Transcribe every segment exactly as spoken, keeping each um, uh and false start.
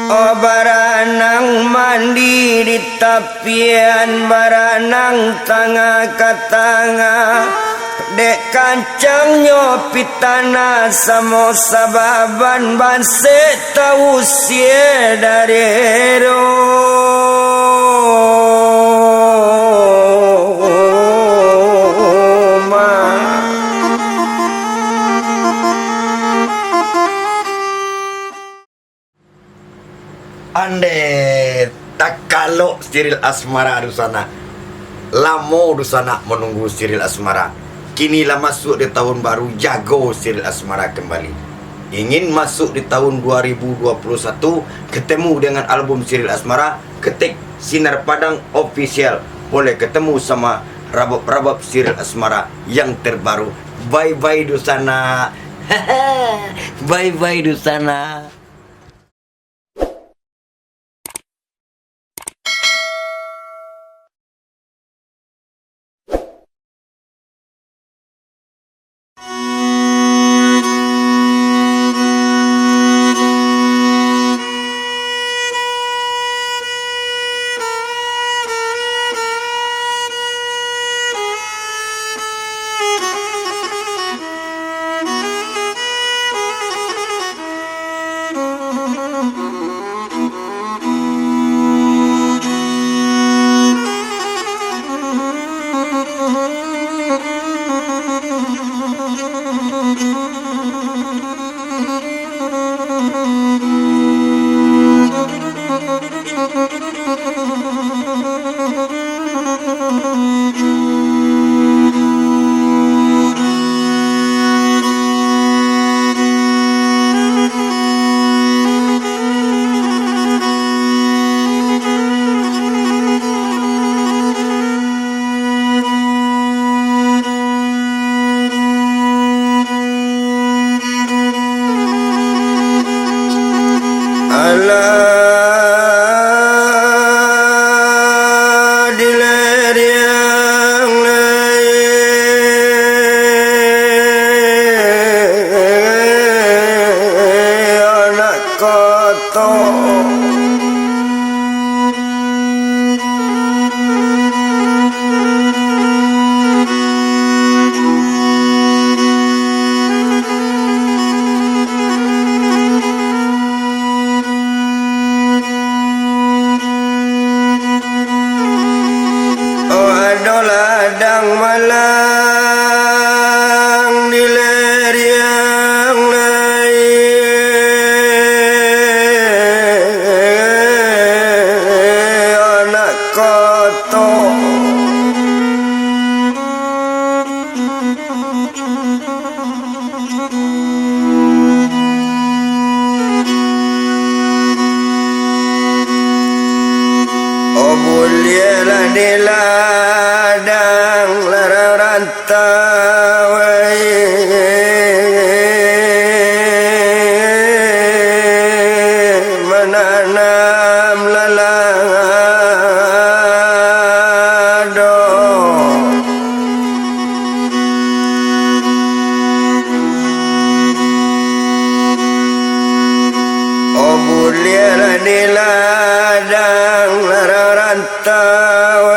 Oh, baranang mandi di tapian, baranang tangah ka tangah, dek kancangnyo pitanah samo sababan basek tausie dari rumah. Andeh, takalok Siril Asmara dunsanak. Lamo dunsanak manunggu Siril Asmara. Kini lah masuak di tahun baru, jago Siril Asmara kembali. Ingin masuk di tahun dua ribu dua puluh satu, ketemu dengan album Siril Asmara, ketik Sinar Padang Official. Boleh ketemu sama rabab-rabab Siril Asmara yang terbaru. Bye-bye dunsanak. Bye-bye dunsanak. Alah, dileriang lai anak kotok. Oh, ado ladang malang dileriang lai anak kotok. Oh, buliahlah di ladang larang rantau, mananam lalado. Oh, buliahlah di ladang larang rantau,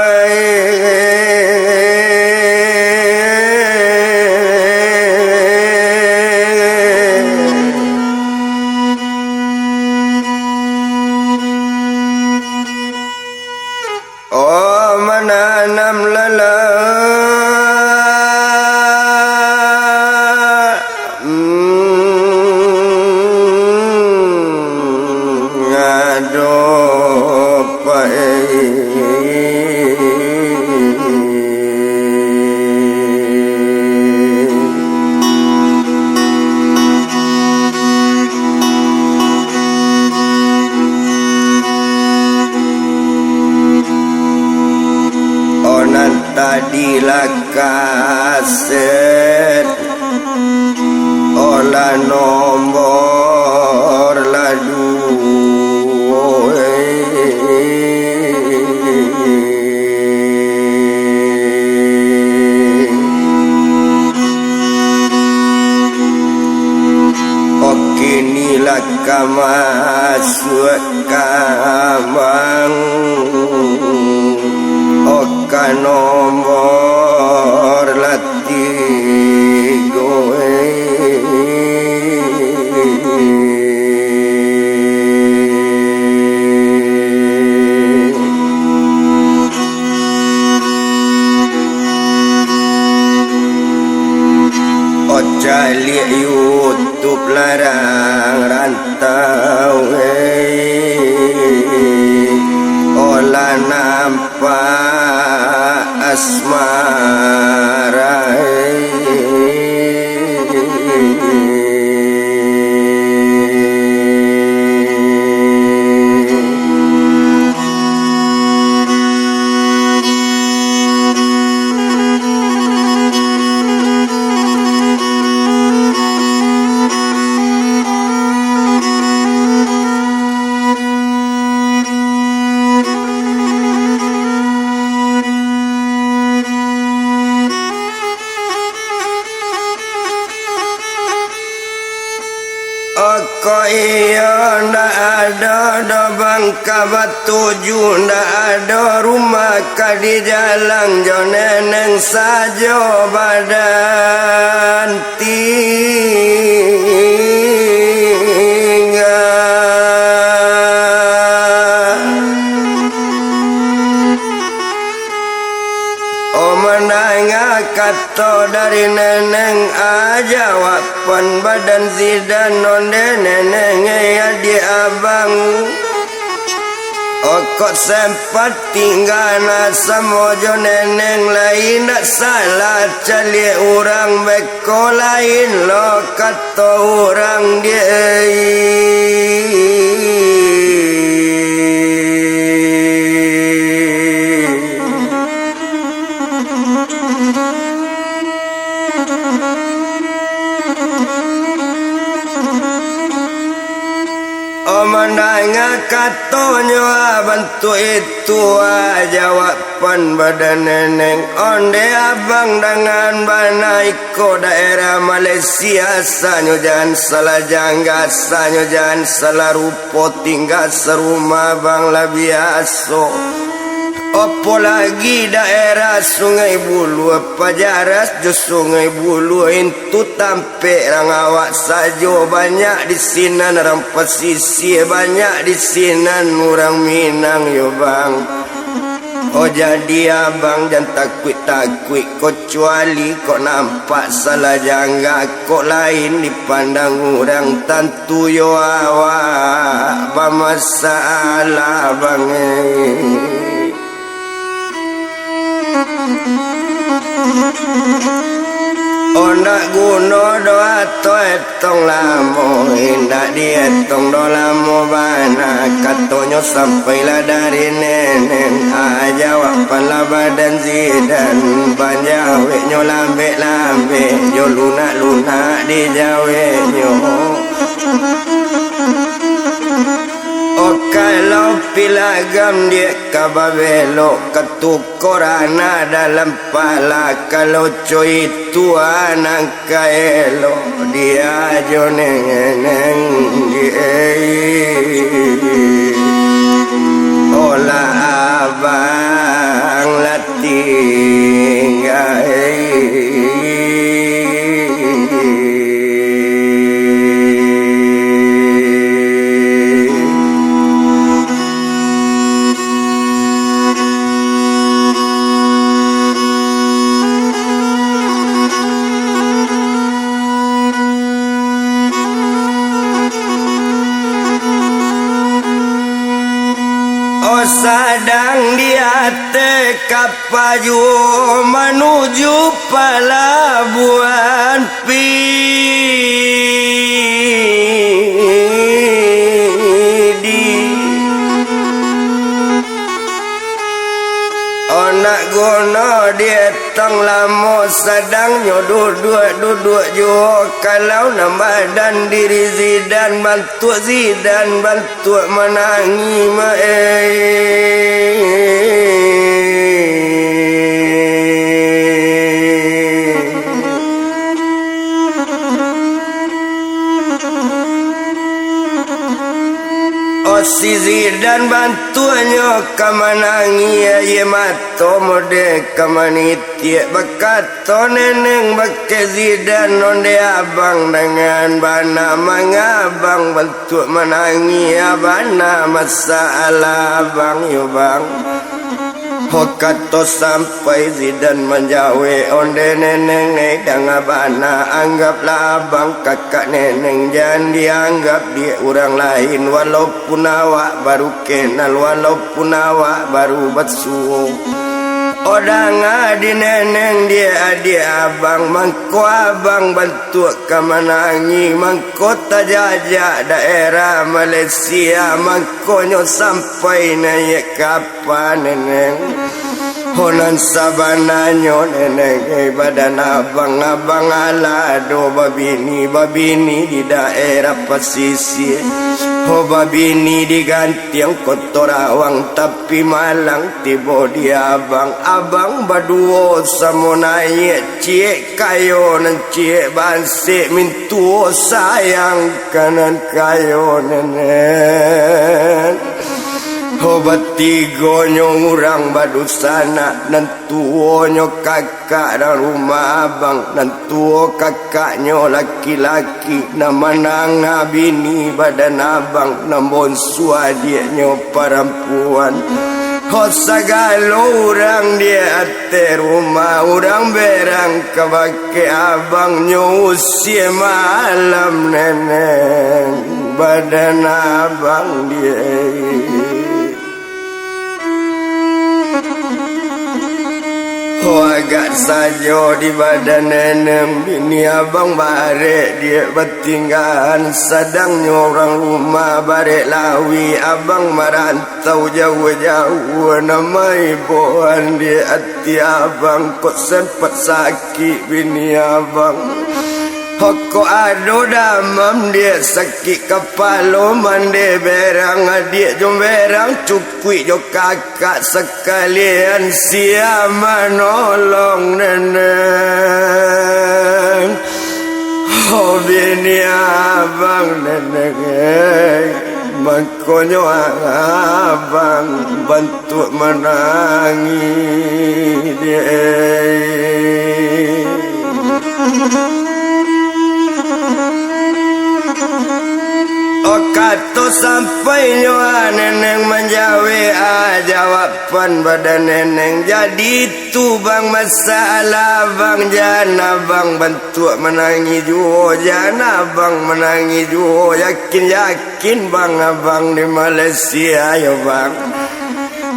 Oh, mananam lalado. Oh, nan tadi lah kaset, oh, lah nombor lah duo. Oh, kini lah ka mas- Suak kambang, oka nomor latigo. Ocaliak YouTube larang rantau, eh, olah nampak asmara, eh. Oko iyo ndak ado doh bangka batuju, ndak ado rumah ka dijalang, jo neneng sajo badan tingga. Oh, mandanga kato dari neneng, ah, jawaban badan Zidan, onde neneng, eh, adiak abang. Okok sempat tingga na samo jo neneng, lai indak salah caliak urang, beko lain lo kato urang, diak. Oh, mandanga katonyo, ah, bantuak itu, ah, jawaban badan neneng. Onde abang dangan bana iko daerah Malaysia, asanyo jan salah jangga, asanyo jan salah rupo, tingga sarumah abang lah biaso. Apolagi daerah Sungai Buloh, Pajaras jo Sungai Buloh, intu tampek rang awak sajo, banyak di sinan rang pasisia, banyak di sinan urang Minang yo, bang. Oh, jadi abang jan takuik-takuik, kacuali kok nampak salah jangga, kok lain dipandang urang, tantu yo awak bamasalah, bang, eh. Ondak guno doh ato etong lamo, indak dietong doh lamo bana. Katonyo sampailah dari neneng, ah, jawaban lah badan Zidan. Banjaweknyo lambek-lambek, jo lunak-lunak dijaweknyo. Oh, kalau pilagam diak ka babelok, katukoran dalam pala, kalau co itu anang ka elok, diak jo neneng, eh. Olah abang lah tingga, eh. Oh, sadang di ateh kap- pajuo manuju palabuahan Pidie. Ondak guno dietong lamo, sadangnyo duduak-duduak juo. Kalau nan badan diri Zidan, bantuak Zidan, ban- tuak manangih, ma-, eh. Oh, Si Zidan bantuaknyo ka manangih, aia mato mode ka manitiak. Bakato Neneng bakeh Zidan, onde abang dangan bana, manga abang bantuak manangih, a bana masalah abang yo bang. Ho kato sampai Zidan manjawek, onde Neneng, eh, danga bana, anggaplah abang kakak Neneng, jan dianggap diak urang lain, walaupun awak baru kenal, walaupun awak baru basuo. Oh danga di Neneng, diak adiak abang, mangko abang bantuak ka manangih, mangko tajajak daerah Malaysia, mangkonyo sampai naiak ka Apa Neneng? Ho nan sabananyo Neneng, eh, badan abang, abang alah ado babini, babini di daerah pasisia. Ho babini di Gantiang Koto Rawang, tapi malang tibo di abang. Abang baduo samo naiak, ciek kayo nan ciek bansek, mintuo sayang ka nan kayo Neneng. Ho batigonyo urang badusanak, nan tuonyo kakak dalam rumah abang, nan tuo kakaknyo laki-laki, nan manangah bini badan abang, nan bonsu adiaknyo parampuan. Ho sagalo urang di ateh rumah, urang berang kabake abang, nyo usie malam Neneng. Badan abang diak. Ho agak sajo di badan Neneng, bini abang barek diak batinggaan, sadangnyo urang rumah barek lawi, abang marantau jauah-jauah, nan maiboan diak ati abang, kok sempat sakik bini abang. Ho kok ado damam diak, sakik kapalo, mande berang adiak jo berang cukuik jo kakak sakalian, sia manolong Neneng. Ho bini abang Neneng, eh, mangkonyo abang ban- tuak manangih diak. Oh, kato sampainyo, ah, Neneng manjawek, ah, jawaban badan Neneng. Jadi tu bang masalah bang, jan abang bantuak manangih juo, jan abang manangih juo, yakin-yakin Kin bang abang di Malaysia yo bang.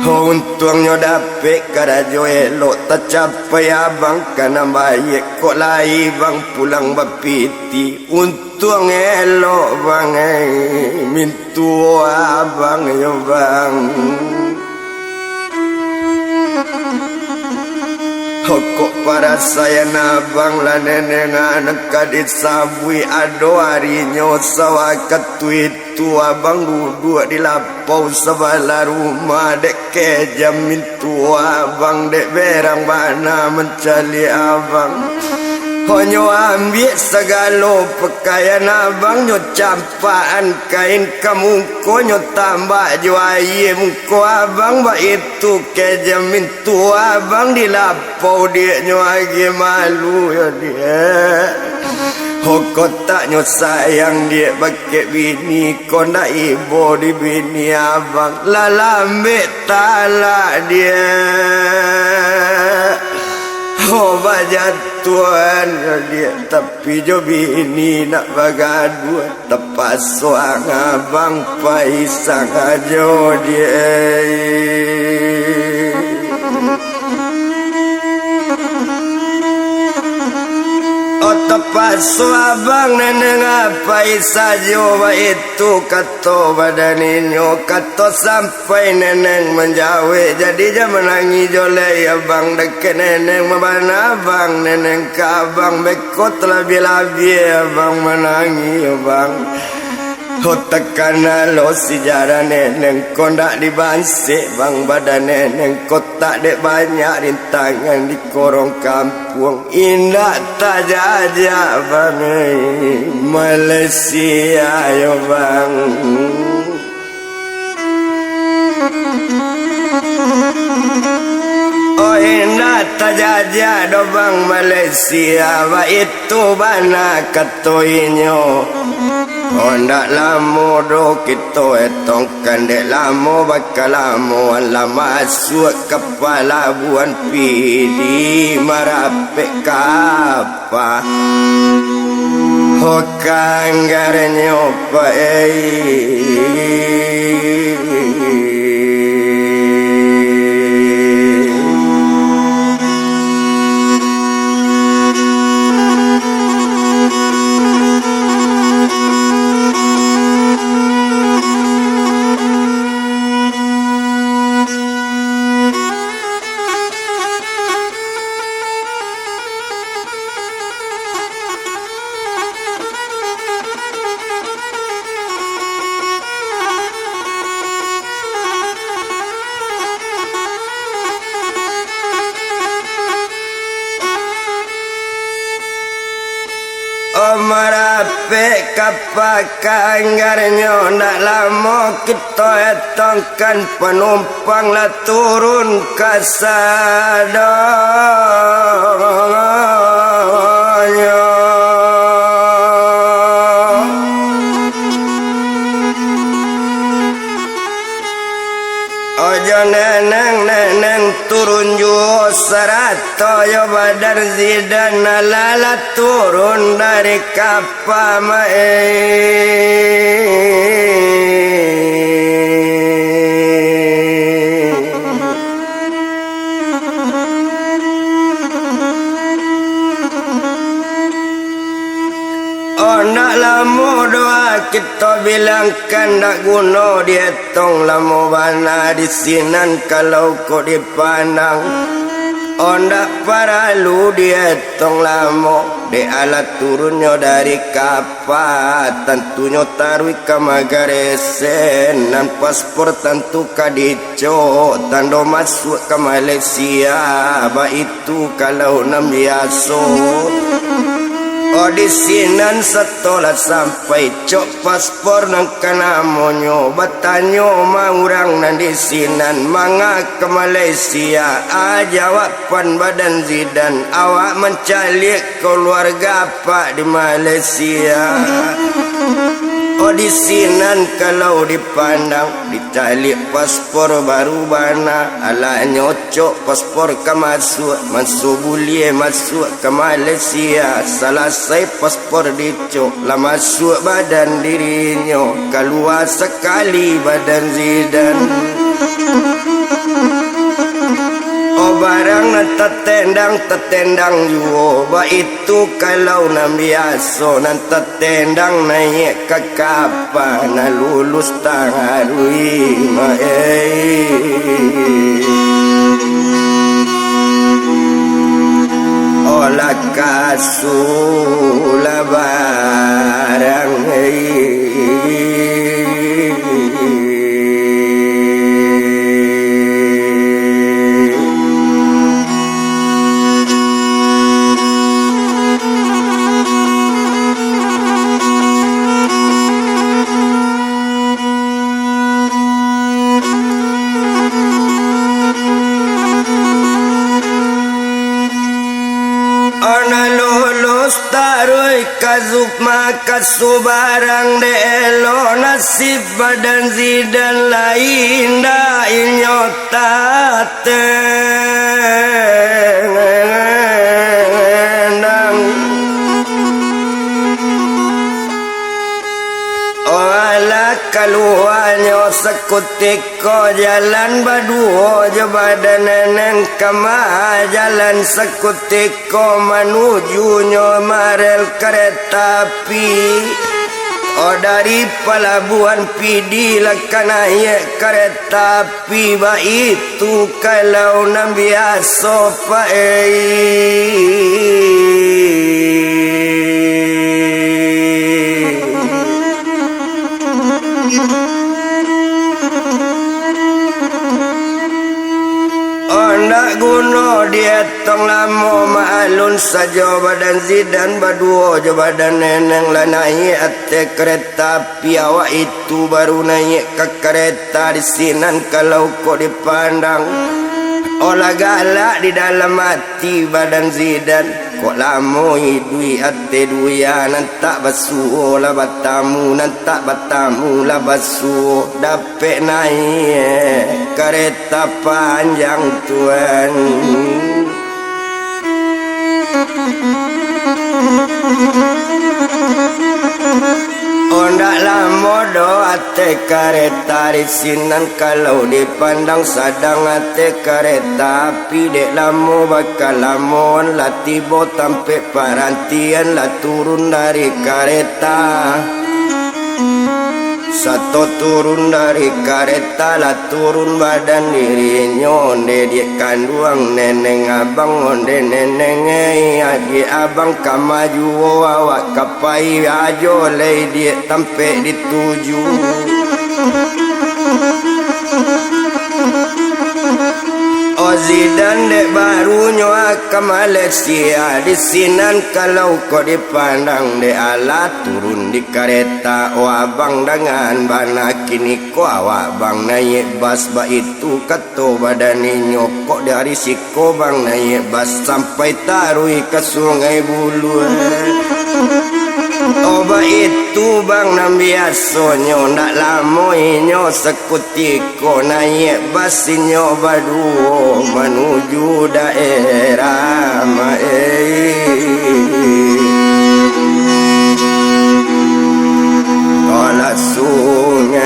Ho, untuangnyo dapek karajo elok, tacapai abang ka nan baiak, kok lai bang pulang bapiti. Untuang elok bang, eh, mintuo abang yo bang. Ho, kok parasaian abang lah Neneng nan ka disabuik, ado arinyo sawakatu itu abang duduak di lapau sabalah rumah, dek kejam mintuo abang, dek berang bana mancaliak abang. Ho, nyo ambiak sagalo pakaian abang, nyo cam- Pakan kain ka muko, nyo tambak jo aia muko abang, baitu kejam mintuo abang di lapau diak, nyo agiah malu yo diak. Ho, kok tak nyo sayang diak bakeh bini, kok ndak ibo di bini abang, lah lambek talak diak. Ho, bajatuahan yo diak, tapi jo bini nak bagaduah. Tapaso ang abang pai sangajo diak. Oh, tapaso abang Neneng pai sajo, baitu kato badan inyo, kato sampai Neneng manjawek, jadi jan manangih jo lai abang dakek Neneng, mabana abang Neneng ka abang bek Kok talabiah-labiah abang manangih, bang. Ho, takana lo si jaran Neneng ko ndak dibansek, bang, badan Neneng ko tak dek banyak rintangan di korong kampuang. Indak tajajak, bang, eh, Malaysia yo, bang. Oh, indak tajajak doh bana Malaysia, baitu bana kato inyo. Oh, ndak lamo doh kito etongkan, dek lamo bakalamoan lah masuak ka palabuahan Pidie marapek ka Pak, ho kanggarnyo Pak, ei. Oh, marapek ka Pak, kanggarnyo ndak lamo kito etongkan, panumpang lah turun kasadonyo. Ojo neneng-neneng turun juo, sarato jo badan Zidan, alah lah turun dari kapa, Mak, ei. Oh, ndak lamo doh kito bilangkan, ndak guno dietong lamo bana di sinan kalau kok dipandang. Oh, ndak paralu dietong lamo, dek alah turunnyo dari kapa, tantunyo taruih ka Magaresen, nan paspor tantu ka di cok, tando masuak ka Malaysia, baitu kalau nan biaso. Oh, di sinan sato lah sampai, cok paspor nan ka namonyo, batanyo ma urang nan di sinan, manga ka Malaysia? Ah, jawaban badan Zidan, awak mancaliak kaluarga Pak di Malaysia. Oh, di sinan kalau dipandang, dicaliak paspor baru bana, alah nyocok paspor ka masuak, manso buliah masuak ka Malaysia. Salasai paspor dicok, lah masuak badan dirinyo, kalua sakali badan Zidan. Oh, barang nan tatendang, tatendang juo, baitu kalau nan biaso, nan tatendang naiak ka kapa, nan lulus taruih, Mak, ei. Oh, lah kasulah barang, ei. Anak lulus taruih ka Zuma, ka subarang, dek elok nasib badan Zidan, lai indak inyo tatendang. Walah kaluanyo sakutiko, jalan baduo jo badan neneng, kama jalan sakutiko, manujunyo marel kareta api. Oh, dari palabuahan Pidie lah ka naiak kareta api, baitu kalau nan biaso, Pak, ei. Oh, ndak guno dietong lamo, maklun sajo badan Zidan baduo jo badan neneng lah naiak ateh kareta api. Awak itu baru naiak ka kareta, di sinan kalau kok dipandang, Olah galak di dalam ati badan Zidan, kok lamo iduik ateh duya, nan tak basuo lah batamu, nan tak batamu lah basuo, dapek naiak kareta panjang tuan. Ondak lamo doh ateh kareta di sinan, kalau dipandang sadang ateh kareta api, dek lamo bakalamoan lah tibo tampek parantian, lah turun dari kareta. Sato turun dari kareta, lah turun badan dirinyo, onde diak kanduang neneng abang, onde neneng ei adiak abang, ka maju awak ka pai ajo lai diak tampek dituju. O Zidan dek barunyo ka Malaysia, di sinan kalau kok dipandang dek alah turun di kareta, o abang dangan bana kini ko awak bang naiak bas, baitu kato badan inyo, kok dari siko bang naiak bas sampai taruih ka Sungai Buluah. O baitu bang nan biasonyo, ndak lamo inyo sakutiko naiak bas inyo baduo manuju daerah Maei. Alah Sungai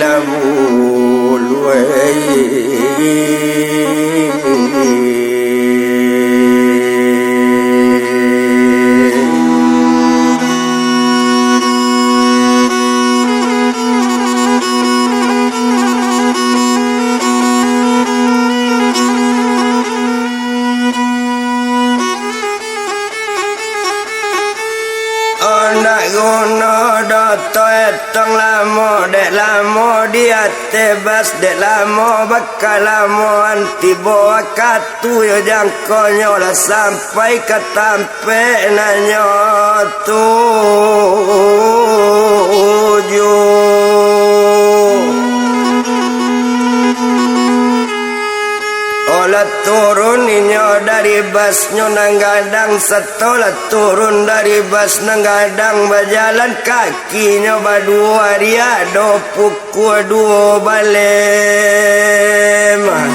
Labuluai. Ondak guno doh toetong lamo, dek lamo di ateh bas, dek lamo bakalamoan, tibo wakatu yo jangkonyo lah sampai ka tampek nan nyo tuju. Olah turun inyo dari basnyo nan gadang, satolah turun dari bas nan gadang, bajalan kakinyo baduo ari ado pukua duo baleh mah.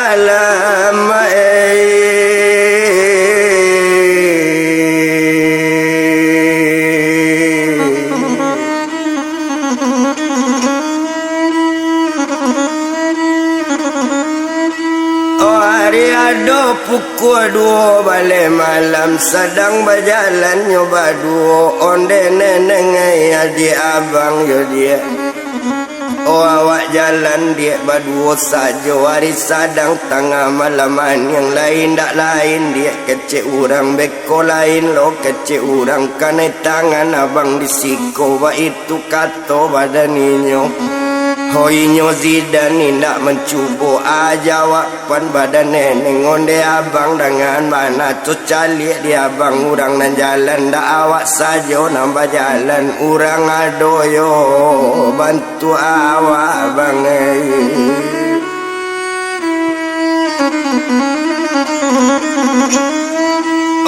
Alamak, eh. Oh, ari ado pukua duo baleh malam, sadang bajalannyo baduo, onde neneng ai adiak abang yo diak. Oh, awak jalan diak baduo sajo, ari sadang tangah malam, aniang lain dak lain diak kecek urang bek ko lain lo kecek urang, kanai tangan abang di siko, baitu kato badan inyo. Ho inyo Zidan indak mancubo, ah, jawaban badan neneng, onde abang dangan bana tu caliak di abang, urang nan jalan dak awak sajo nan bajalan, urang ado yo bantu awak bang, eh.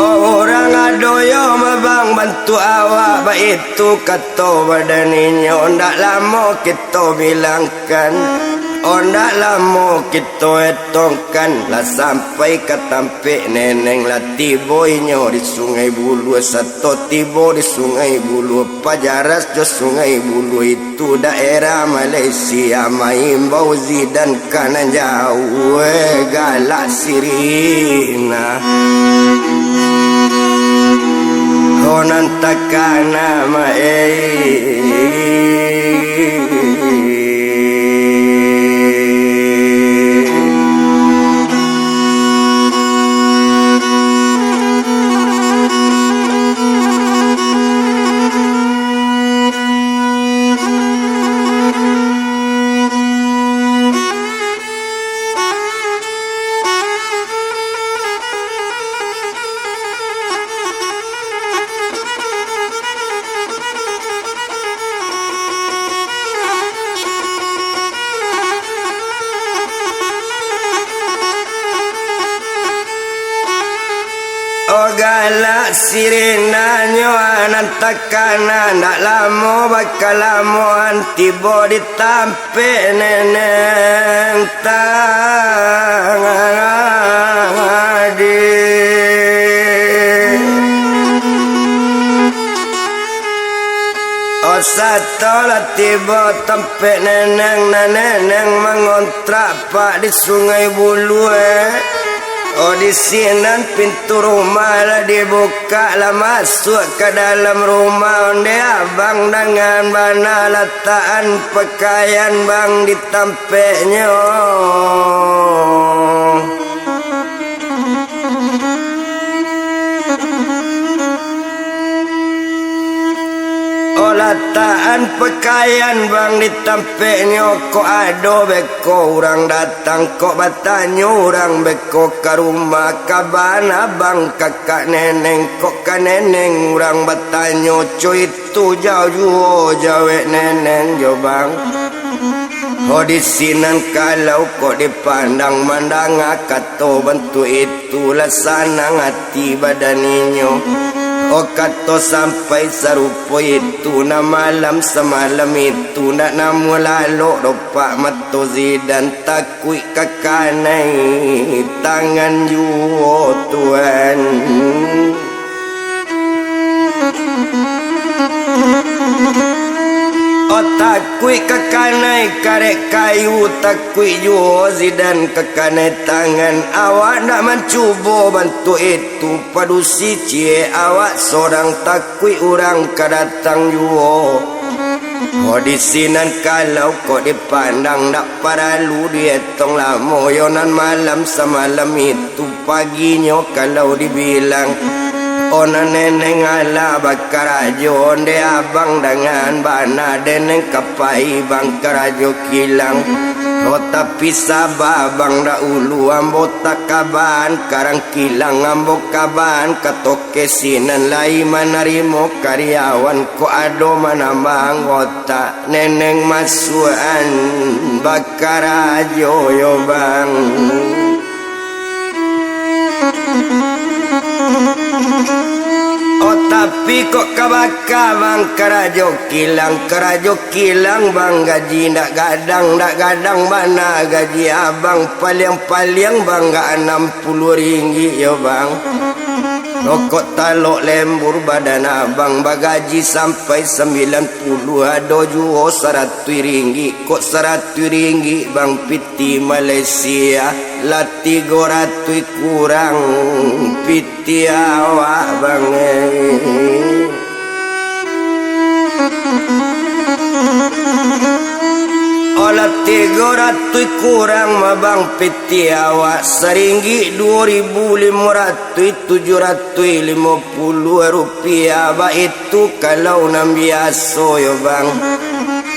Oh, urang ado yo mah bang bantu awak, baitu kato badan inyo, ndak lamo kito bilangkan, oh, ndak lamo kito etongkan, lah sampai ka tampek neneng, lah tibo inyo di Sungai Buluah, sato tibo di Sungai Buluah, pajaras jo Sungai Buluah itu daerah Malaysia, maimbau Zidan ka nan jauah, eh, galak sirih nah. Ho nan takana ma, eh. Alah sirinanyo nan takana, ndak lamo bakalamoan tibo di tampek neneng tadi. Oh, sato lah tibo tampek neneng, nan neneng mangontrak pak di Sungai Bulue. Oh, di sinan pintu rumah lah dibukak, lah masuak ka dalam rumah. Onde abang dangan bana latakan pakaian bang di tampeknyo. Oh, latakan pakaian bang di tampeknyo, kok ado beko urang datang, kok batanyo urang beko ka rumah, ka bana bang kakak neneng, kok ka neneng urang batanyo, co itu jauah juo jawek neneng jo bang. Ho, di sinan kalau kok dipandang mandanga kato bantuak itu, lah sanang ati badan inyo. Oh, kato sampai sarupo itu, nan malam samalam itu, ndak namuah lalok dopak mato Zidan, takuik ka kanai tangan juo tuan. Oh, takuik ka kanai karek kayu, takuik juo Zidan ka kanai tangan. Awak ndak mancubo bantuak itu, padusi ciek awak sorang, takuik urang ka datang juo. Oh, di sinan kalau kok dipandang, ndak paralu dietong lamo, yo nan malam samalam itu. Tu paginyo kalau dibilang, oh, nan neneng alah bakarajo, onde abang dangan bana deneng ka pai bang karajo kilang. Oh, tapi saba bang dahulu, ambo takaban karang kilang, ambo kaban ka toke sinan lai manarimo karyawan, kok ado manambah anggota. Neneng masuakan bakarajo yo bang. Oh, tapi kok ka baka bang karajo kilang, karajo kilang bang gaji ndak gadang, ndak gadang bana gaji abang, paliang-paliang bang ka anam puluah ringgik yo bang. Rokok talok lembur badan abang, bagaji sampai sambilan puluah, ado juo saratuih ringgik, kok saratuih ringgik bang piti Malaysia, lah tigo ratuih kurang piti awak bang, eh. Alah tigo ratuih kurang mah bang piti awak, saringgik duo ribu limo ratuih tujuah ratuih limo puluah rupiah, baitu kalau nan biaso yo bang.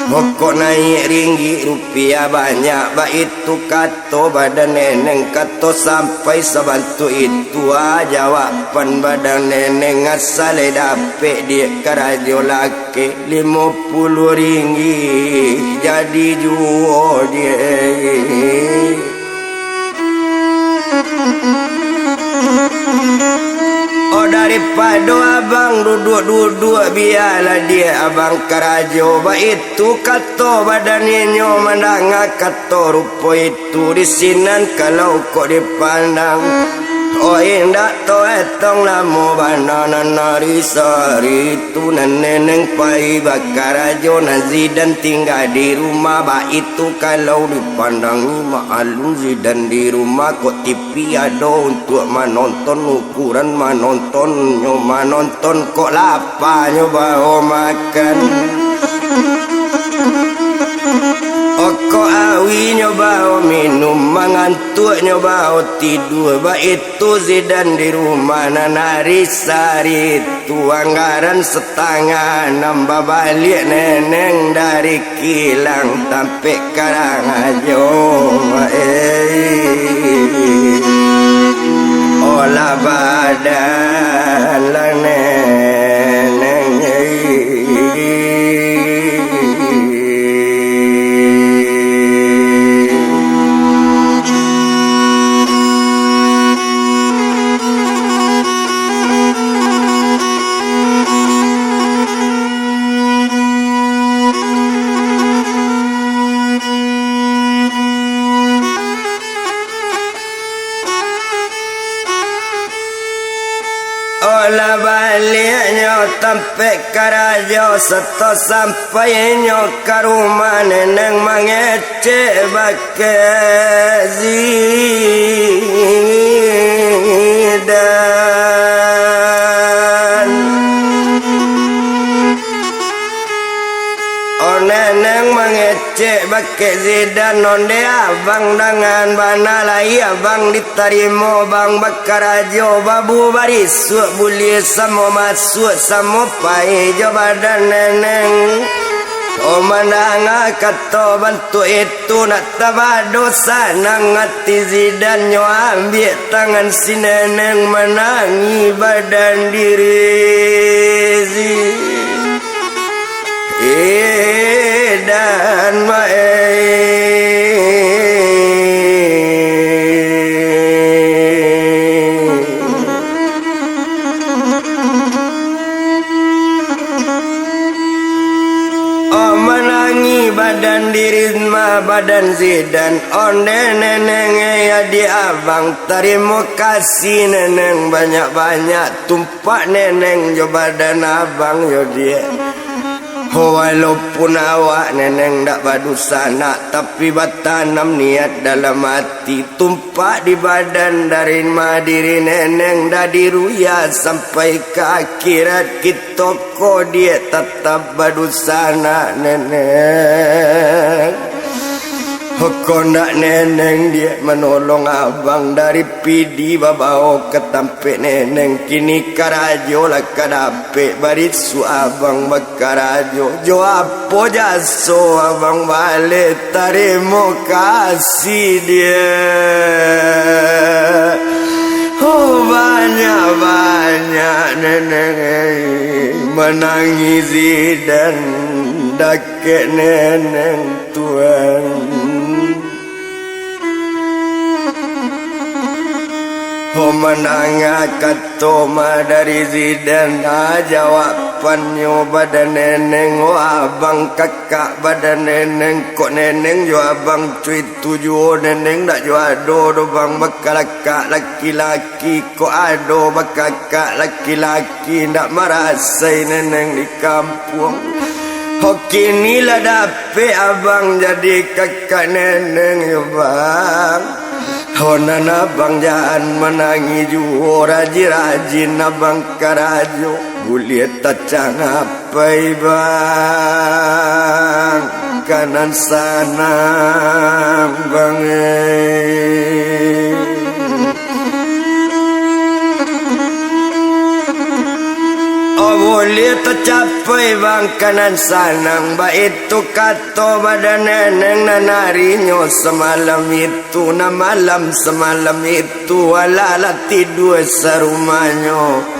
Pokok naiak ringgik rupiah banyak, baitu kato badan neneng, kato sampai sabantuak itu, ah, jawaban badan neneng, asal dapek diak karajo laki. Limo puluah ringgik jadi juo diak. Oh, daripado abang duduak-duduak, bialah diak abang karajo, baitu kato badan inyo mandanga kato rupo itu. Tu di sinan kalau kok dipandang, oh, indak taetong lamo bana nan ari sari tu, nan neneng pai bakarajo, nan Zidan tingga di rumah, baitu kalau dipandangi maklum Zidan di rumah, kok T V ado untuak manonton, ukuran manontonnyo, manonton kok lapanyo bao makan. Okok awinyo bao minum, mangantuaknyo bao tidua, baitu Zidan di rumah nan ari sari tu, anggaran satangah anam babaliak neneng dari kilang tampek karang ajo, eh. Olah badan lah neneng, eh. Tampek karajo sato sampainyo ka rumah, Neneng mangecek bakeh Zidan. Oh, Neneng mangecek bakeh Zidan, onde abang dangan bana lai abang di tarimo bang bakarajo, babu barisuak buliah samo masuak samo pai jo badan Neneng. Oh, mandanga kato bantuak itu, nak tabado sanang ati Zidan, nyo ambiak tangan si Neneng, manangih badan diri si Idan ma-, eh. Oh, manangih badan diri ma, badan Zidan. Onde Neneng, eh, adiak abang, tarimo kasih Neneng banyak-banyak. Tum- pak Neneng jo badan abang yo, Diak. Walaupun awak Neneng ndak badusanak, tapi batanam niat dalam ati, tumpak di badan dari ma diri Neneng, dari ruya sampai ka akhirat, kito ko, Diak, tatap badusanak, Neneng. Kok ndak Neneng, Diak, manolong abang dari pidi babao ka tampek Neneng, kini karajo lah ka dapek, barisuak abang bakarajo. Jo apo jaso abang baleh tarimo kasih, Diak? Oh, banyak-banyak Neneng, eh, manangih Zidan dakek Neneng. Tuan. Ho mandanga kato ma dari Zidan, ah, jawabannyo badan Neneng, oh, abang kakak badan Neneng, kok Neneng jo abang cuitu juo, Neneng dak juo ado doh bang bakalakak laki-laki. Kok ado bakakak laki-laki ndak marasai Neneng di kampuang. Ho kini lah dapek abang jadi kakak Neneng yo bang. Ho nan abang jan manangih juo, rajin-rajin abang karajo. Buliah tacangap. Pai bang, ka nan sanang bang, eh. Oh, buliah tacapai bang, ka nan sanang, baitu kato badan Neneng nan arinyo samalam itu, nan malam samalam itu, alah lah tidua sarumahnyo.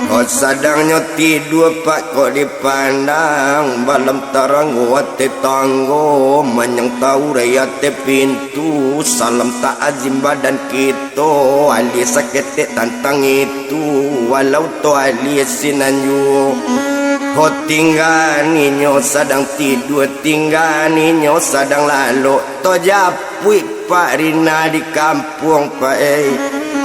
Oh, sadangnyo tidua pak kok dipandang, balam taranggo ateh tanggo, manyang taurai ateh pintu, salam ta'azim badan kito, alah saketek tantang itu, walau to alah sinan juo. Ho tingga ninyo sadang tidua, tingga ninyo sadang lalok, to japuik pak Rina di kampuang pak eh.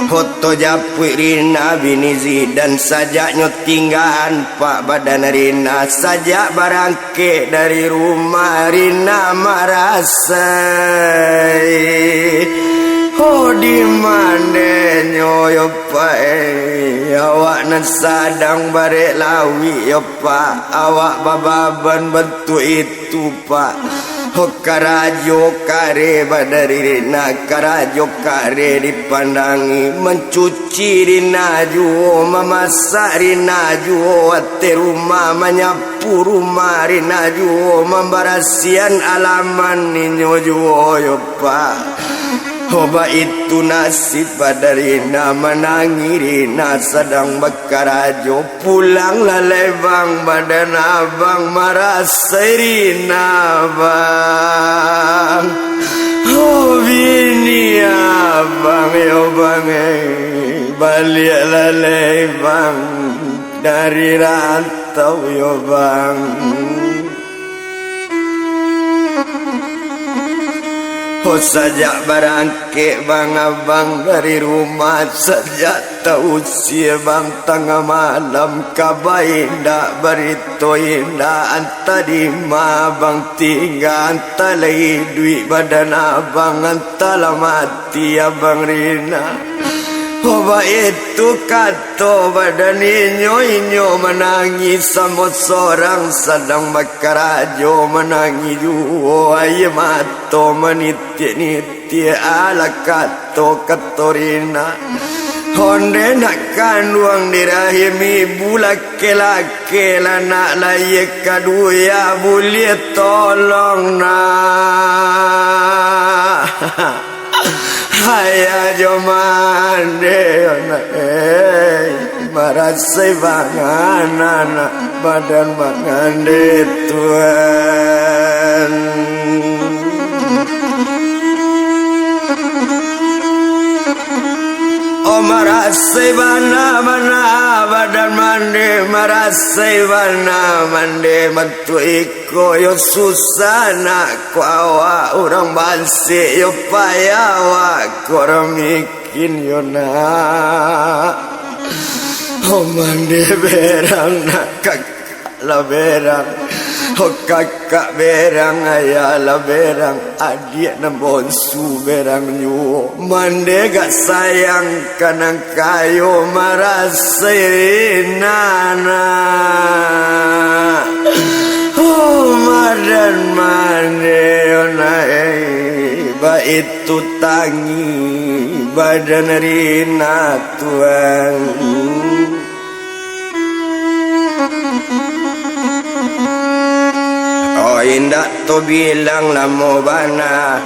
Ho to japuik Rina bini Zidan, sajaknyo tinggaan pak badan Rina, sajak barangkek dari rumah Rina marasai. Ho di manenyo yo pak eh, awak nan sadang barek lawik yo pak, awak bababan bantuak itu. Tu pak, ho karajo kareh badari Rina, karajo kareh dipandangi, mancuci Rina juo, mamasak Rina juo, ateh rumah, manyapu rumah Rina juo, mambarasian alaman inyo juo yo pak. Ho baitu nasib badari Rina, manangih Rina sadang bakarajo. Pulang lah lai bang, badan abang marasai Rina bang. Oh bini abang yo bang eh, baliak lah lai bang dari rantau yo bang. Sajak barangkek bang abang dari rumah, sajak tausia bang tangah malam, kaba indak, barito indak, antah di ma abang tingga, antah lah iduik badan abang, antah lah mati abang Rina. Oh, baitu kato badan inyo, inyo manangih samo sorang, sadang bakarajo manangih juo, aia mato manitiak-nitiak, alah kato-kato Rina. Ondeh nak kanduang di rahim ibu, laki-laki lah nak layie kaduo, buliah tolong nak. Ayah jo mande, yo nak, eh, marasai bana nak badan mangande tuan. Oh, marasai bana-bana badan mande, marasai bana mande bantuak iko, yo susah nak ko awak urang basek, yo payah awak ko urang miskin, yo nak. Oh, mande berang nak, kakak lah berang. Oh, kakak berang, ayah lah berang, adiak nan bonsu berang juo. Mande gak sayang ka nan kayo, marasai Rina nak. Oh, badan mande, yo nak, eh, baitu tangih badan Rina tuan. Oh, indak tabilang lamo bana.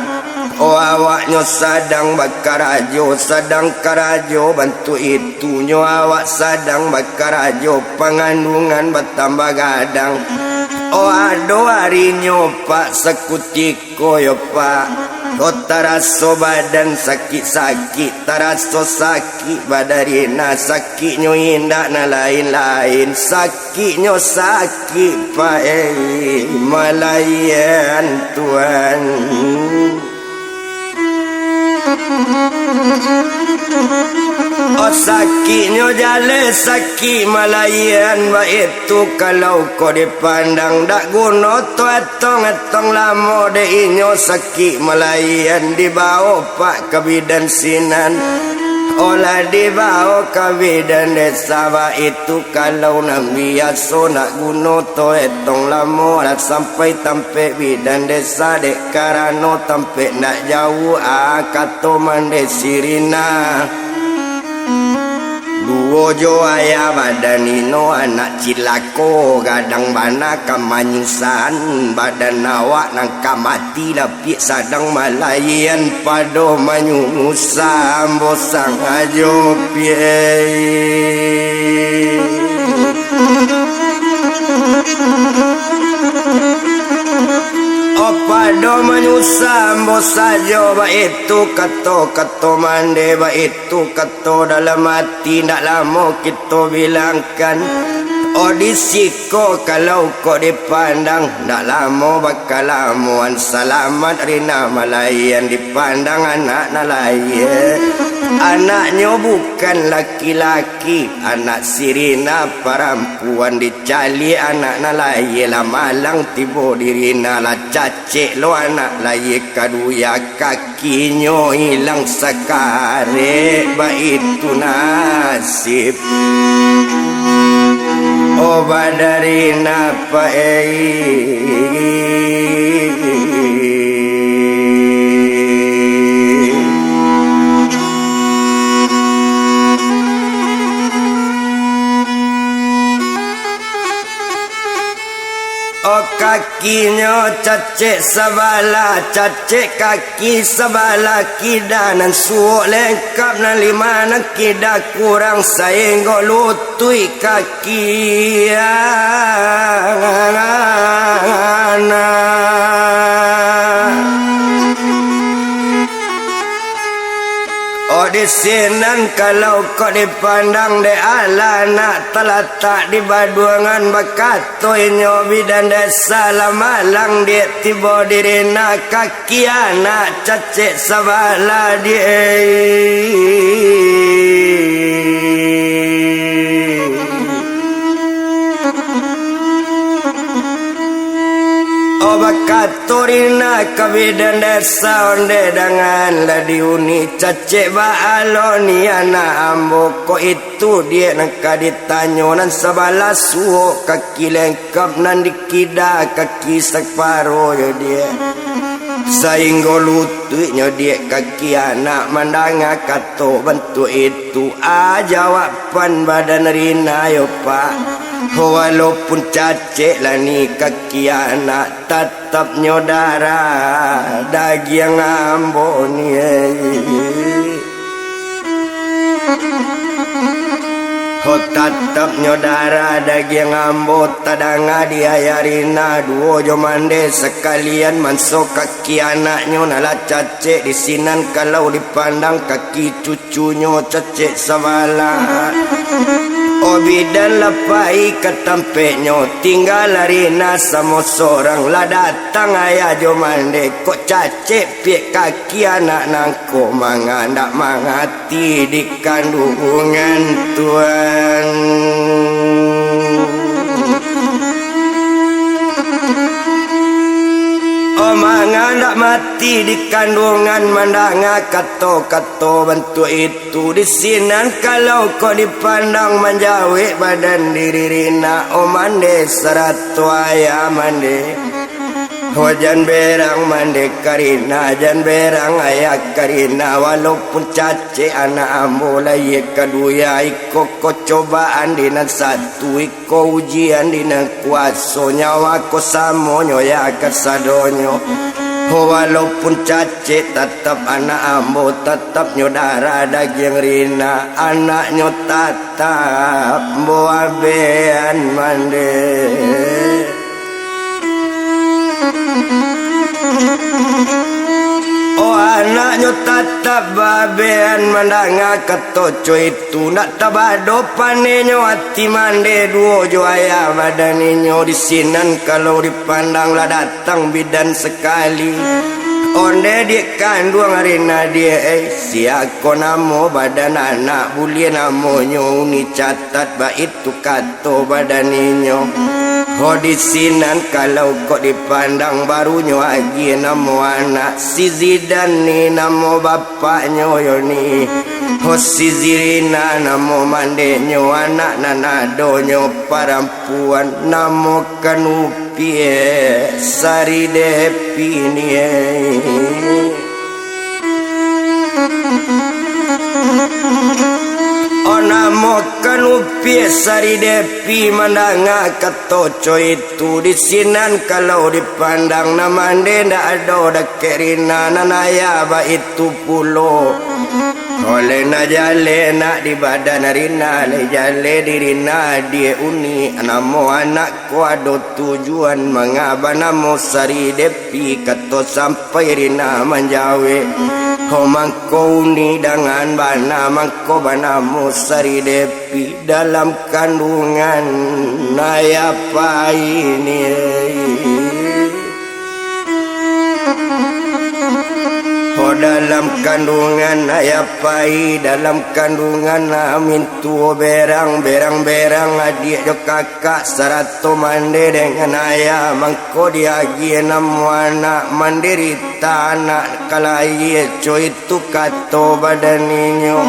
Oh, awaknyo sadang bakarajo, sadang karajo bantuak itunyo, awak sadang bakarajo, pangandungan batambah gadang. Oh, ado arinyo, Pak, sakutiko yo, Pak. Oh, taraso badan sakik-sakik, taraso sakik badan Rina, sakiknyo indak nan lain-lain, sakiknyo sakik paeh malayan tuan. Oh, sakiknyo jaleh, sakik malayan, baitu kalau ko dipandang, dak guno tu etong-etong lamo dek inyo sakik malayan, dibao, Pak, ka bidan sinan. Oh, lah dibao ka bidan desa, baitu kalau nan biaso, dak guno tu etong lamo, lah sampai tampek bidan desa, dek karano tampek ndak jauah, ah, kato mande si Rina. Duo jo ayah badan ino, anak cilako gadang bana ka manyusahan, badan awak nan ka mati lah piak sadang malayan, pado manyusahan ambo sangajo piak. Oh, pado manyusahan ambo sajo, baitu kato-kato mande, baitu kato dalam ati, ndak lamo kito bilangkan. Oh, di siko kalau ko dipandang, ndak lamo bakalamoan, salamat Rina malayan, dipandang anak nan lahia. Anaknyo bukan laki-laki, anak si Rina parampuan, dicaliak anak nan lahia, lah malang tibo di Rina, lah cacek lo anak lahia kaduo, kaki kinyo ilang sakarek, baitu nasib. Oh, badan Rina paeh. Oh, kakinyo cacek sabalah, cacek kaki sabalah kida, nan suok lengkap, nan lima nan kida kurang, sainggo lutuik kaki. Oh, Sinan kalau kok dipandang dek alah nak talatak di baduangan, bakato inyo bidan desa lah malang diak tibo di rina kaki anak cacek sabalah diak. Oh, bakato rina ka bidan desa, onde dangan lah diuni cacek baaloni anak ambo. Kok itu diak nan ka ditanyo, nan sabalah suok kaki lengkap, nan dikida kaki saparo yo diak. Sainggo lutuiknyo diak kaki anak mandanga kato bantuak itu. Ah, jawaban badan rina yo, Pak. Walaupun cacek lah ni kaki anak, tatapnyo darah dagiang ambo ni. Ho, tatapnyo darah dagiang ambo, tadanga di ayah rina duo jo mande sakalian manso kaki anaknyo nan lah cacek di sinan kalau dipandang kaki cucunyo cacek sabalah. Oh, bidan lah pai ka tampeknyo, tingga lah rina samo sorang, lah datang ayah jo mande, kok cacek piak kaki anak nangko, mangandak mangati di kanduangan tuan. Oh, mangandak mati di kanduangan, mandanga kato-kato bantuak itu. Di sinan kalau kok dipandang manjawek badan diri rina, oh, mande sarato ayah mande. Oh, jan berang mande ka rina, jan berang ayah ka rina, walaupun cacek anak ambo lahia kaduo, iko ko cobaan di nan satu, iko ujian di nan kuaso, nyawa ko samonyo yo kasadonyo. Oh, walaupun cacek, tatap anak ambo, tatapnyo darah dagiang rina, anaknyo tatap ambo abean mande. Oh, anaknyo tatap baabean mandanga kato co itu, ndak tabado panenyo ati mande duo jo ayah badan inyo. Di sinan kalau dipandang lah datang bidan sakali. Onde diak kanduang rina diak, eh, sia ko namo badan anak, buliah namonyo uni catat baitu kato badan inyo. Ho, di sinan kalau kok dipandang barunyo agiah namo anak, si Zidan ni namo bapaknyo yo ni. Ho, si Zirina namo mandenyo, anak nan adonyo parampuan namo Kanupiak Sari Depi ni, eh. Oh, namo Kanupiak Sari Depi mandanga kato co itu, di sinan kalau dipandang nan mande ndak ado dakek rina, nan ayah baitu pulo. Oleh nak jaleh nak di badan rina, lai jaleh di rina diak uni, namo anak ko ado tujuan manga banamo Sari Depi, kato sampai rina manjawek. Ho, mangko uni dangan bana, mangko banamo Sari Depi dalam kanduangan ayah pai ni. Ho, dalam kanduangan ayah pai, dalam kanduangan amin tuo berang, berang-berang adiak jo kakak, sarato mande dengan ayah, mangko diagiah namo anak, mandirita anak ka lahia co itu kato badan inyo.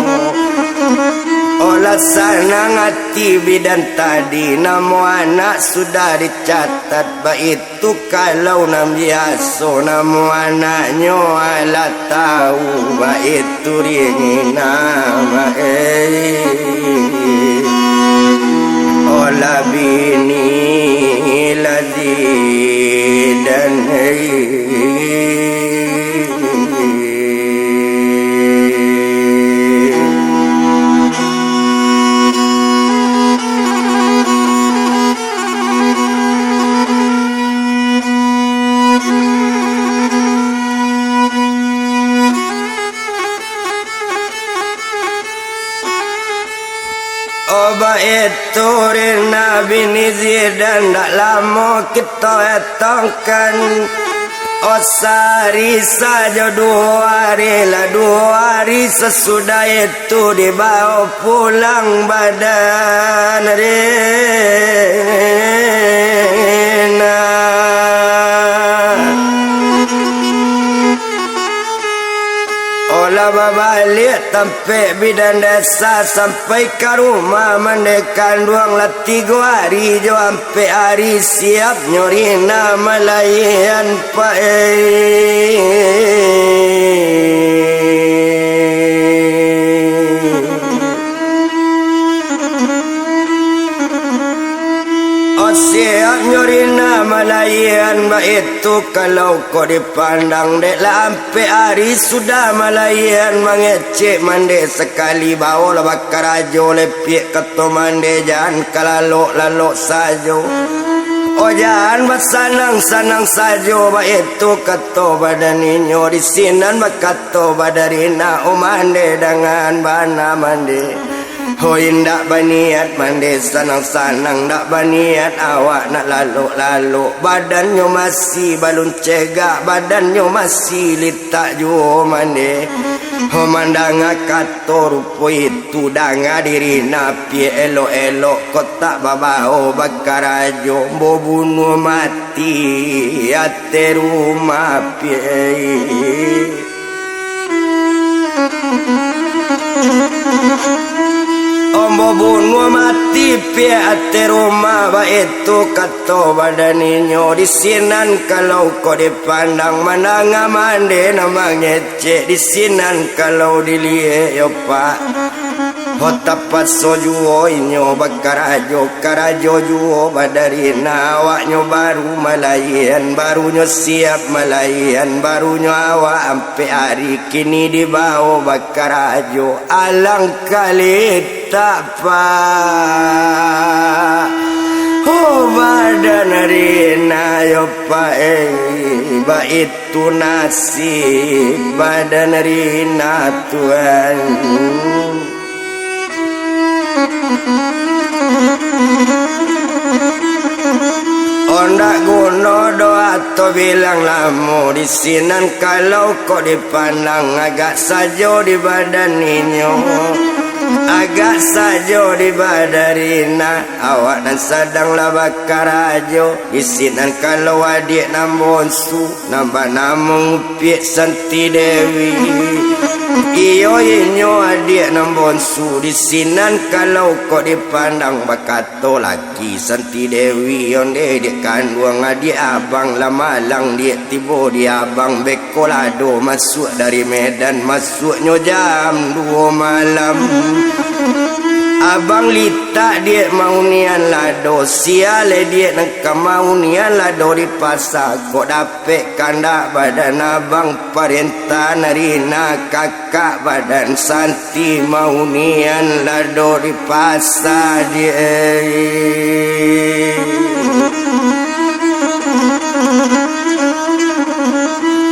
Olah sanang ati bidan tadi, namo anak sudah dicatat baitu. Tu kalau nan biaso namo anaknyo, alah tau baitu dingin amak, eh. Olah bini lah Zidan, eh. Itu Rina bini Zidan dak lamo kito etongkan. Oh, sahari sajo duo hari lah, duo hari sasudah itu dibawo pulang badan Rina. Olah babaliak tampek bidan desa, sampai ka rumah mande kanduang lah tigo ari jo ampek ari siapnyo Rina malayian, Pak, eh. Oh, siapnyo Rina malayian baitu, kalau kok dipandang dek lah ampek ari sudah malayian mangecek mande sakali, bawolah bakarajo lepiak kato mande, jan ka lalok-lalok sajo. Oh, jan basanang-sanang sajo, baitu kato badan inyo, di sinan bakato badan Rina, oh, mande dangan bana mande. Ho, indak baniat mande sanang-sanang, ndak baniat awak nak lalok-lalok. Badannyo masih balun cegak, badannyo masih litak juo mande. Ho, mandanga kato rupo itu, danga diri Rina piak elok-elok, kok tak babawo bakarajo, ambo bunuah mati ateh rumah piak. Ambo bunuah mati piak ateh rumah, baitu kato badan inyo, di sinan kalau kok dipandang, mandanga mande nan mangecek, di sinan kalau diliek yo, Pak. Ho, tapaso juo inyo bakarajo, karajo juo badan Rina, awaknyo baru malayian, barunyo siap malayian, barunyo awak ampek ari, kini dibawo bakarajo, alangkah litak, Pak. Ho, badan Rina yo, Pak, eh, baitu tu nasib badan Rina, Tuan. Ondak guno doh ato bilang lamo, di sinan kalau kok dipandang, agak sajo di badan inyo, agak sajo di badan Rina, awak nan sadang lah bakarajo. Di sinan kalau adiak nan bonsu, nan banamo Upiak Santi Dewi. Iyo, inyo adiak nan bonsu. Di sinan kalau kok dipandang, bakato laki Santi Dewi, onde diak kanduang adiak abang lah malang, diak tibo di abang, beko lado masuak dari Medan, masuaknyo jam duo malam. Abang li tak diak maunian lado, sia lai diak nan ka maunian lado di pasa, kok dapek kandak badan abang, parentah Rina kakak badan Santi maunian lado di pasa diak.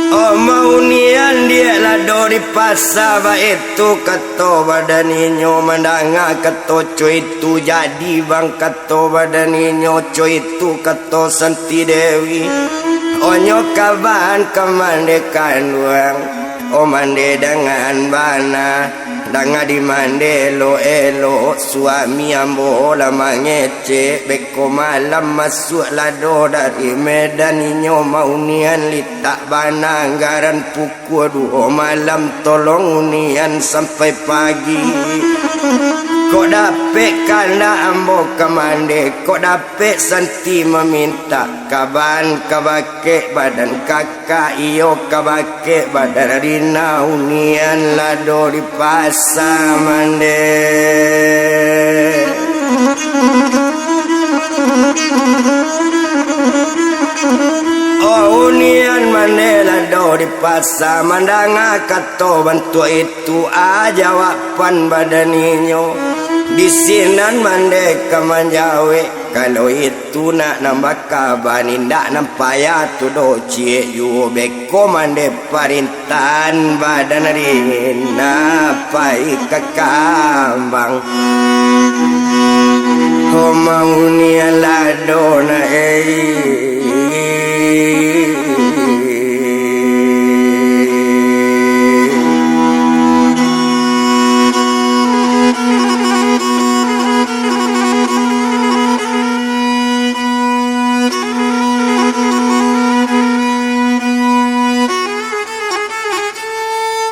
Oh, maunian diak lado di pasa, baitu kato badan inyo, mandanga kato co itu, jadi bang kato badan inyo, co itu kato Santi Dewi. Onyo kaban ka mande kanduang, oh, mande dangan bana, danga di mande elok-elok, suami ambo lah mangecek, beko malam masuak lado dari Medan, inyo maunian litak bana, anggaran pukua duo malam, tolong unian sampai pagi. Kok dapek kandak ambo ka mande, kok dapek Santi mamintak, kaban ka bakek badan kakak, iyo ka bakek badan Rina, unian lado di pasa mande. Oh, unian mande lado di pasa, mandanga kato bantuak itu, a jawaban badan inyo. Di sinan mande ka manjawek, kalau itu nak nan bakaban, indak nan payah tu doh ciek juo, beko mande parintah tan badan Rina pai ka kambang. Ho maunian lado na ei.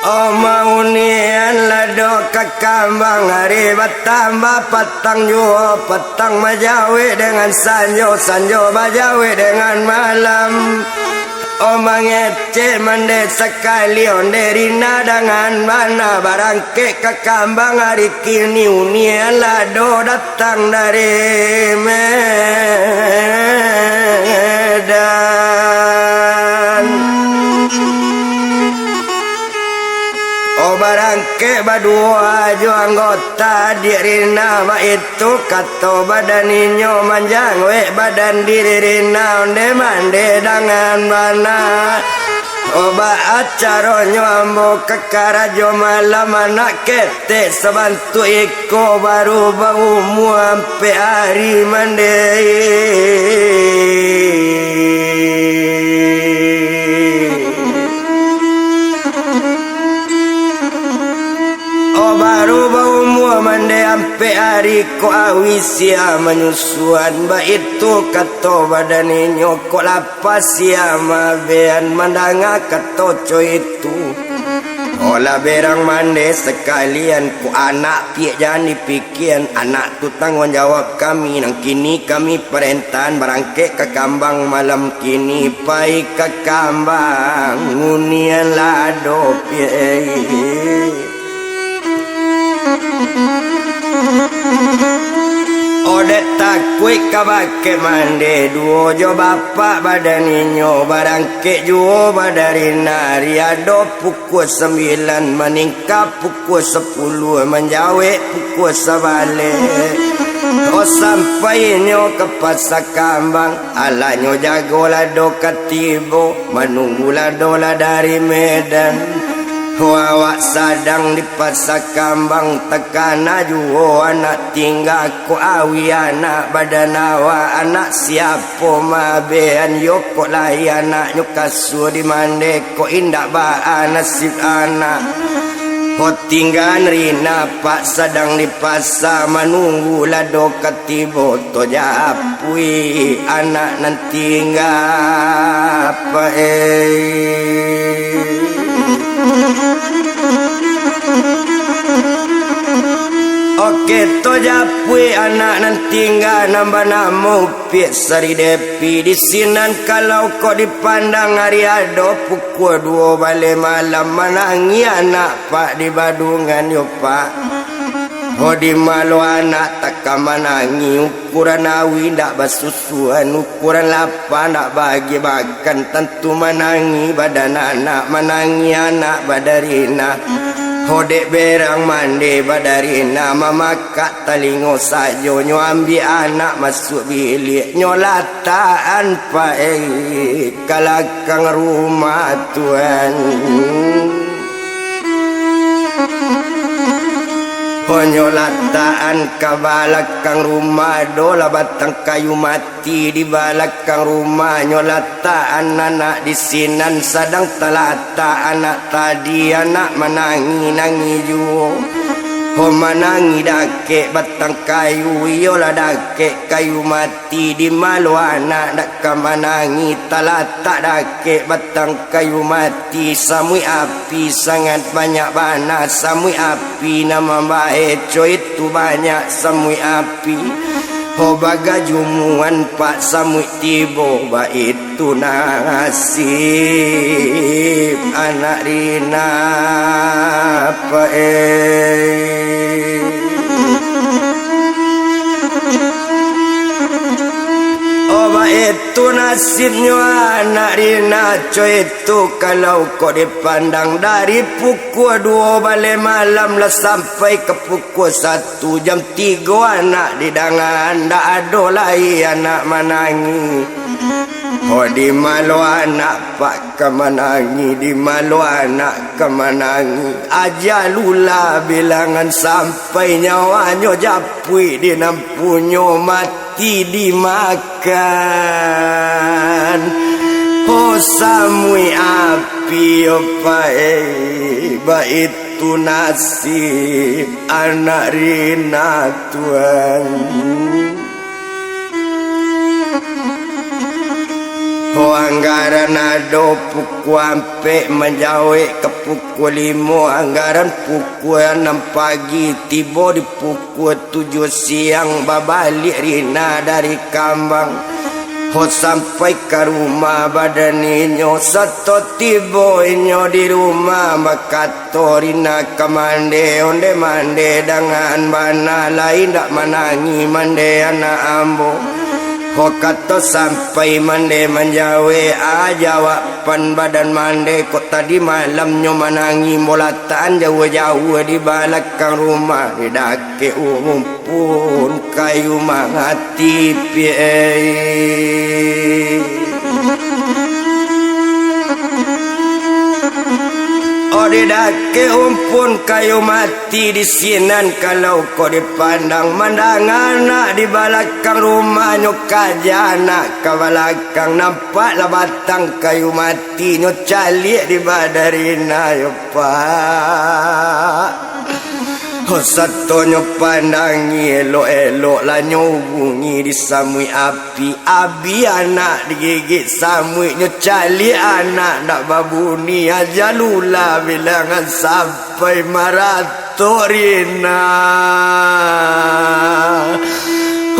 Oh, maunian lado kakambang, ari batambah patang juo, patang bajawek dengan sanjo, sanjo bajawek dengan malam. Oh, mangecek mande sakali onde rina dangan bana, barangkek kakambang ari kini, unian lado datang dari Medan. Oh, barangkek baduo jo anggota, diak rina baitu kato badan inyo, manjangwek badan diri rina, onde mande dangan bana. Oh, baa caronyo ambo ka karajo malam, anak ketek sabantuak iko baru baumua ampek ari mande. Oh, baru baumua mande ampek ari, kok auih sia manyusuan, baitu kato badan inyo, kok lapeh sia maabean mandanga kato co itu. Olah berang mande sakalian, kok anak piak jan dipikian, anak tu tangguang jawab kami, nan kini kami parentahan, barangkek kakambang malam kini, pai kakambang unian lado piak. Odeh takuik ka bakeh mande, duo jo bapak badan inyo, barangkek juo badan rina, ari ado pukua sambilan, maningka pukua sapuluah, manjawek pukua sabaleh. Oh, sampai inyo ka pasa kambang, alanyo jago lado ka tibo, manunggu lado lah dari Medan. Awak sadang di pasa kambang, takana juo anak tingga, kok auih anak badan awak, anak siapo maabean, yo kok lai anaknyo kasua di mande, kok indak baa nasib anak. Ho tingga rina pak sadang di pasa, manunggu lado ka tibo, to japuik anak nan tingga pak ei. Oke, to japuik anak nan tingga nan banamo Piak Sari Depi. Di sinan kalau kok dipandang ari ado pukua duo baleh malam, manangih anak pak di badungan yo pak. Ho, di malo anak takah manangih, ukuran auih ndak basusuan, ukuran lapeh ndak bagi makan, tantu manangih badan anak, manangih anak badan rina. Ho, dek berang mande badan rina, mamakak talingo sajo, nyo ambiak anak masuak biliak, nyo latakan paek ka lakang rumah tuan. Ho, nyo latakan ka balakang rumah, adolah batang kayu mati di balakang rumah, nyo latakan anak di sinan, sadang talatak anak tadi, anak manangih-nangih juo. Ho, manangih dakek batang kayu, iyolah dakek kayu mati. Di malo anak dak ka manangih, talatak dakek batang kayu mati, samuik api sangat banyak bana, samuik api nan mambae, co itu banyak samuik api. Ho, bagajumuan pak samuik tibo, baitu nasib anak rina pak ei. Oh, baitu nasibnyo anak rina, co itu kalau kok dipandang dari pukua duo baleh malam lah sampai ka pukua satu, jam tigo anak didangan, ndak ado lai anak manangih. Ho, di malo anak pak ka manangi, di malo anak ka manangi. Ajalulah bilangan sampai nyawanyo japuik di nan punyo mati dimakan. Ho, samuik api yo paeh, baitu nasib anak Rina tuan. Ho, anggaran ado pukua ampek manjawek ka pukua limo, anggaran pukua anam pagi tibo di pukua tujuah siang babaliak Rina dari kambang. Ho, sampai ka rumah badan inyo, sato tibo inyo di rumah, maka to Rina ka mande, onde mande dangan bana, lai indak manangi mande anak ambo. Ho, kato sampai mande manjawek, a jawaban badan mande, kok tadi malam nyo manangi, molataan jauah-jauah di balakang rumah, di dakek umpun kayu mati piai. Oh, di dakek umpun kayu mati di sinan, kalau kok dipandang, mandanga anak di balakang rumahnyo, kaja anak ka balakang, nampaklah batang kayu mati nyo caliak di badan Rina yo, Pak. Ho, satonyo pandangi elok-elok, lah nyo ubungi di samuik api. Abih anak digigik samuik, nyo caliak anak ndak babuni, ajalulah bilangan sampai maratok Rina.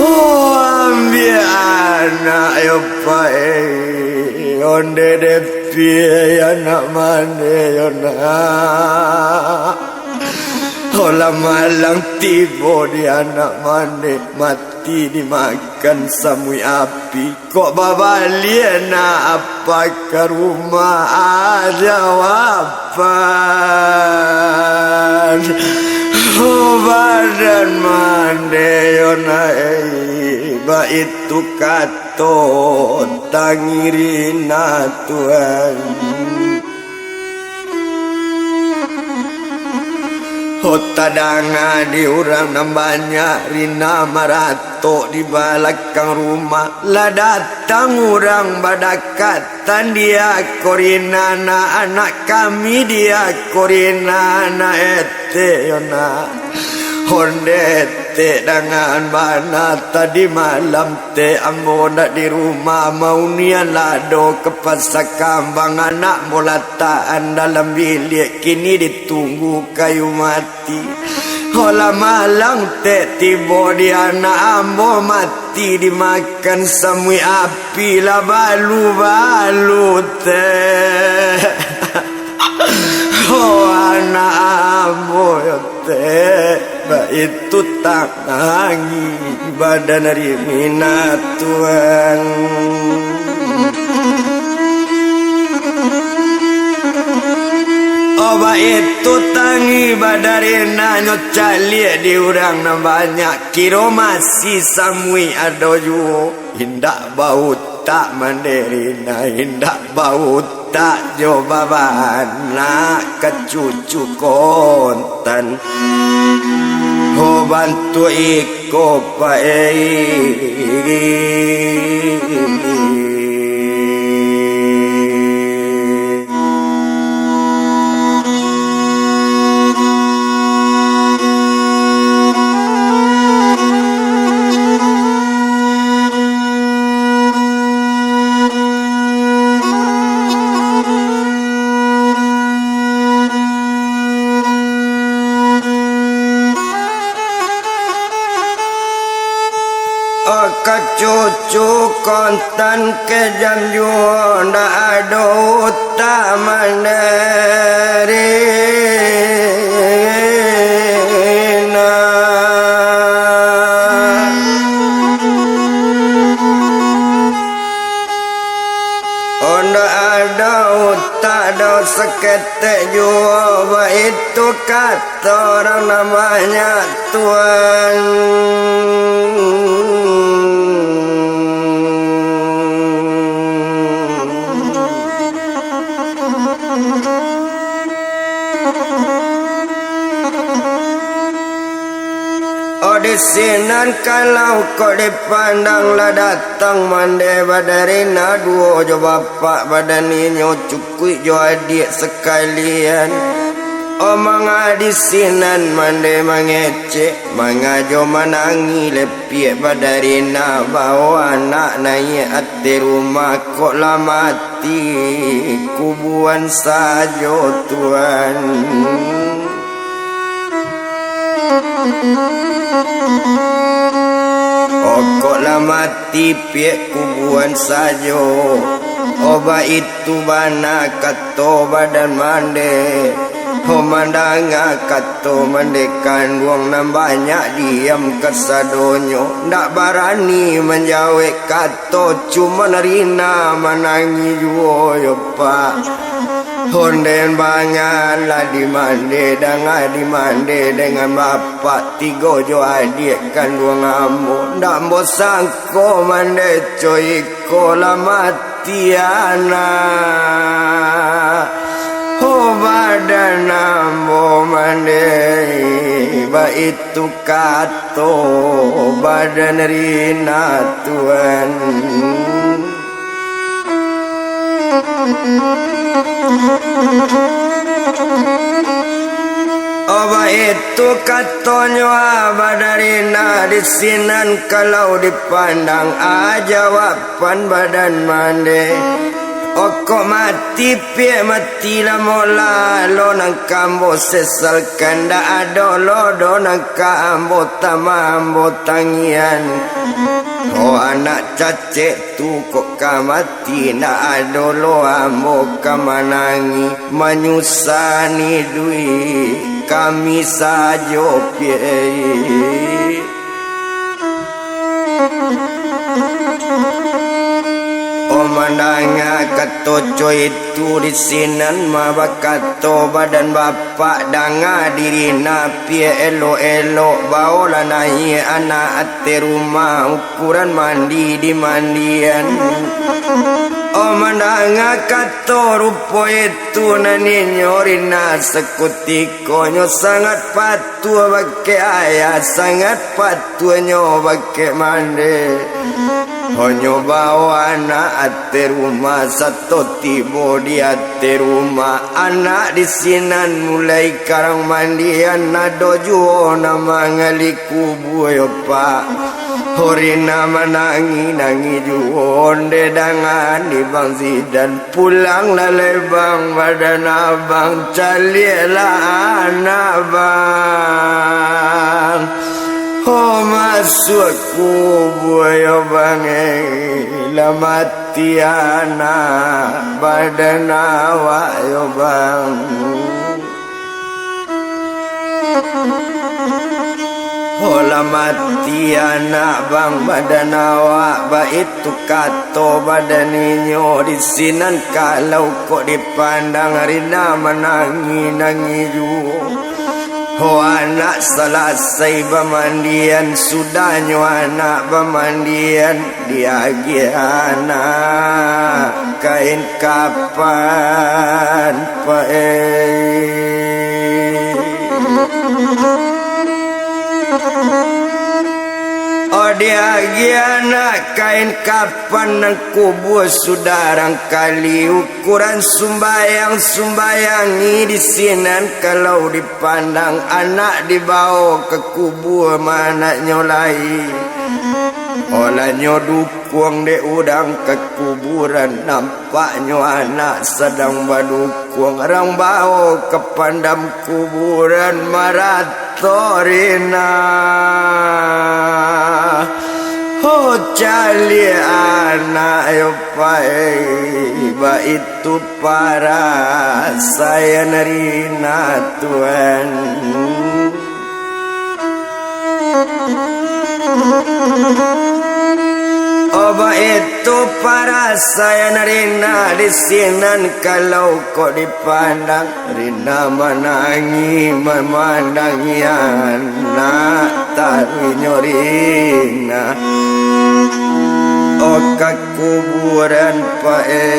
Oh, ambiak anak yo, Pak, eh, onde dek piai anak mande yo nak. Olah malang tibo di anak mande, mati dimakan samuik api. Kok babaliak nak apak ka rumah, ah, jawaban. Oh, badan mande yo nak, eh, baitu kato tangi Rina tuan. Ho, tadanga di urang nan banyak, Rina maratok di balakang rumah. Lah datang urang badakatan, diya ko Rina nak, anak kami, diya ko Rina nak, etek yo nak. Onde etek dangan bana, tadi malam tek ambo ndak di rumah, maunian lah ado ka pasa kambang, anak ambo latakan dalam biliak, kini ditunggu kayu mati. Olah malang tek tibo di anak ambo, mati dimakan samuik api, lah balu-balu tek. Oh, anak ambo yo tek, baitu tangi badan Rina tuan. Oh, baitu tangi badan Rina, nyo caliak di urang nan banyak, kiro masih samuik ado juo. Indak bautak mande Rina, indak bautak jo babana ka cucu kontan. Ho, bantuak iko paeh. Ka cucu kontan kejam juo, ndak ado utak mande Rina. Ndak ado utak doh saketek juo, baitu kato urang nan banyak tuan. Sinan kalau kok dipandang lah datang mande badarina duo jo bapak badan inyo cukuik jo adiak sakalian. Omang adi sinan mande mangecek, mangajo manangih lepiak badarina bao anak naiak ateh rumah kok lah mati kubuan sajo tuan. Okok lah mati piak kubuan sajo. Oba itu bana kato badan mande. Ho mandanga kato mande kanduang nan banyak diam kasadonyo. Ndak barani manjawek kato cuman Rina manangih juo yo pak. Honden bangan lah dimande, danga dimande dengan bapak tigo jo adiak kanduang ambo. Ndak ambo sangko mande coiko lah mati anak. Ho badan ambo mande, baitu kato badan Rina tuan. Oh, baitu katonyo, ah, badarina di sinan kalau dipandang, ah, jawaban badan mande. Okok mati piak mati lah mola, lo nan ka ambo sesalkan, ndak ado lo do nan ka ambo tama ambo tangian. Oh, anak cacek tu kok ka mati, ndak ado lo ambo ka manangih, manyusani duit kami sajo piak. Oh, mandanga kato coitu di sinan mah bakato badan bapak, danga diri napiak elok-elok, baolah naiak anak ateh rumah. Kuran mandi di mandian. Oh, mandanga kato rupo itu, nan inyo Rina sakutiko nyo sangat patuah bakeh ayah, sangat patuah nyo bakeh mande. Honyo bao anak ateh rumah, sato tibo di ateh rumah, anak di sinan mulai karang mandian, ado juo nan mangali kubua yo, Pak. Ho Rina manangih-nangih juo, onde dangan di Bang Zidan. Pulanglah lai Bang, badan abang, caliaklah anak Bang. Ho masuak kubua yo Bang, eh, lah mati anak, badan awak yo Bang. Ho lah mati anak Bang, badan awak, baitu kato badan inyo di sinan kalau kok dipandang Rina manangih-nangih juo. Ho anak salasai bamandian, sudahnyo anak bamandian, diagiah anak kain kapan, Pak, eh. Oh, diagiah anak kain kapan nan kubua sudah rangkali, ukuran sumbayang-sumbayang di sinan kalau dipandang anak dibao ka kubua ma anaknyo lai. Olanyo du- kuang dek urang ka kuburan, nampaknyo anak sadang badukuang, rang bao ka pandam kuburan marato Rina. Ho caliak anak yo pai, baitu parasaian Rina tuan. Oh, baitu parasaian Rina di sinan kalau kok dipandang. Rina manangih mamandangi anak taruihnyo Rina. Oh, ka kuburan pae.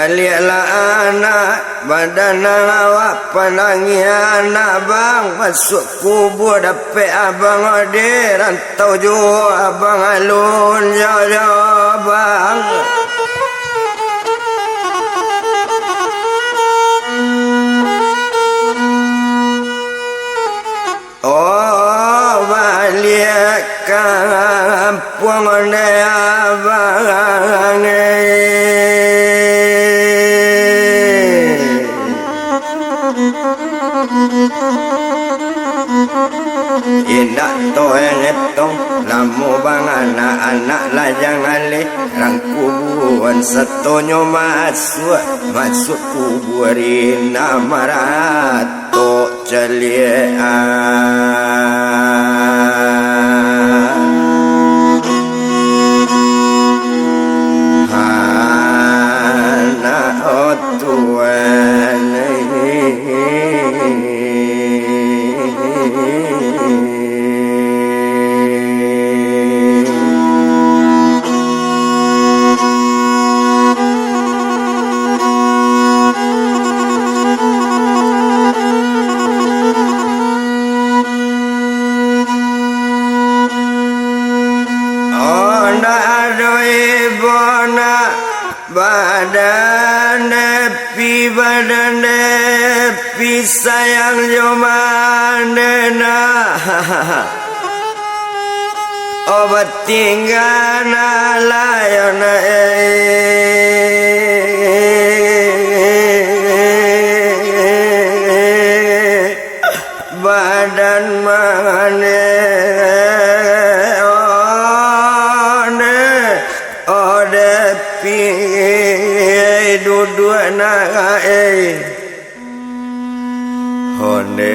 Lieklah anak, badan nan awak pandangi anak, bang. Masuak kubua dapek abang, di rantau juo abang alun jo, jo, bang. Oh, baliak ka kampuang ne abang e. Indak toeng etong, lamo bang anak-anak lajang aleh, rang kubuan satonyo masuak, masuak kubua ri nan maratok caliak. Anak tuan. Oh, ndak ado ibo nak. Badan Depi, badan Depi, sayang jo mande nak. Obat tingga nak layo nak, eh. Badan mane, one, ode pi, duduak nak, eh. One.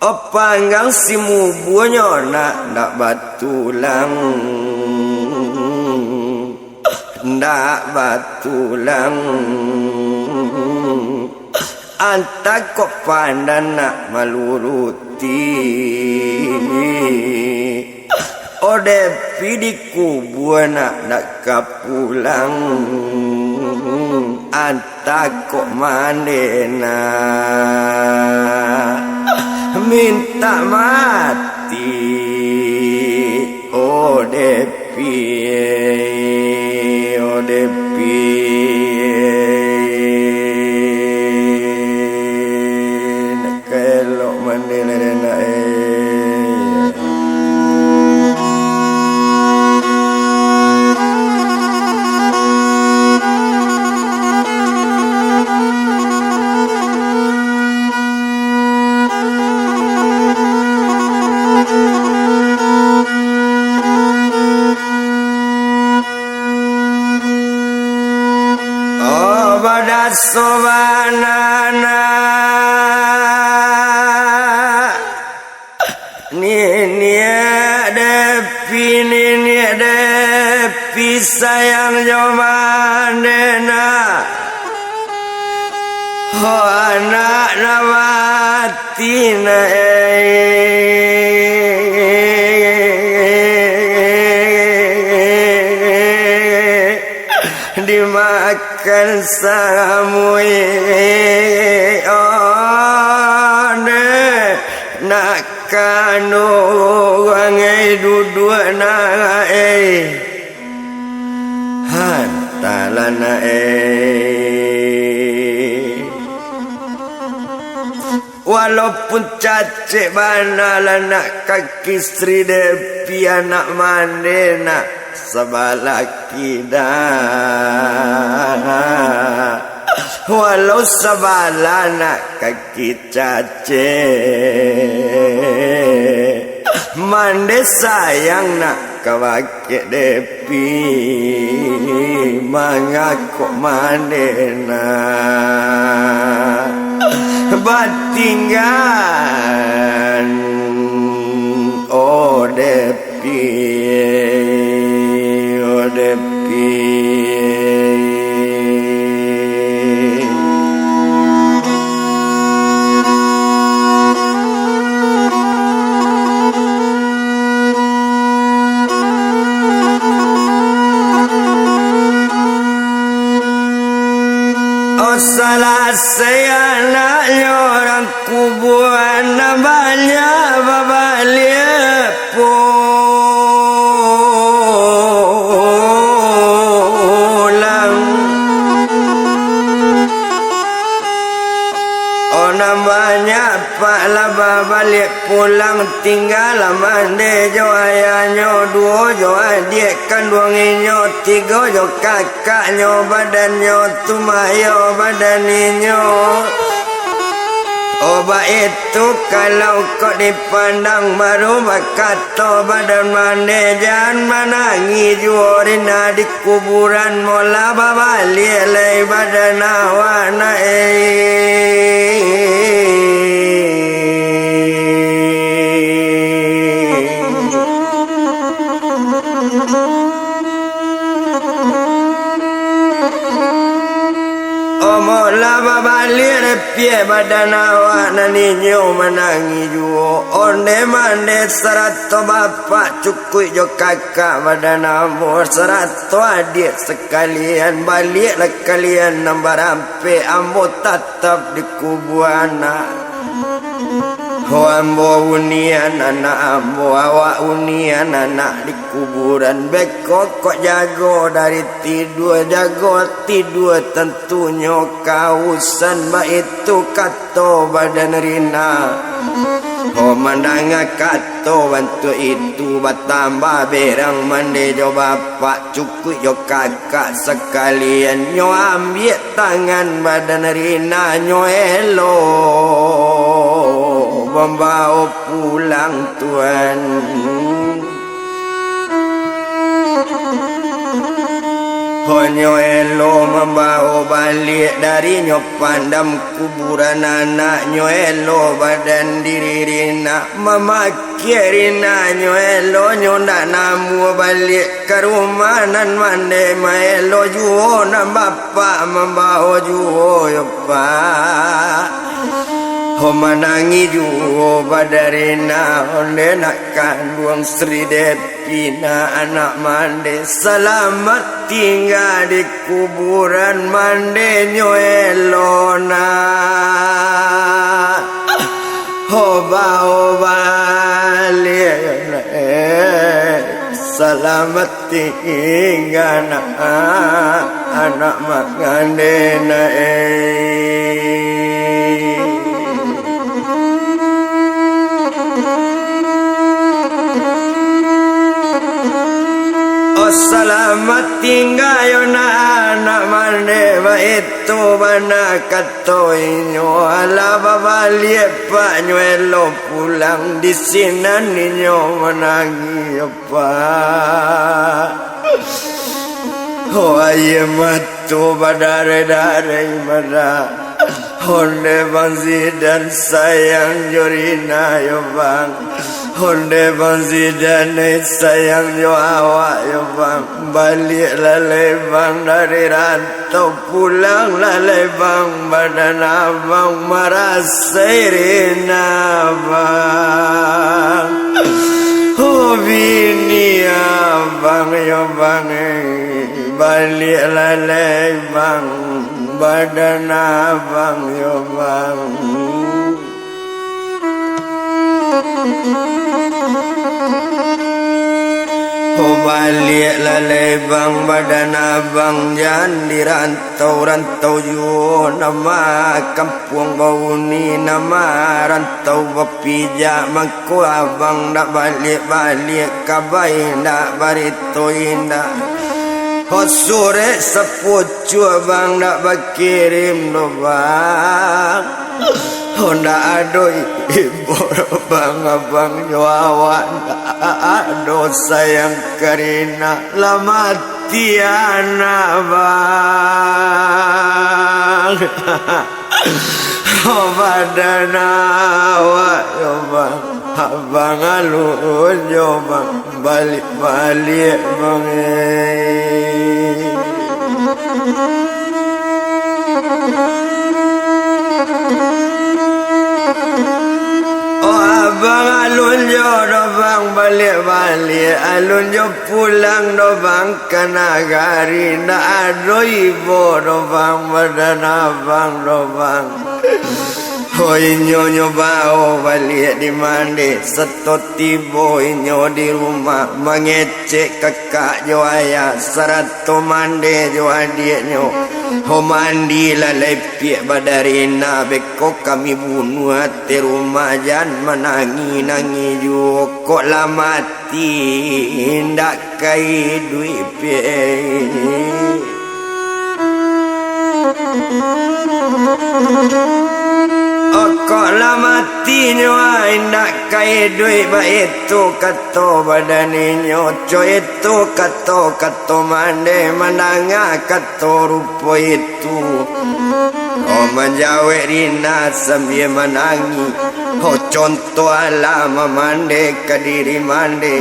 Opanggang si mubuanyo nak, ndak batulang, ndak batulang. Antah kok pandan nak maluruti. Ode pi di kubua nak, ndak ka pulang. Antah kok mande nak, mintak mati. Ode pi, ode pi. Nak ka elok mande lai nak, eh. Oh, badaso bana nak. Niniak Depi, Niniak Depi, sayang jo mande nak. Ho anak nan mati nak, eh. Dimakan samuik, oh, nak kanduang, eh, duduak nak, eh. Antahlah nak, eh. Walaupun cacek bana lah nak kaki Sri Depi anak mande nak sabalah kida. Walau sabalah nak kaki cacek, mande sayang nak ka bakeh Depi. Pi mangakok mande nak batinggan, oh Depi, oh Depi. Salasai anaknyo urang kubuan, banyak babaliak pulang. Oh, nan banyak Pak lah babaliak pulang, tingga lah mande jo ayahnyo, duo jo adiak kanduang inyo, tigo jo kakaknyo, badannyo tu mayo badan inyo. Oh, baitu kalau kok dipandang, baru bakato badan mande, jan manangih juo Rina di kuburan, molah babaliak lai badan awak nak, eh. Omolah babaliak repiak badan awak, nan inyo manangih juo. Onde mande sarato bapak, cukuik jo kakak badan ambo, sarato adiak sakalian, baliaklah kalian nan barampek, ambo tatap di kubua anak. Ho ambo unian anak ambo, awak unian anak di kuburan, beko kok jago dari tidua, jago tidua tantunyo kausan, baitu kato badan Rina. Ho mandanga kato bantuak itu, batambah berang mande jo bapak, cukuik jo kakak sakalian, nyo ambiak tangan badan Rina, nyo elo mambao pulang tuan. Ho nyo elo mambao baliak dari nyo pandam kuburan anak, nyo elo badan diri Rina, mamak- Kiri nanyo elo, nyo ndak namuah baliak ka rumah nan mande, maelo juo nan bapak mambao juo yo, Pak. Ho manangih juo badarina, onde nak kanduang Sri Depina anak mande, salamat tingga di kuburan mande nyo elo na. Oba-oba liek, salamat tingga nak, anak mangandena, eh. Oh, salamat tingga yo nak, anak mande, baitu bana kat- Toinyo alah babaliak, Pak, nyo elo pulang, di sinan inyo manangih, Pak. Oh, aia mato badareh-dareh, Mara. Onde Bang Zidan sayang jo Rina yo, Bang. Onde Bang Zidan sayang jo awak yo, Bang. Baliaklah lai, Bang, dari rantau. Pulanglah lai, Bang, badan abang marasai Rina, Bang. Oh, bini abang yo, Bang, eh. Baliaklah lai, Bang, badan abang yo, Bang. Oh, baliaklah lai, Bang, badan abang, jan dirantau-rantau juo, nama kampuang bauni, nama rantau bapijak, mangko abang ndak baliak-baliak, kabai ndak barito indak. Oh, surek sapucuak, Bang, ndak bakirim doh, Bang. Oh, ndak ado ibo doh, Bang, abang jo awak ndak ado sayang ka Rina, lah mati anak, Bang. Oh, badan awak yo, Bang. Abang alun yo, Bang. Baliak-baliak, Bang, eh. Oh, Bang, alun jo doh, Bang, baliak-baliak, alun jo pulang doh, Bang, ka nagari, ndak ado ibo doh, Bang, badan abang doh, Bang. Ho, inyo nyo bao baliak di mande, sato tibo inyo di rumah, mangecek kakak jo ayah, sarato mande jo adiaknyo. Ho, mandilah lai piak badarina, beko kami bunuah ati rumah, jan manangih-nangih juo, kok lah mati, indak ka iduik piak. Okok lah mati nyo, indak ka iduik, baitu kato badan inyo, co itu kato, kato mande, mandanga kato rupo itu. Oh, manjawek Rina sambia manangih. Oh, contoh alah mamande ka diri mande.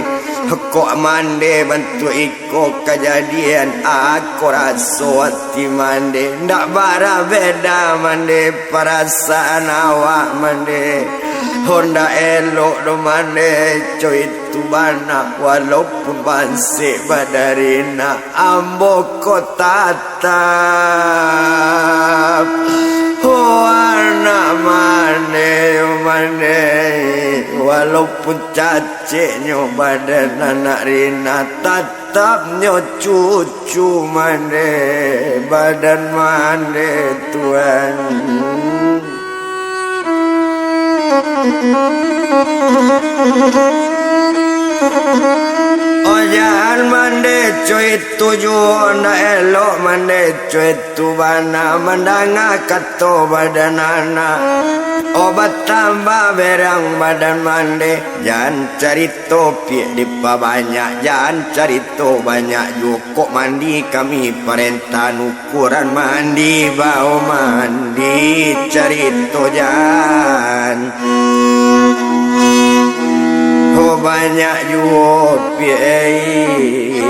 Kok mande bantuak iko kajadian, ako raso ati mande. Ndak bara beda mande, parasaan awak mande. Oh, ndak elok doh mande, co itu bana, walaupun bansek badarina. Ambo ko tatap, oh, anak mande, mande, walaupun caceknyo badan anak Rina, tatapnyo cucu mande, badan mande, Tuan. Ojan mande co itu juo, ndak elok mande co itu bana, mandanga kato badan anak. Oh, batambah berang badan mande, jan carito piak dipabanyak, jan carito banyak juo, kok mandi kami parentah nu Kuran mandi, bao mandi, carito jan. Ho, banyak juo piak.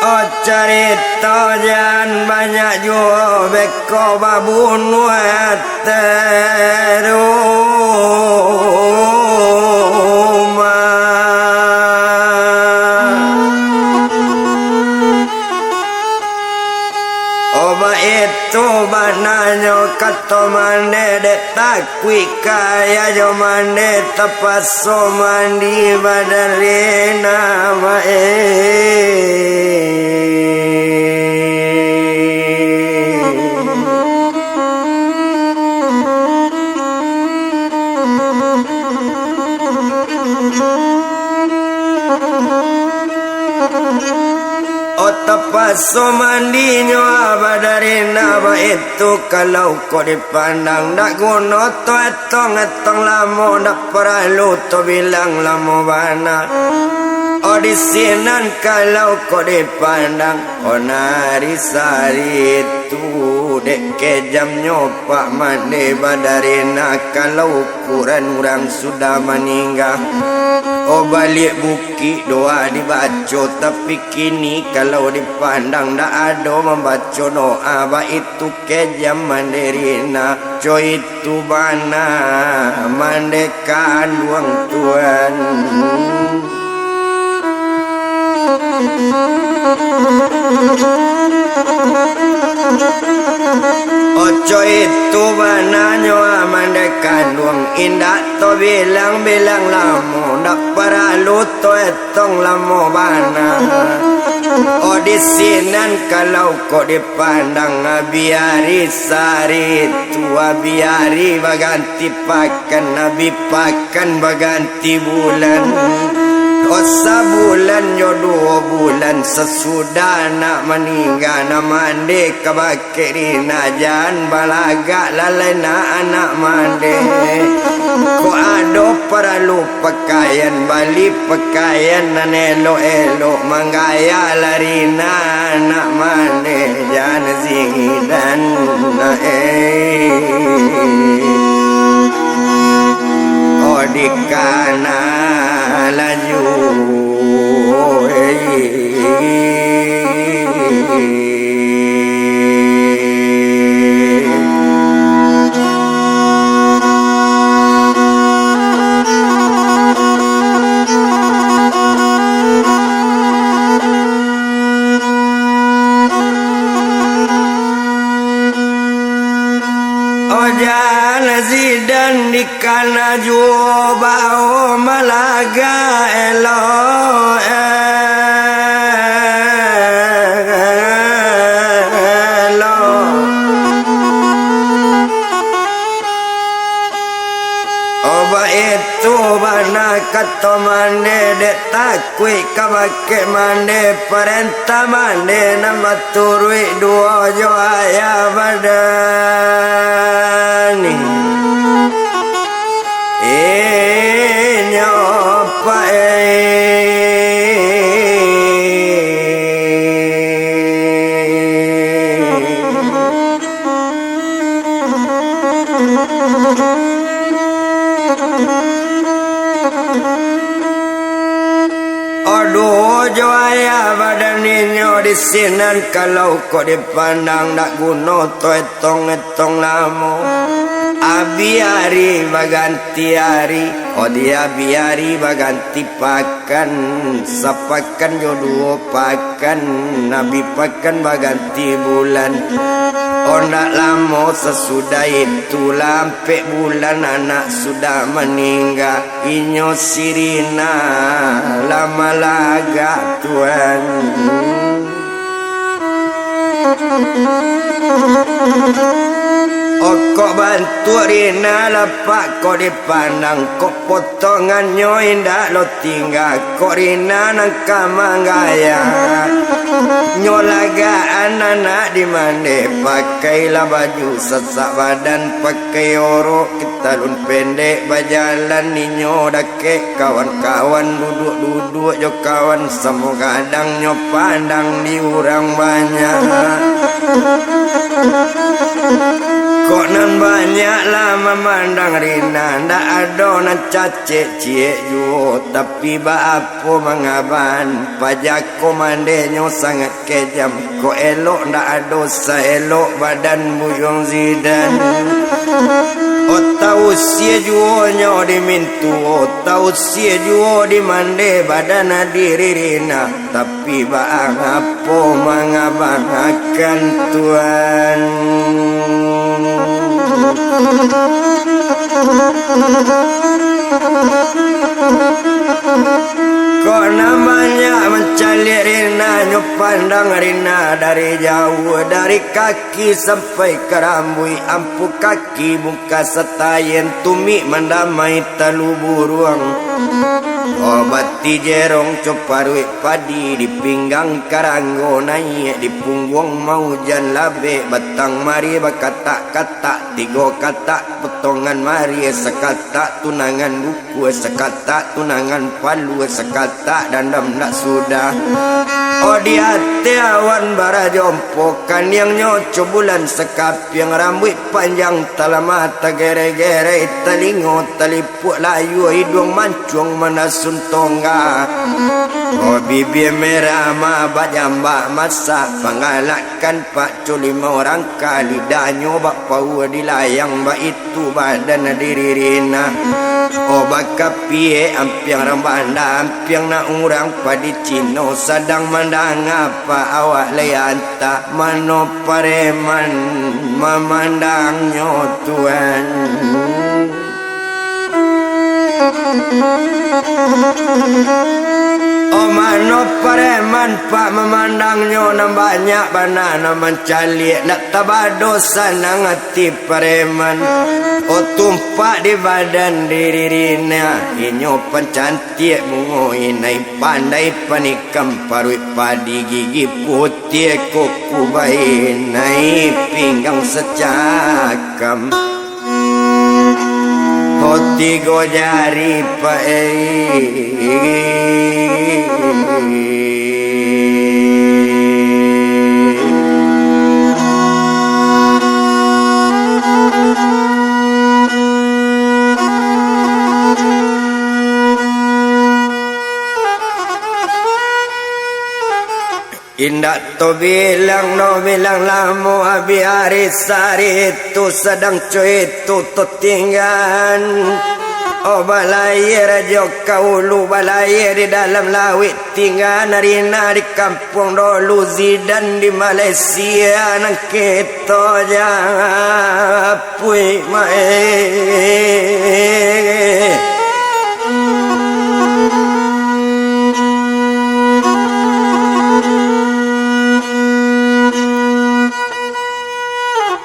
Oh, carito jan banyak juo, beko babunuah ati rumah. Oh, baitu bananyo kato mande, dek takuik ka ayah jo mande, tapaso mandi badarina, maeh. Oh, tapaso mandinyo badarina, baitu kalau kok dipandang, ndak guno to etong-etong lamo, ndak paralu to bilang lamo bana. Oh, di sinan kalau kok dipandang, oh, nari sari tu dek kejamnyo pak mande badarina, kalau ukuran urang sudah maningga. Oh, baliak bukik doa dibaco, tapi kini kalau dipandang ndak ado mambaco doa, baitu kejam mande rina, co itu bana mande kanduang tuan. Oco itu bananyo mande kanduang, indak to bilang-bilang lamo, ndak paralu to etong lamo bana. Oh, di sinan kalau kok dipandang, biari sari tua, biari baganti pakan, abi pakan baganti bulan. Oh, sabulan jo duo bulan sasudah nak maningga, nak mande ka bakeh Rina, jan balagak lalai nak anak mande. Kok ado paralu pakaian, bali pakaian nan elok-elok, manggaya lah Rina nak mande, jan zidan nak eh. Oh, dikana laju. Ojan zidan di Kana juo bao malaga elok-elok. Oh, baitu bana kato mande, dek takuik ka bakeh mande, parentah mande nan baturuik duo jo ayah badan. Inyo paeh. Aduh, jo ayah badan inyo di sinan, kalau kok dipandang dak guno, toh etong-etong lamo. Abi ari baganti ari, oh, di abi ari baganti pakan, sapakan jo duo pakan, abi pakan baganti bulan. Oh, ndak lamo sasudah itu, lah ampek bulan anak sudah maningga. Inyo si Rina lah malaga, Tuan. Okok bantuak Rina lapak kok dipandang, kok potongannyo indak lo tingga, kok Rina nan ka manggaya. Nyo lagaan anak di mande, pakailah baju sasak badan, pakai orok talun pendek, bajalan inyo dakek kawan-kawan, duduak-duduak jo kawan, samo gadang nyo pandang di urang banyak. Kok nan banyak lah mamandang Rina, ndak ado nan cacek ciek juo, tapi baapo mangaban, paja ko mandenyo sangat kejam, kok elok ndak ado saelok badan Buyuang Zidan. Oh, tausia juo nyo di mintuo, tausia juo di mande badan diri Rina, tapi baa ngapo mangabangakan, Tuan. Kok nan banyak mancaliak Rina, nyo pandang Rina dari jauah, dari kaki sampai ka rambuik, ampu kaki muka satayen, tumik mandamai talu buruang. Oh, bati jerong coparuik padi, di pinggang karanggo naiak, di pungguang maujan labek, batang mari bakatak-katak, tigo katak potongan mari, sakatak tunangan buku, sakatak tunangan palu, sakatak dandam nak sudah. Oh, di ateh awan barajompo, kaniangnyo cobulan sakapiang, rambuik panjang talama tagerei-gerei, talingo talipuak layua, iduang mancuang manasun tongga. Oh, bibia merah ma bajambak masak, panggalakan pak co limo rangka, lidahnyo bak paua dilayang, baitu badan diri Rina. Oh, bakapiek ampiang rang banda, ampiang nak urang padi Cino, sadang mandanga pak awak lai antah, mano pareman mamandangnyo, Tuan. Oh, mano pareman, Pak, mamandangnyo nan banyak bana nan mancaliak, ndak tabado sanang ati pareman. Oh, tumpak di badan diri Rina, inyo pancantiak bungo inai, pandai panikam paruik padi, gigi putiah kuku bainai, pinggang sacakam. Ho tigo jari, Pak, eh. Indak tabilang, no bilang lamo, abih ari sari tu sadang cuy tu tatinggaan. Oh, balayia rajo ka ulu, balayia di dalam lauik, tinggaan Rina di kampuang dolu, Zidan di Malaysia, nan kito japuik mai.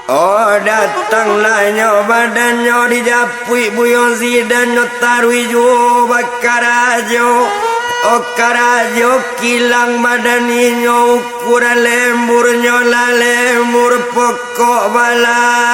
Oh, datanglah nyo, badannyo dijapuik Buyuang Zidan, nyo taruih juo bakarajo. Oh, karajo kilang badan inyo, ukuran lemburnyo lah lembur pokok balabiah.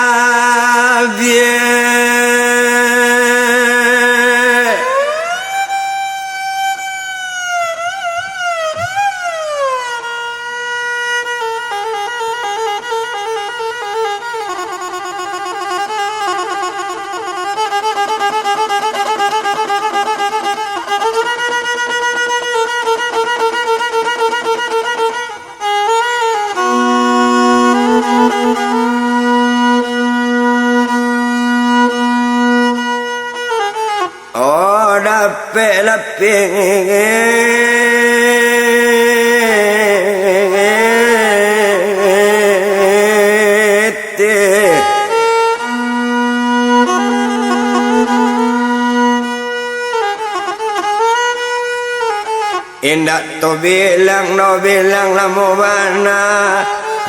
Oh, dapek lapeh. Indak tabilang, no bilang lamo bana.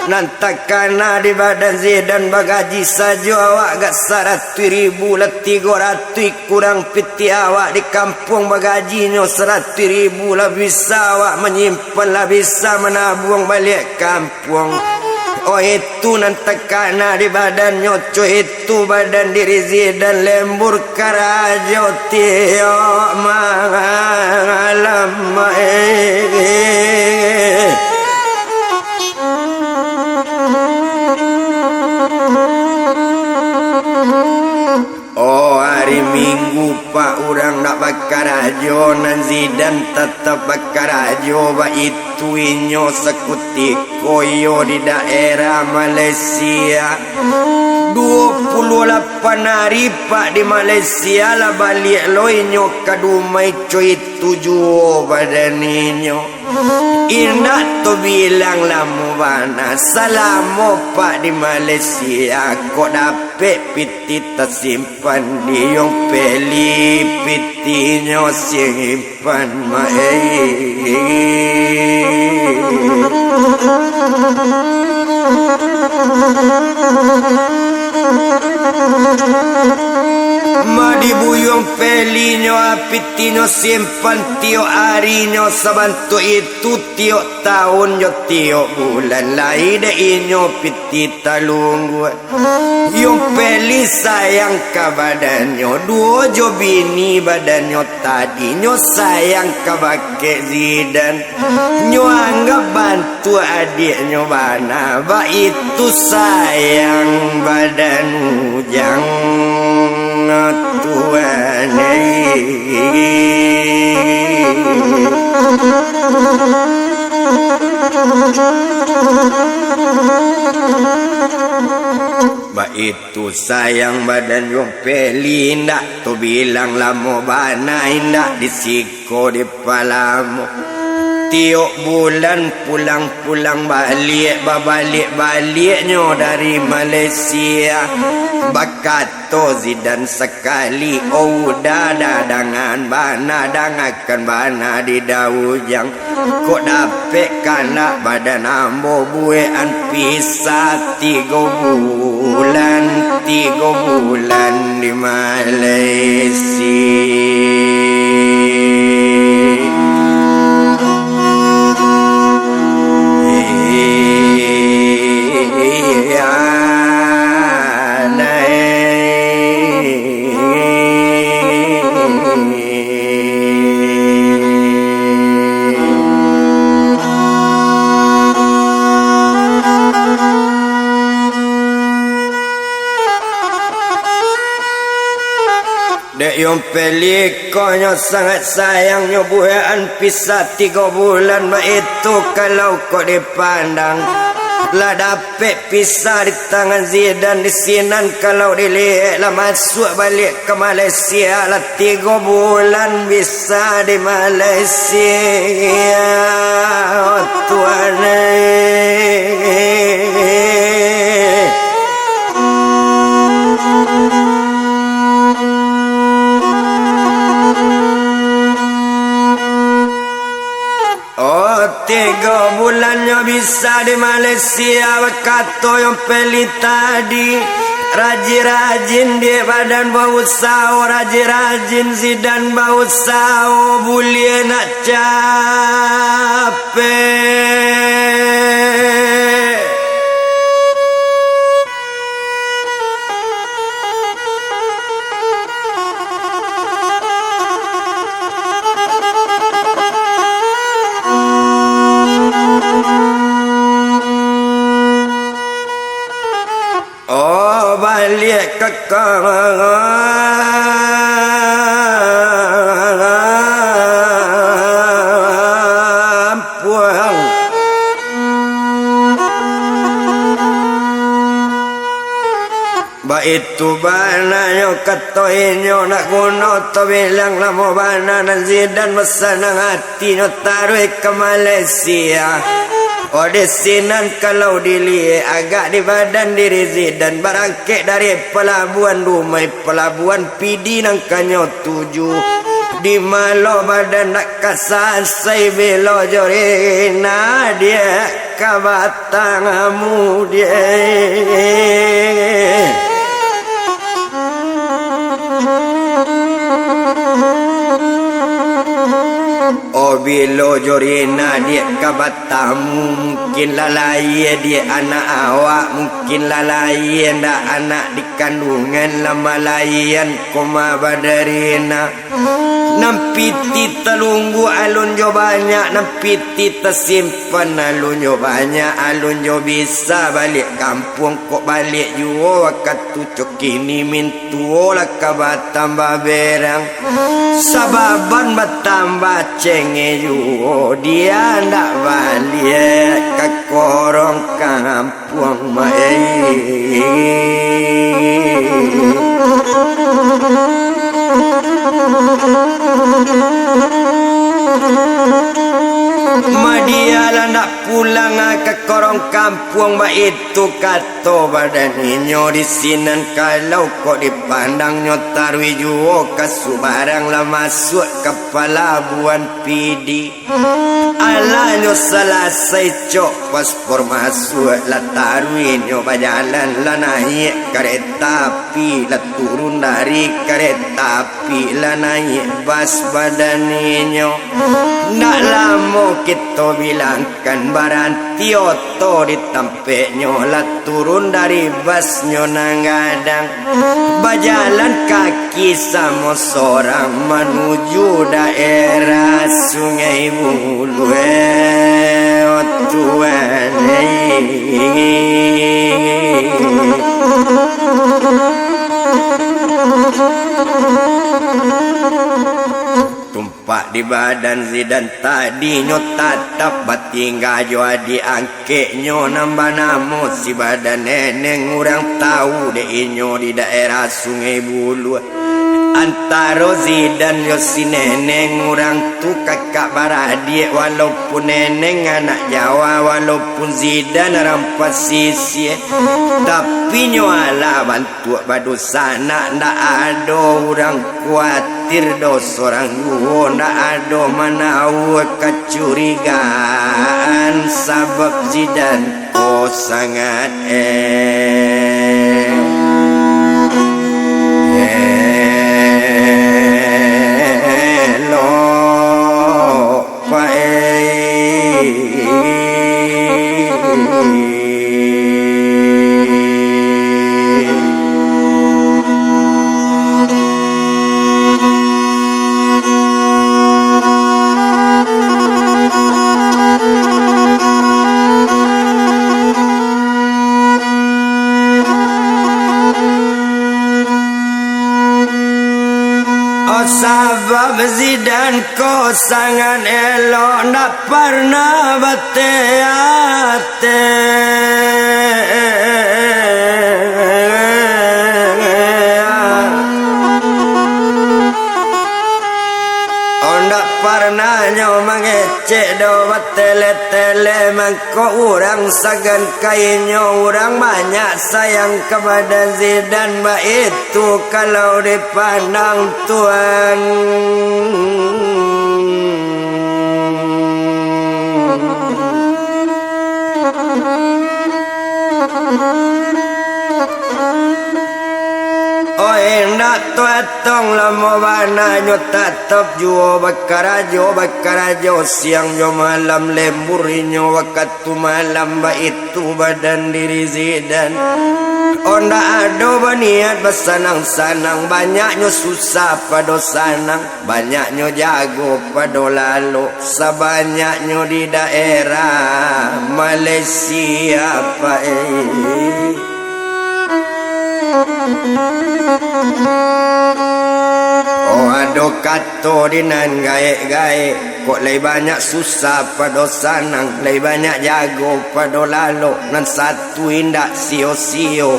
Nan takana di badan Zidan, bagaji sajo awak agak saratuih ribu, lah tigo ratuih kurang pitih awak di kampuang, bagajinyo saratuih ribu, lah bisa awak manyimpan, lah bisa manabuang baliak kampuang. Oh, itu nan takana di badannyo, cuy, itu badan diri Zidan, lembur karajo tiok malam, eh. Oh, ari Minggu, Pak, urang ndak bakarajo, nan Zidan tatap bakarajo, baitu inyo sakutiko iyo di daerah Malaysia. Duo puluah lapan ari, Pak, di Malaysia, lah baliak lo inyo ka dumai, cuy, itu juo badan inyo. Indak tabilang lamo bana, salamo, Pak, di Malaysia, kok dapek pitih tasimpan di Yong Peli, pitihnyo simpan, Mak, eh. Mak, di Buyuang Peli nyo, ah, pitihnyo simpan tiok arinyo sabantuak itu, tiok taun jo tiok bulan, lai dek inyo pitih talungguak. Yong Peli sayang ka badannyo, duo jo bini badannyo tadi, nyo sayang ka bakeh Zidan. Nyo anggap bantuak adiaknyo bana, baitu sayang badan ujang, Tuan, eh. Baitu sayang badan Yong Peli, indak tabilang lamo bana, indak di siko dipalamo. Tiok bulan pulang-pulang baliak, babaliak-baliaknyo dari Malaysia. Bakato Zidan sakali, "Oh, uda, dangan bana, dangakan bana di Daujang. Kok dapek kandak badan ambo buekan pisah tigo bulan, tigo bulan di Malaysia." Dek Yumpeli, konyo sangat sayangnyo buekan pisah tigo bulan, baitu kalau kok dipandang. Lah dapek pisah di tangan Zidan di sinan, kalau diliek lah masuak baliak ka Malaysia, lah tigo bulan bisa di Malaysia. Oh, Tuhan eh. Oh, tigo bulannyo bisa di Malaysia, bakato Yumpeli tadi. Rajin-rajin di badan bausaho, rajin-rajin Zidan bausaho, buliah nak capek. Oh, baliak ka kampuang. Baitu bananyo kato inyo, nak guno tabilang lamo bana nan Zidan basanang atinyo taruih ka Malaysia. Oh, di sinan kalau diliek agak di badan diri Zidan, barangkek dari palabuahan Dumai, palabuahan Pidi nan kanyo tuju. Di malo badan nak ka sansai bilo jorina diak ka batang mudiak. Oh, bilo jorina diak ka batamu, mungkin lah layie diak anak awak, mungkin lah layie ndak anak di kanduangan, lah malaian koma badarina. Nan pitih talunggu alun jo banyak, nan pitih tasimpan alun jo banyak, alun jo bisa baliak kampuang, kok baliak juo wakatu cokini mintuo lah ka batambah berang. Sababan batambah cengeh juo, diak ndak baliak ka korong kampuang. Puang maeh. Madialah nak pulang ka korong kampuang, baitu kato badan inyo di sinan. Kalau kok dipandangnyo taruih juo ka subarang, lah masuak ka palabuahan Pidi. Alah nyo salasai cok paspor masuak, lah taruih nyo bajalan, lah naiak kareta api, lah turun dari kareta api, lah naiak bas badan inyo. Ndak lamo kito bilangkan baranti oto di tampek nyo, lah turun dari basnyo nan gadang, bajalan kaki samo sorang manuju daerah Sungai Buluah, oh Tuhan, eh. Tumpak di badan Zidan tadinyo tatap batingga jo adiak angkeknyo nan banamo si Badan Neneng, urang tau dek inyo di daerah Sungai Buluah. Antaro Zidan jo si Neneng, urang tu kakak baradiak, walaupun Neneng anak Jawa, walaupun Zidan urang pasisia, tapi nyo alah bantuak badunsanak, ndak ado urang kuatir doso urang juo, ndak ado manaua kacurigaan, sabab Zidan ko sangat e-, elok, Pak, e. Oh, sabab Zidan ko sangat elok, ndak parnah bateh ati. Oh, ndak parnah nyo mangecek doh, batele-tele mangko urang sagan ka inyo, urang banyak sayang kapada Zidan, baitu kalau dipandang Tuan. Oi, indak tuatong lamo bana nyo tatap juo bakarajo, bakarajo siang jo malam, lembur inyo wakatu malam, baitu badan diri Zidan. Oh, ndak ado baniat basanang-sanang, banyaknyo susah pado sanang. Banyaknyo jago pado lalok, sabanyaknyo di daerah Malaysia, Pak, e. Oh, ado kato di nan gaek-gaek, kok lai banyak susah pado sanang, lai banyak jago pado lalok, nan satu tu indak sio-sio.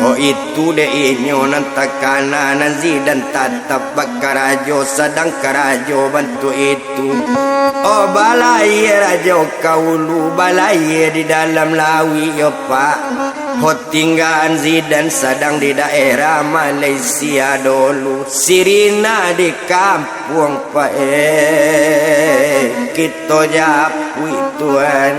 Oh, itu dek inyo nan takana, nan Zidan tatap bakarajo, sadang karajo bantuak itu. Oh, balayia rajo ka ulu, balayia di dalam lauik yo, Pak. Oh, tinggaan Zidan sadang di daerah Malaysia dulu, si Rina di kampuang. Puang pae kito japuik tuan.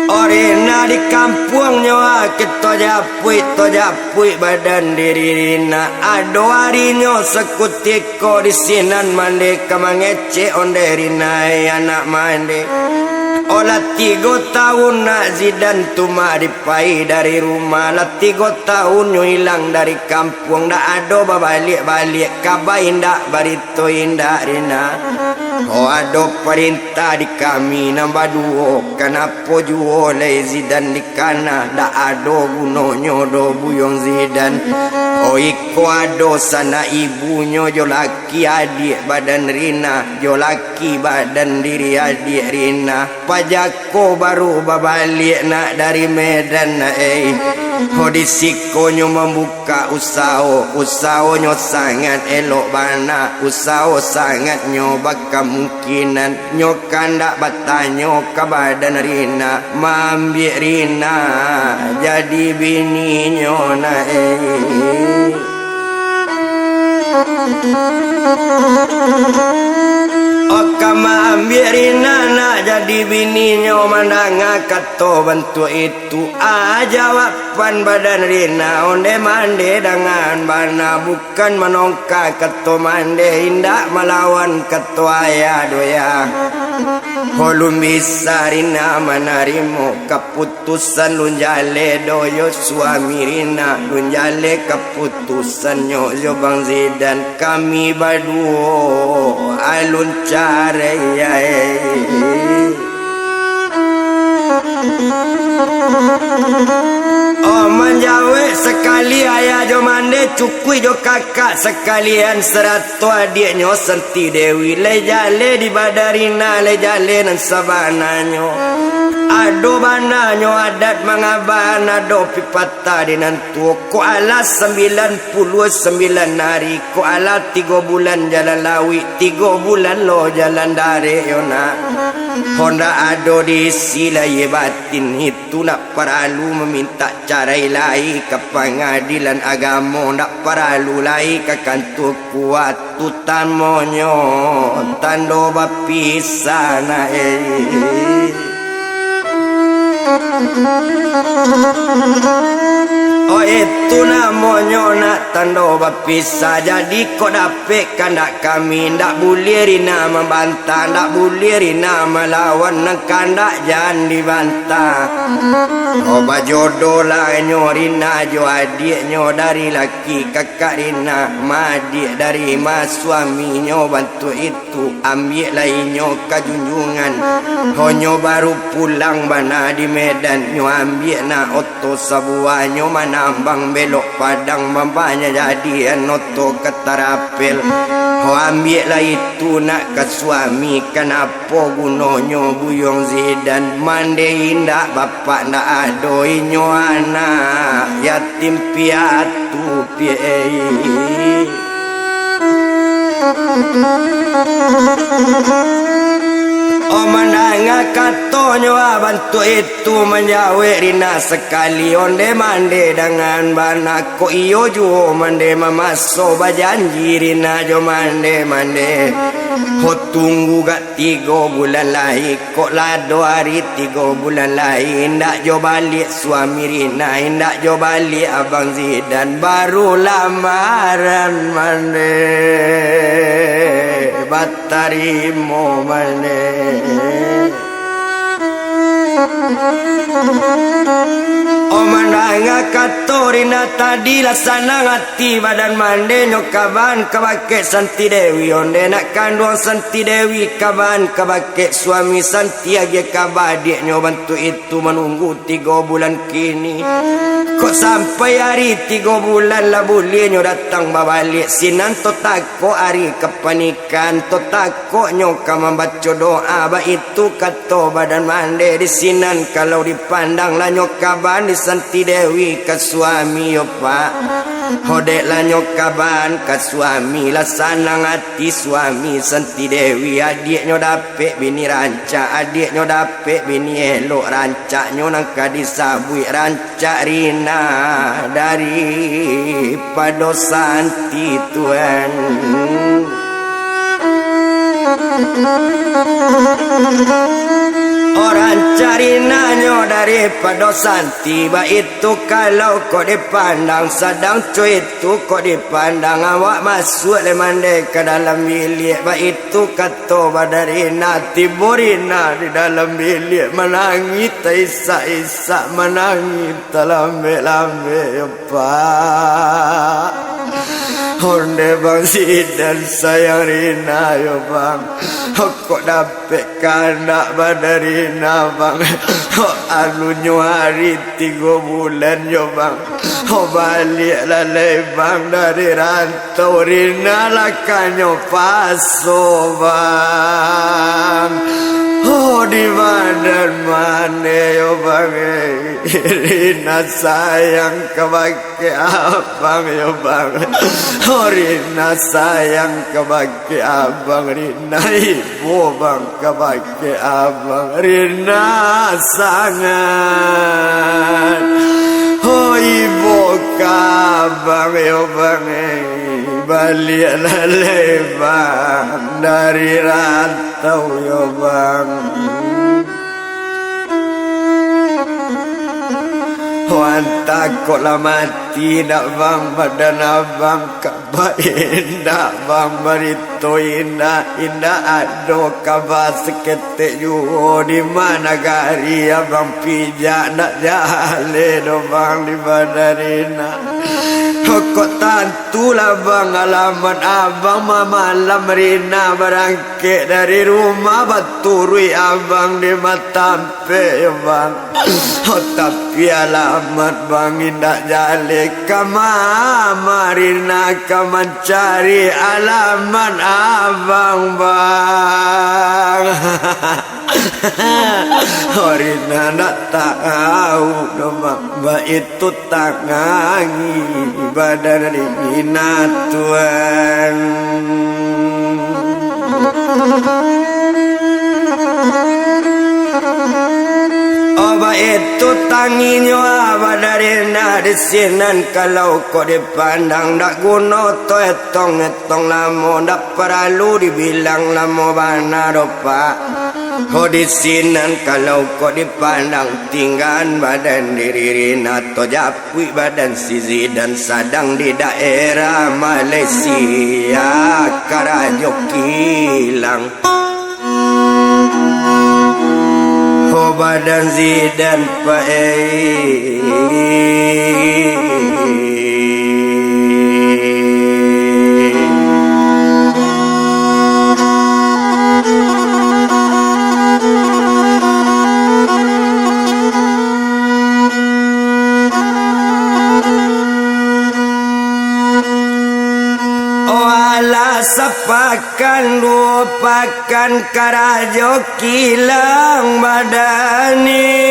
Orina di kampuangnyo, ah, kito japuik, to japuik badan diri Rina. Ado arinyo sakutiko di sinan mande ka mangecek onde Rina, eh, anak mande. Oh, lah tigo taun nak Zidan tu mah di pai dari rumah, lah tigo taun nyo ilang dari kampuang, ndak ado babaliak-baliak, kaba indak, barito indak, Rina. Oh, ado parintah di kami nan baduo, kanapo juo lai Zidan dikana, ndak ado gunonyo doh buyuang Zidan. Oh, iko ado sanak ibunyo jo laki adiak badan Rina, jo laki badan diri adiak Rina. Pajako baru babaliak nak dari Medan, nak, eh. Ho, di siko nyo mambukak usaho, usaho nyo sangat elok bana, usaho sangat nyo bakamungkinan. Nyo kandak batanyo ka badan Rina, maambiak Rina jadi bininyo, nak, eh. Oh, ka maambiak Rina nak jadi bininyo, mandanga kato bantuak itu, ah, jawaban badan Rina, onde mande dangan bana, bukan manongka kato mande, indak malawan kato ayah doh, yah. Ho, lun bisa Rina manarimo kaput- Kaputusan lun jaleh doh yo suami Rina, lun jaleh kaputusannyo yo Bang Zidan, kami baduo alun caraiai. Oh, Manjawek sakali ayah jo mande, cukuik jo kakak sakalian, sarato adiaknyo Santi Dewi. Lai jaleh di Badarina, lai jaleh nan sabananyo. Ado bananyo adat mangaban, ado pipatah di nan tuo. Kok alah sambilan puluah sambilan ari, kok alah tigo bulan jalan lauik, tigo bulan lo jalan darek yo nak. Hondak ado diisi lai batin itu nak paralu mamintak carai lai ka pangadilan agamo, ndak paralu lai ka kantua kuat, tu tamonyo tando bapisah na, eh. Oh, itu namonyo nak tando bapisah. Jadi kok dapek kandak kami, ndak buliah Rina mambantah, ndak buliah Rina malawan, nan kandak jan dibantah. Oh, bajodohlah nyo Rina jo adiaknyo dari laki kakak Rina, ma adiak dari ma suaminyo bantuak itu. Tu ambiaklah inyo ka junjuangan. Honyo baru pulang bana di Medan, nyo ambiak nak oto sabuah, nyo manambang belok Padang, mambanya jadian oto katarapel. Ho ambiaklah itu nak ka suami, kanapo gunonyo Buyuang Zidan, mande indak bapak ndak ado, inyo anak yatim piatu piai. Oh, mandanga katonyo, ah, bantuak itu manjawek Rina sakali, onde mande dangan bana, kok iyo juo mande mamaso, bajanji Rina jo mande, mande. Ho tunggu gak tigo bulan lai, kok lah ado ari tigo bulan lai, indak jo baliak suami Rina, indak jo baliak Abang Zidan, baru lamaran mande, batarimo mande. Oh, mandanga kato Rina tadi lah sanang ati badan mande, nyo kaban ka bakeh Santi Dewi, onde nak kanduang Santi Dewi, kaban ka bakeh suami Santi, agiah kaba adiaknyo bantuak itu manunggu tigo bulan kini. Kok sampai ari tigo bulan lah buliah nyo datang babaliak, sinan to takok ari ka panikan, to takok nyo ka mambaco doa, baitu kato badan mande di sinan. Kalau dipandang lah nyo kaban di Santi Dewi ka suami yo, Pak. Ho dek lah nyo kaban ka suami, lah sanang ati suami Santi Dewi, adiaknyo dapek bini rancak, adiaknyo dapek bini elok, rancaknyo nan ka disabuik rancak Rina daripado Santi, Tuan. Oh, rancak Rinanyo daripado Santi, baitu kalau kok dipandang, sadang co itu kok dipandang, awak masuak lai mande ka dalam biliak, baitu kato badan Rina, tibo Rina di dalam biliak, manangih taisak-isak, manangih talambek-lambek, yo Pak. Onde Bang Zidan sayang Rina, yo Bang. Kok dapek kandak badan Rina, Bang. Alunyo ari tigo bulan, yo Bang. Baliak lah lai, Bang, dari rantau. Rina lah kanyo paso, Bang. Oh, di badan mande, yo Bang, eh. Rina sayang ka bakeh abang, yo Bang. Oh, Rina sayang ka bakeh abang, Rina ibo, Bang, ka bakeh abang. Rina sangat, oh, ibo ka abang, yo Bang, eh. Baliak lah lai, Bang, dari rantau, yo Bang. Wan takok lah mati dak, Bang, badan abang, kaba indak, Bang, barito indak, indak ado kaba saketek juo. Di ma nagari abang pijak, ndak jaleh doh, Bang, di badan Rina. Kok tantulah, Bang, alamat abang mamalam Rina barangkek dari rumah, baturuik abang di matampek, yo, Bang. Oh, tapi alamat Bang indak jaleh, ka ma Rina ka mancari alamat abang, Bang. Rina ndak tahu doh, Bang, baitu tangangi badan Rina, Tuan. Oh, baitu tanginyo badan Rina di sinan, kalau kok dipandang, ndak guno to etong-etong lamo, ndak paralu dibilang lamo bana doh, Pak. Ho, di sinan kalau kok dipandang, tinggaan badan diri Rina, tajapuik badan si Zidan, sadang di daerah Malaysia karajo kilang. Ho, badan Zidan, Pak, eh. Oh, alah sapakan duo pakan karajo kilang badan inyo.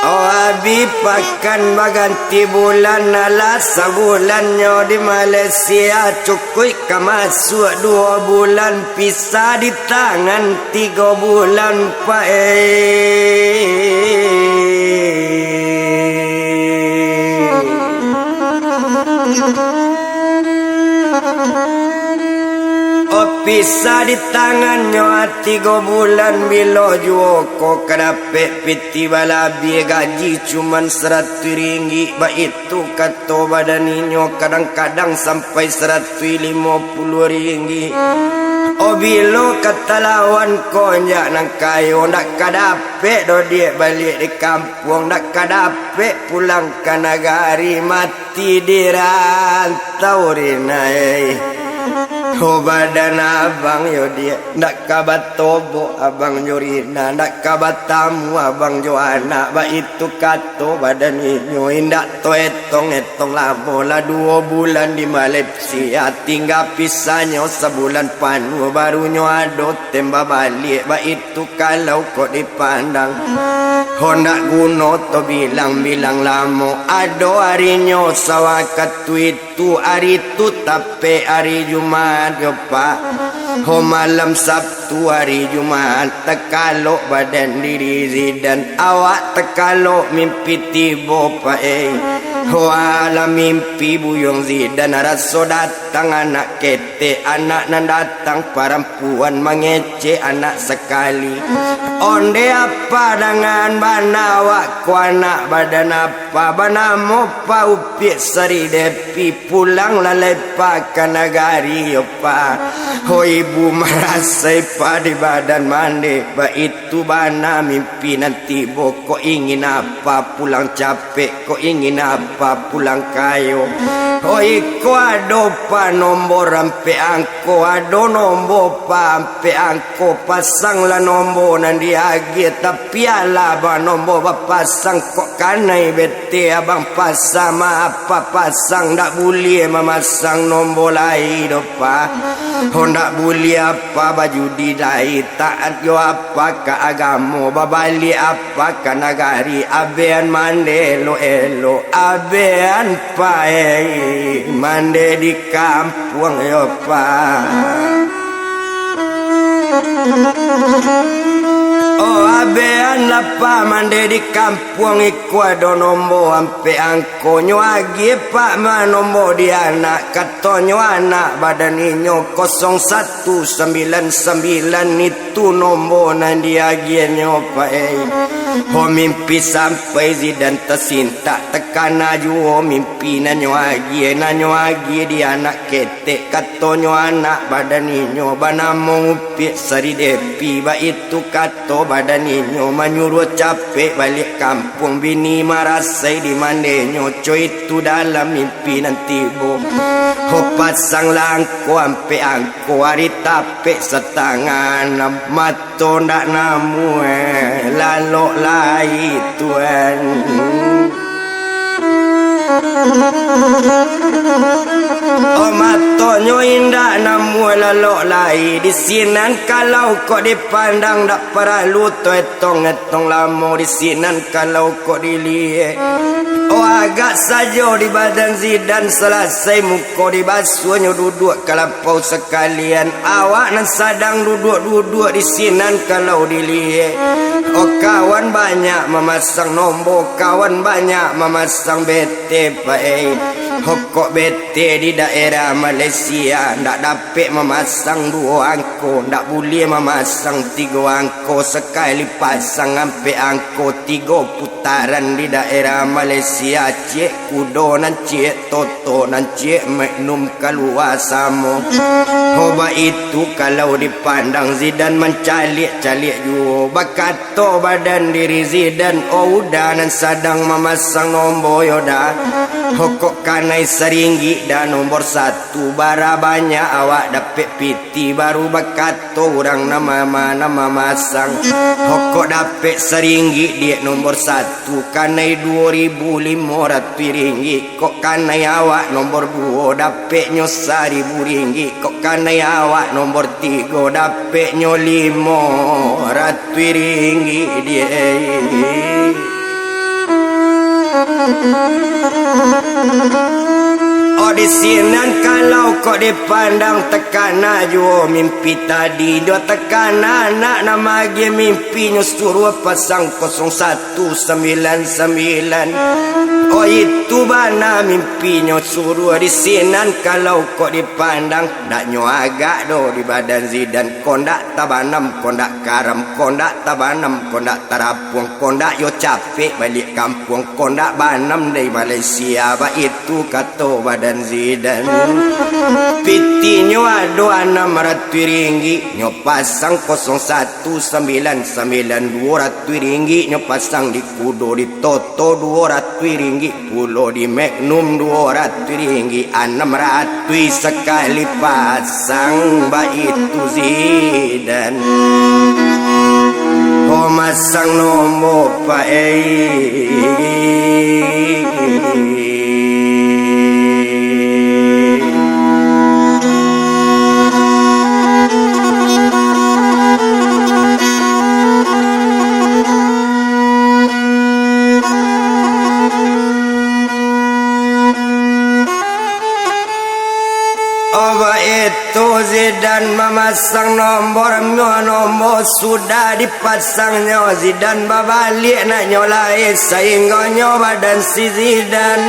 Oh, abih pakan baganti bulan, alah sabulannyo di Malaysia, cukuik ka masuak duo bulan, pisah di tangan tigo bulan, Pak, eh. Oh, pisah di tangannyo tigo bulan, bilo juo ko ka dapek piti balabih, gaji cuman saratuih ringgik, baitu kato badan inyo, kadang-kadang sampai saratuih limo puluah ringgik. Oh, bilo ka talawan konjak nan kayo, ndak ka dapek doh diak baliak di kampuang, ndak ka dapek pulang ka nagari, mati di rantau, Rina, eh. Oh, badan abang yo diak, ndak ka batobok abang jo Rina, ndak ka batamu abang jo anak, baitu kato badan inyo, indak to etong-etong lamo, lah duo bulan di Malaysia, tingga pisahnyo sabulan panuah, barunyo ado tembak baliak, baitu kalau kok dipandang. Ho, ndak guno to bilang-bilang lamo, ado arinyo sawakatu itu, ari tu tapek ari Jumaat yo, Pak. Ho, malam Sabtu ari Jumaat, takalok badan diri Zidan, awak takalok mimpi tibo, Pak, eh. Ho, alah mimpi buyuang Zidan, raso datang anak ketek, anak nan datang parampuan, mangecek anak sakali. Onde apa dangan bana awak ko, anak badan apa, banamo Pak Upiak Sari Depi, pulang lalai Pak ka nagari yo, Pak. Ho, ibu marasai Pak di badan mande, baitu bana mimpi nan tibo, kok ingin apa pulang capek, kok ingin apa pulang kayo. Ho, iko ado Pak nombo ampek angko, ado nombo Pak ampek angko, pasanglah nombo nan diagiah, tapi alah abang nombo bapasang, kok kanai bete abang pasang, ma apa pasang, ndak buliah mamasang nombo lai doh, Pak. Ho, ndak buliah apa bajudi lai, taat yo apa ka agamo, babaliak apa ka nagari, abean mande elok-elok, abean Pak, eh, mande di kampuang yo, Pak. Oh, abean lah Pak mande di kampuang, iko ado nombo ampek angko, nyo agiah Pak ma nombo di anak, katonyo anak badan inyo kosong satu sambilan sambilan, itu nombo nan diagiahnyo, Pak, eh. Ho mimpi sampai Zidan tasintak, takana juo mimpi nan nyo agiah, nan nyo agiah di anak ketek. Katonyo anak badan inyo banamo Upiak Sari Depi, baitu kato badan inyo manyuruah capek baliak kampuang, bini marasai di mandenyo, co itu dalam mimpi nan tibo. Ho pasang langko ampek angko, ari tapek satangah anam, mato ndak namuah lalok lai, Tuan. Oh, matonyo indak namuah lalok lai, di sinan kalau kok dipandang, ndak paralu to etong-etong lamo, di sinan kalau kok diliek. Oh, agak sajo di badan Zidan salasai muko dibasuahnyo duduak kalapau sakalian. Awak nan sadang duduak-duduak di sinan kalau diliek. Oh, kawan banyak mamasang nombo, kawan banyak mamasang bete, Pak, eh. Ho kok bete di daerah Malaysia, ndak dapek mamasang duo angko, ndak buliah mamasang tigo angko, sakali pasang ampek angko, tigo putaran di daerah Malaysia, ciek kudo nan ciek toto nan ciek Magnum kalua samo. Ho, baitu kalau dipandang, Zidan mancaliak-caliak juo, bakato badan diri Zidan, "Oh, uda nan sadang mamasang nombo yo, Da. Ho, kok kanai saringgik, Da, nombor satu, bara banyak awak dapek piti Ti baru bakato urang nan mama-, nan mamasang. Ho kok dapek saringgik diak nombor satu, kanai duo ribu limo ratuih ringgik. Kok kanai awak nombor duo, dapeknyo saribu ringgik. Kok kanai awak nombor tigo, dapeknyo limo ratuih ringgik diak." Oh, di sinan kalau kok dipandang, takana juo mimpi tadi, jo takana anak nan maagiah mimpinyo suruah pasang kosong satu sambilan sambilan. Oh, itu bana mimpinyo suruah. Di sinan kalau kok dipandang, ndak nyo agak doh di badan Zidan, kondak tabanam, kondak karam, kondak tabanam, kondak tarapuang, kondak yo capek baliak kampuang, kondak banam dari Malaysia, baitu kato badan Zidan. Pitinyo ado anam ratuih ringgik, nyo pasang kosong satu sambilan sambilan, duo ratuih ringgik nyo pasang di kudo, di toto duo ratuih ringgik pulo, di Magnum duo ratuih ringgik, anam ratuih sakali pasang, baitu Zidan. Ko masang nomor, Pak, eh. Oba itu Zidan mamasang nombornyo, nomor sudah dipasangnyo, Zidan babaliak nak nyo lai, sainggonyo badan si Zidan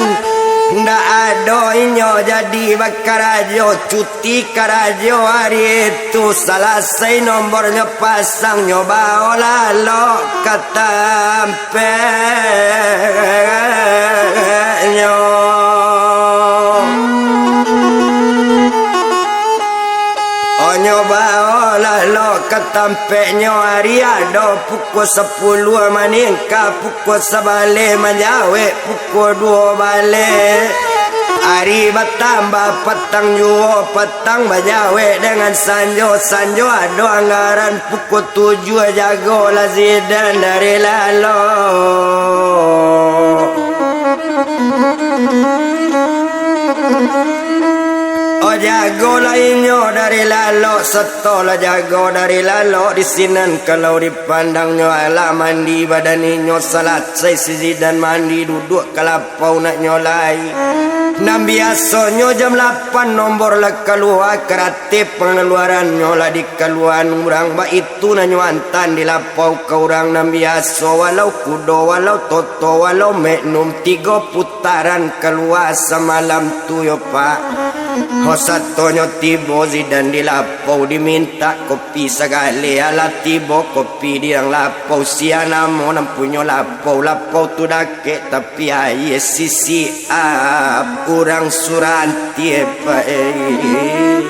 ndak ado inyo jadi bakarajo, cuti karajo ari itu. Salasai nombornyo pasang, nyo baolah lok ka tampeknyo. Onyo baolah lok ka tampeknyo, ari ado pukua sapuluah maningka, pukua sabaleh manjawek, pukua duo baleh. Ari batambah, patang juo, patang bajawek dengan sanjo, sanjo ado anggaran, pukua tujuah jagolah Zidan dari lalok. Oh, jagolah inyo dari lalok, satolah jago dari lalok, di sinan kalau dipandangnyo alah mandi badan inyo, salasai si Zidan mandi, duduak ka lapau nak nyo lai. Nan biasonyo jam lapan nombor lah kalua, karate pangaluarannyo lah dikaluaan urang, baitu nan nyo antaan di lapau ka urang nan biaso, walau kudo, walau toto, walau Magnum, tigo putaran kalua samalam tu yo, Pak. Ho satonyo tibo Zidan di lapau, dimintak kopi sagaleh. Alah tibo kopi di dalam lapau, sia namo nan punyo lapau. Lapau tu dakek tapi aia, sisiap urang Surantie, Pak, eh.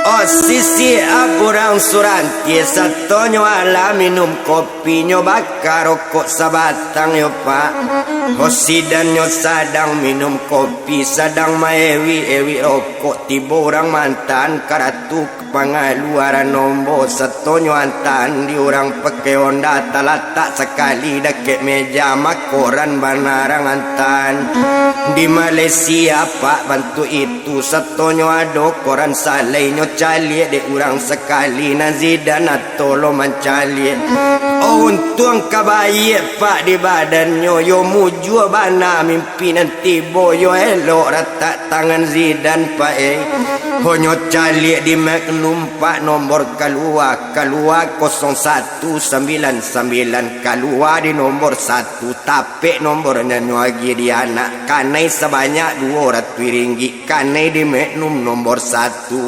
Oh, sisiap urang Surantie, satonyo alah minum kopi. Pinyo baka rokok sabatang yo, Pak. Ho Zidan nyo sadang minum kopi, sadang maewik-ewik rokok, tibo urang maantaan karatu pangaluaran nombo, satonyo antaan di urang pakai onda, talatak sakali dakek meja, ma koran banarang antaan. Di Malaysia, Pak, bantuak itu. Tu satonyo ado koran salai, nyo caliak dek urang sakali, nan Zidan ato lo mancaliak. Oh, untuang ka baiak, Pak, di badannyo, yo mujua bana mimpi nan tibo, yo elok ratak tangan Zidan, Pak, eh. Ho nyo caliak di Magnum, Pak, nombor kalua, kalua kosong satu sambilan sambilan, kalua di nombor satu, tapek nombornyo nyo agiah di anak, kanai sabanyak duo ratuih ringgit. Kanai di Magnum nombor satu.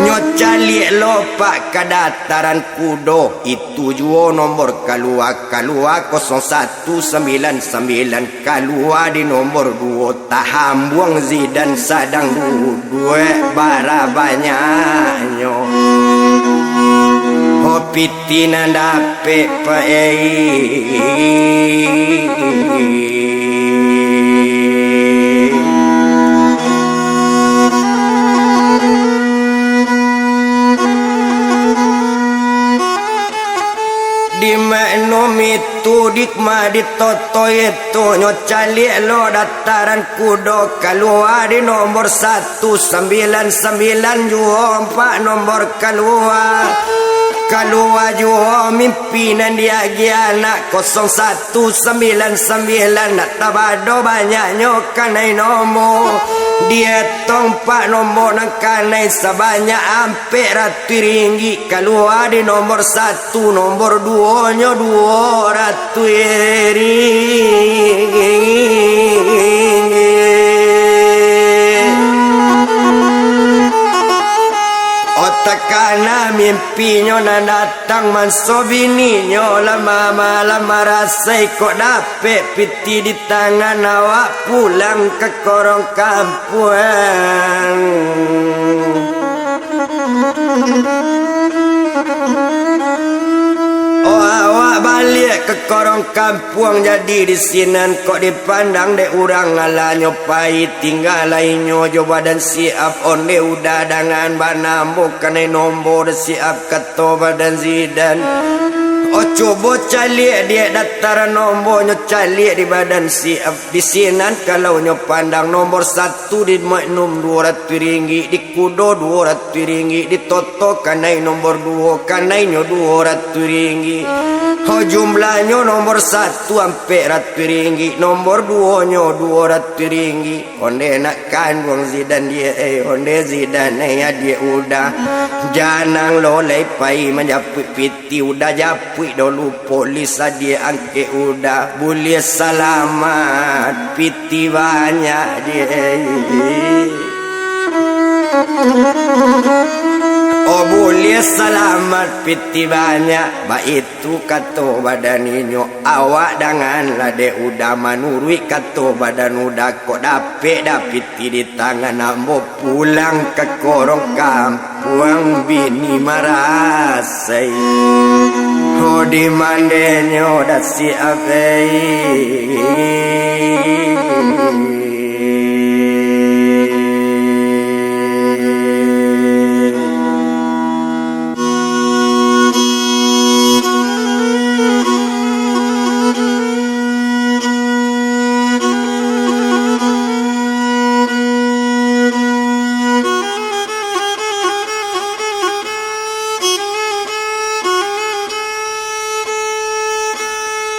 Nyo caliak lo, Pak, ka dataran kudo. Itu juo nombor kalua, kalua kosong satu sambilan sambilan, kalua di nombor duo. Tahambuang Zidan sadang duduak, bara banyaknyo. Ho, piti nan dapek, Pak, eh. Di Magnum itu, di ma di toto itu, nyo caliak lo dataran kudo, kalua di nombor satu sambilan sambilan juo, Pak, nombor kalua. Kalua juo mimpi nan diagiah anak, kosong satu sambilan sambilan, nak tabado banyaknyo kanai nomor. Dietong, Pak, nomor nan kanai sabanyak ampek ratuih ringgit, kalua di nombor satu, nombor duonyo duo ratuih ringgit. Otak kana mimpinyo nan datang manso bininyo, lah ma-, ma-, lah marasai kok dapek piti di tangan, awak pulang ka korong kampuang. Oh, awak baliak ka korong kampuang, jadi di sinan kok dipandang dek urang, alanyo pai tingga lai nyo jo badan siap, onde udah dangan banambo kanai nombo dah siap, kato badan Zidan. Oh, cubo caliak diak dataran nombo, nyo caliak di badan siap. Di sinan kalau nyo pandang, nombor satu di Magnum duo ratuih ringgit, di kudo duo ratuih ringgit, di toto kanai nombor duo, kanainyo duo ratuih ringgit. Ho, jumlahnyo nombor satu ampek ratuih ringgit, nombor duonyo duo ratuih ringgit. Onde nak kanduang Zidan diak, eh, onde Zidan, eh, adiak udah. Janang lo lai pai manjapuik piti, udah japuik dulu polis, adiak angkek udah. Buliah salamat piti banyak diak, eh. Oh, buliah salamat piti banyak, baitu kato badan inyo, awak danganlah dek udah, manuruik kato badan udah, kok dapek dah piti di tangan ambo, pulang ka korong kampuang bini marasai. Ho, di mandenyo dah siap, eh.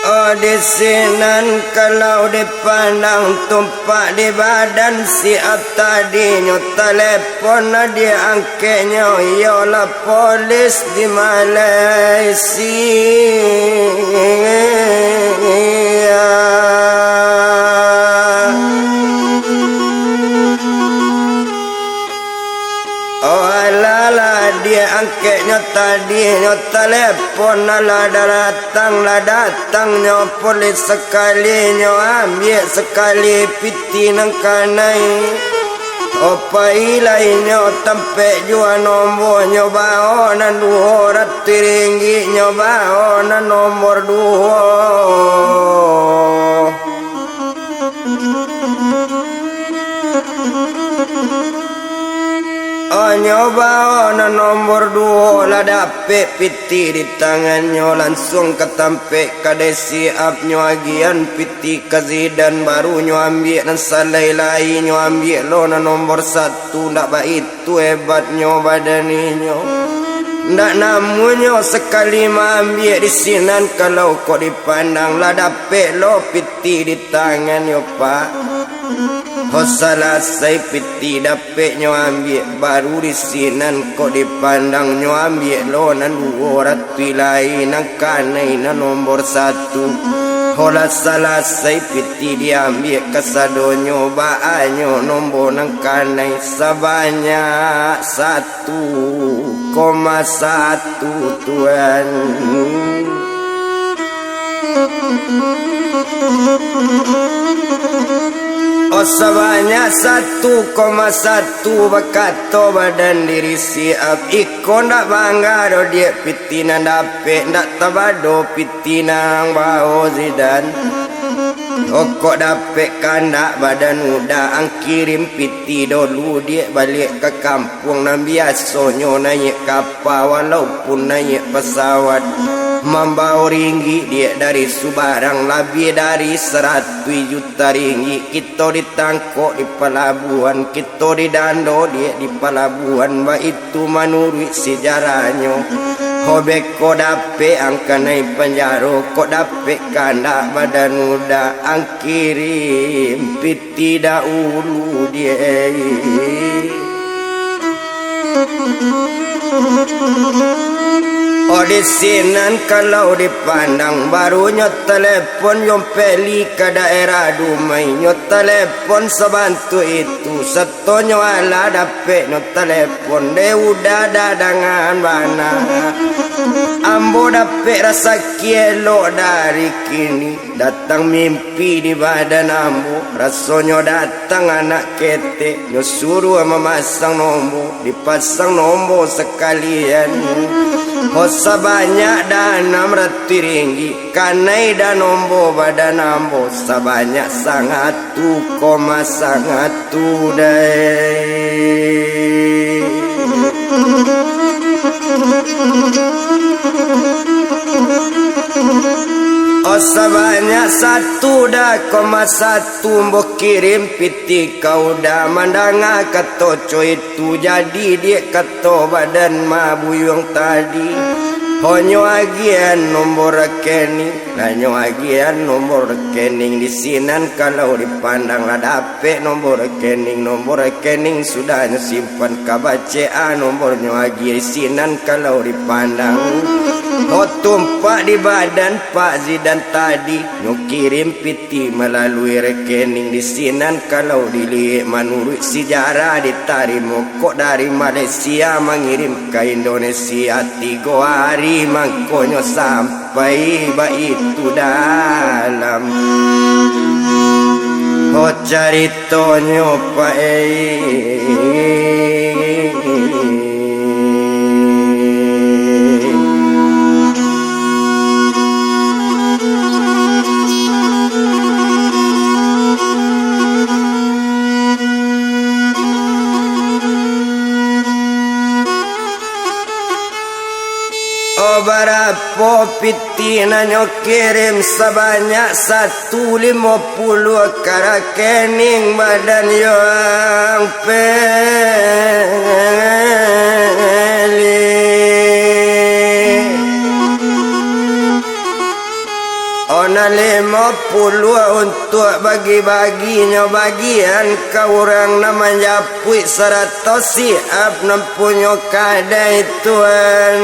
Oh, di sinan kalau dipandang tumpak di badan siap tadinyo, talepon diangkeknyo, iyolah polis di Malaysia. Angkeknyo tadi, nyo talepon, alah datang, lah datang nyo polis sakali, nyo ambiak sakali piti nan kanai. Opai lai nyo tampek jua nombor, nyo bao nan duo ratuih ringgik, nyo bao nan nombor duo. Onyo bao nan nombor duo lah dapek piti di tangannyo, lansuang ka tampek kadai si Ap, nyo agiahan piti ka Zidan, baru nyo ambiak nan salai lai, nyo ambiak lo nan nombor satu, ndak baitu hebatnyo badan inyo. Ndak namuahnyo sakali maambiak di sinan, kalau kok dipandang lah dapek lo piti di tangannyo, Pak. Ho salasai piti dapeknyo ambiak, baru di sinan kok dipandang nyo ambiak lo nan duo ratuih lai, nan kanai nan nombor satu. Ho lah salasai piti diambiak kasadonyo, baanyo nombor nan kanai sabanyak satu koma satu, Tuan. Oh, sabanyak satu koma satu, bakato badan diri si Ap, iko ndak bangga doh, Diak, piti nan dapek, ndak tabado piti nan bao, Zidan. Okok dapek kandak badan uda, ang kirim piti dolu, Diak, baliak ka kampuang nan biasonyo naiak kapa, walaupun naiak pasawat. Mambao ringgik, Diak, dari subarang labiah dari saratuih juta ringgik. Kito ditangkok di palabuhan, kito didando, Diak, di palabuhan, baitu manuruik sejarahnyo. Ho beko dapek ang kanai panjaro, kok dapek kandak badan uda, ang kirim piti daulu, Diak. Oh, di sinan kalau dipandang, baru nyo talepon Yong Peli ka daerah Dumai, nyo talepon sabantuak itu, satonyo alah dapek nyo talepon dek uda dadangan bana. Ambo dapek rasaki elok dari kini. Datang mimpi di badan ambo, rasonyo datang anak ketek, nyo suruah mamasang nombor, dipasang nombor sakalian. Ho sabanyak dah anam ratuih ringgik, kanai dah nombor badan ambo, sabanyak sangatu koma sangatu dai. Oh, sabanyak satu dah koma satu, ambo kirim piti ka uda, mandanga kato co itu, jadi Diak, kato badan mabuyuang tadi. Ho nyo agiahan nombor rekening, lah nyo agiahan nombor rekening, di sinan kalau dipandang lah dapek nombor rekening, nombor rekening sudah nyo simpan, ka bacek a nombornyo agiah di sinan kalau dipandang. Ho tumpak di badan Pak Zidan tadi, nyo kirim piti malalui rekening di sinan kalau diliek manuruik sejarah ditarimo kok dari Malaysia mangirim ka Indonesia, tigo ari mangkonyo sampai baitu dalam. Ho caritonyo, Pak, eh. Oh, barapo piti nan nyo kirim? Sabanyak satu limo puluah ka rekening badan Yong Peli. Oh, nan limo puluah untuak bagi-bagi, nyo bagian ka urang nan manjapuik sarato si Ap nan punyo kadai, Tuan.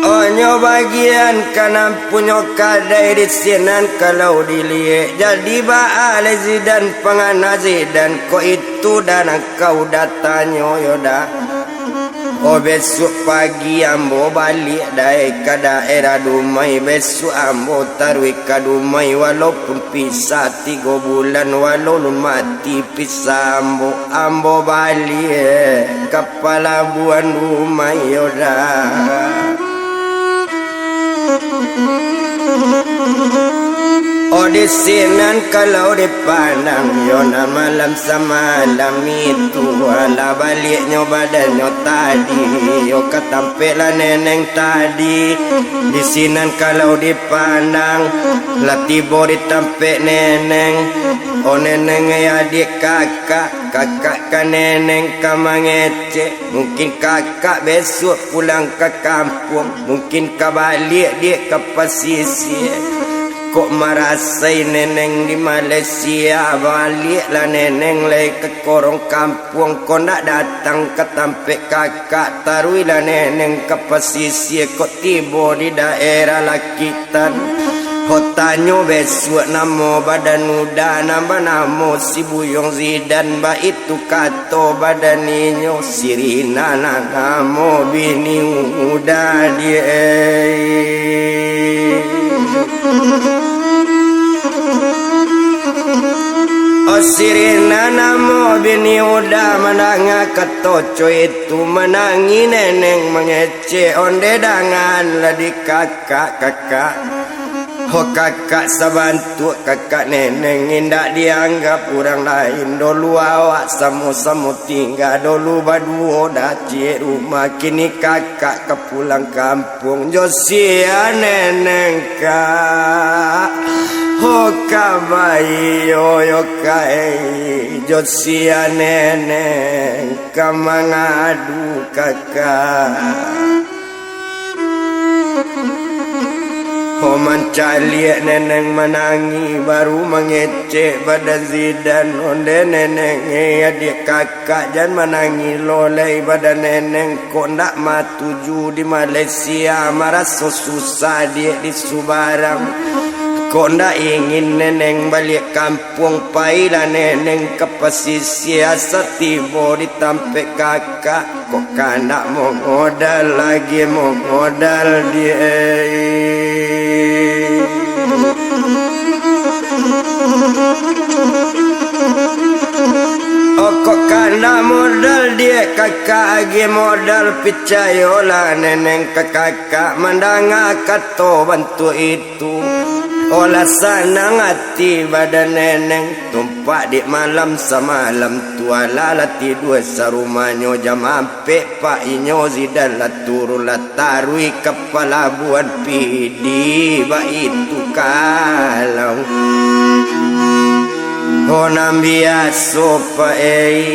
Oh, Nyo bagian ka nan punyo kadai di sinan kalau diliek. Jadi baa lai Zidan pangana Zidan, kok itu dan angkau datanyo yo dah. Oh, besuak pagi ambo baliak dai ka daerah Dumai. Besuak ambo taruih ka Dumai, walaupun pisah tigo bulan, walau lun mati pisah ambo, ambo baliak ka palabuahan Dumai yo dah. Oh, di sinan kalau dipandang, yo nan malam samalam itu, alah baliaknyo badannyo tadi, yo ka tampek lah neneng tadi. Di sinan kalau dipandang, lah tibo di tampek neneng. Oh, neneng, eh, adiak kakak, kakak ka neneng ka mangecek. Mungkin kakak besuak pulang ka kampuang, mungkin ka baliak diak ka pasisia. Kok marasai neneng di Malaysia, baliaklah neneng lai ka korong kampuang. Kok ndak datang ka tampek kakak, taruihlah neneng ka pasisia. Kok tibo di daerah Lakitan, ho tanyo besuak namo badan uda nan banamo si Buyuang Zidan, baitu kato badan inyo, si Rina nan namo bini uda diak. Oh, si Rina namo bini uda mandanga kato co itu, manangih neneng mangecek, ondeh danganlah di kakak, kakak. Ho kakak sabantuak, kakak neneng indak dianggap urang lain. Dolu awak samo-samo tingga, dolu baduo dah ciek rumah, kini kakak ka pulang kampuang. Jo sia neneng, kak? Ho ka baiyo yo, kak, eh, jo sia neneng ka mangadu, kakak? Ho mancaliak neneng manangih, baru mangecek badan Zidan, ondeh neneng, eh, adiak kakak, jan manangih lo lai badan neneng, kok ndak matuju di Malaysia, maraso susah diak di subarang. Kok ndak ingin neneng baliak kampuang, pailah neneng ka pasisia, satibo di tampek kakak. Kok kandak mongodal lagi mongodal diak. Oh, kok kandak modal diak kakak, agi modal picayolah neneng ka kakak, mandanga kato bantuak itu. Olah sanang ati badan neneng, tumpak dek malam samalam tu, alah lah tidua sarumahnyo, jam ampek pak inyo Zidan lah turun, lah taruih ka palabuahan Pidie, baitu kalau. Ho nan biaso pak ei.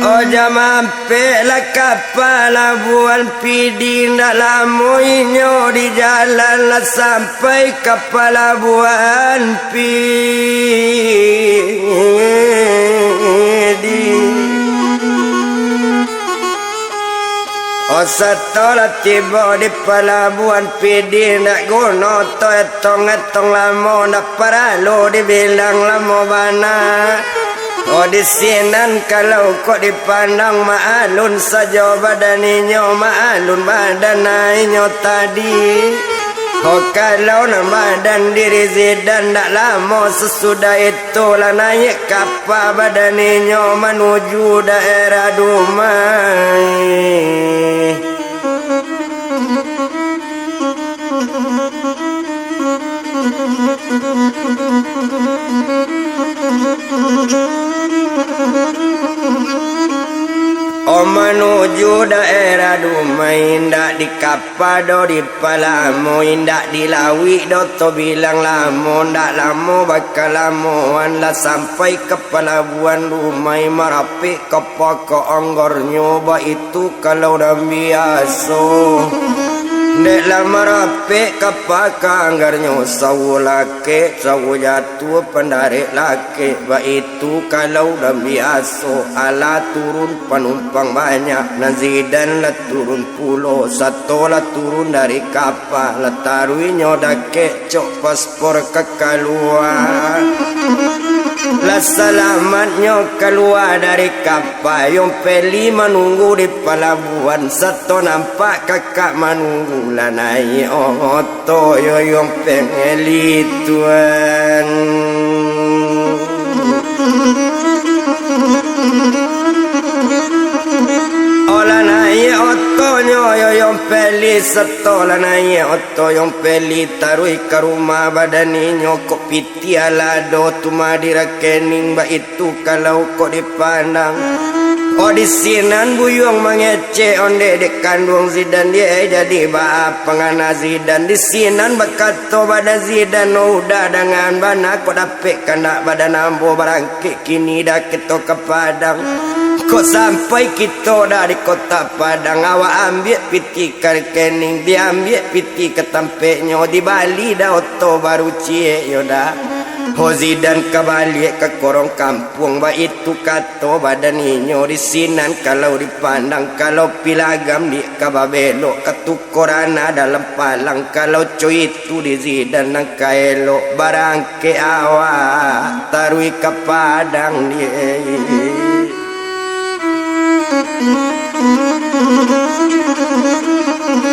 Oh, jam ampek lah ka palabuahan Pidie, ndak lamo inyo di jalan lah sampai ka palabuahan Pidie. Oh, sato lah tibo di palabuahan Pidie, ndak guno to etong-etong lamo, ndak paralu dibilang lamo bana. Oh, di sinan kalau kok dipandang, maalun sajo badan inyo, maalun badan inyo tadi. Oh, kalau nan badan diri Zidan, ndak lamo sasudah itu lah naiak kapa badan inyo manuju daerah Dumai. Om Manuju daerah Dumai, indak di kapa doh dipalamo, indak di lauik doh tabilang lamo, ndak lamo bakalamoan lah sampai ka palabuahan Dumai, marapek kapa ka anggarnyo, baitu kalau nan biaso. Dek lah marapek kapa ka anggarnyo, sawo lakek, sawo jatuah, pandarek lakek, baitu kalau nan biaso. Alah turun panumpang banyak, nan Zidan lah turun pulo, sato lah turun dari kapa, lah taruihnyo dakek cok paspor ka kalua. Lah salamatnyo kalua dari kapa, Yong Peli manunggu di palabuahan, sato nampak kakak manunggu, lah naiak oto yo Yong Peli tuan. Oh, lah naiak otonyo yo Yong Peli, sato lah naiak oto Yong Peli, taruih ka rumah badan inyo, kok piti alah doh tu mah di rekening, baitu kalau kok dipandang. Oh, di sinan Buyuang mangecek ondeh dek kanduang Zidan, dek jadi baa pangana Zidan. Di sinan bakato badan Zidan, oh, udah dangan bana kok dapek kandak badan ambo, barangkek kini dah kito ka Padang. Kok sampai kito dah di kota Padang, awak ambiak piti ka rekening, diambiak piti ka tampeknyo, dibali dah oto baru ciek yo dah. Ho Zidan ka baliak ka korong kampuang, baitu kato badan inyo, di sinan kalau dipandang, kalau pilagam di ka babelok, ka tukoran dalam palang, kalau co itu di Zidan nan ka elok, barangkek awak taruih ka Padang, dek.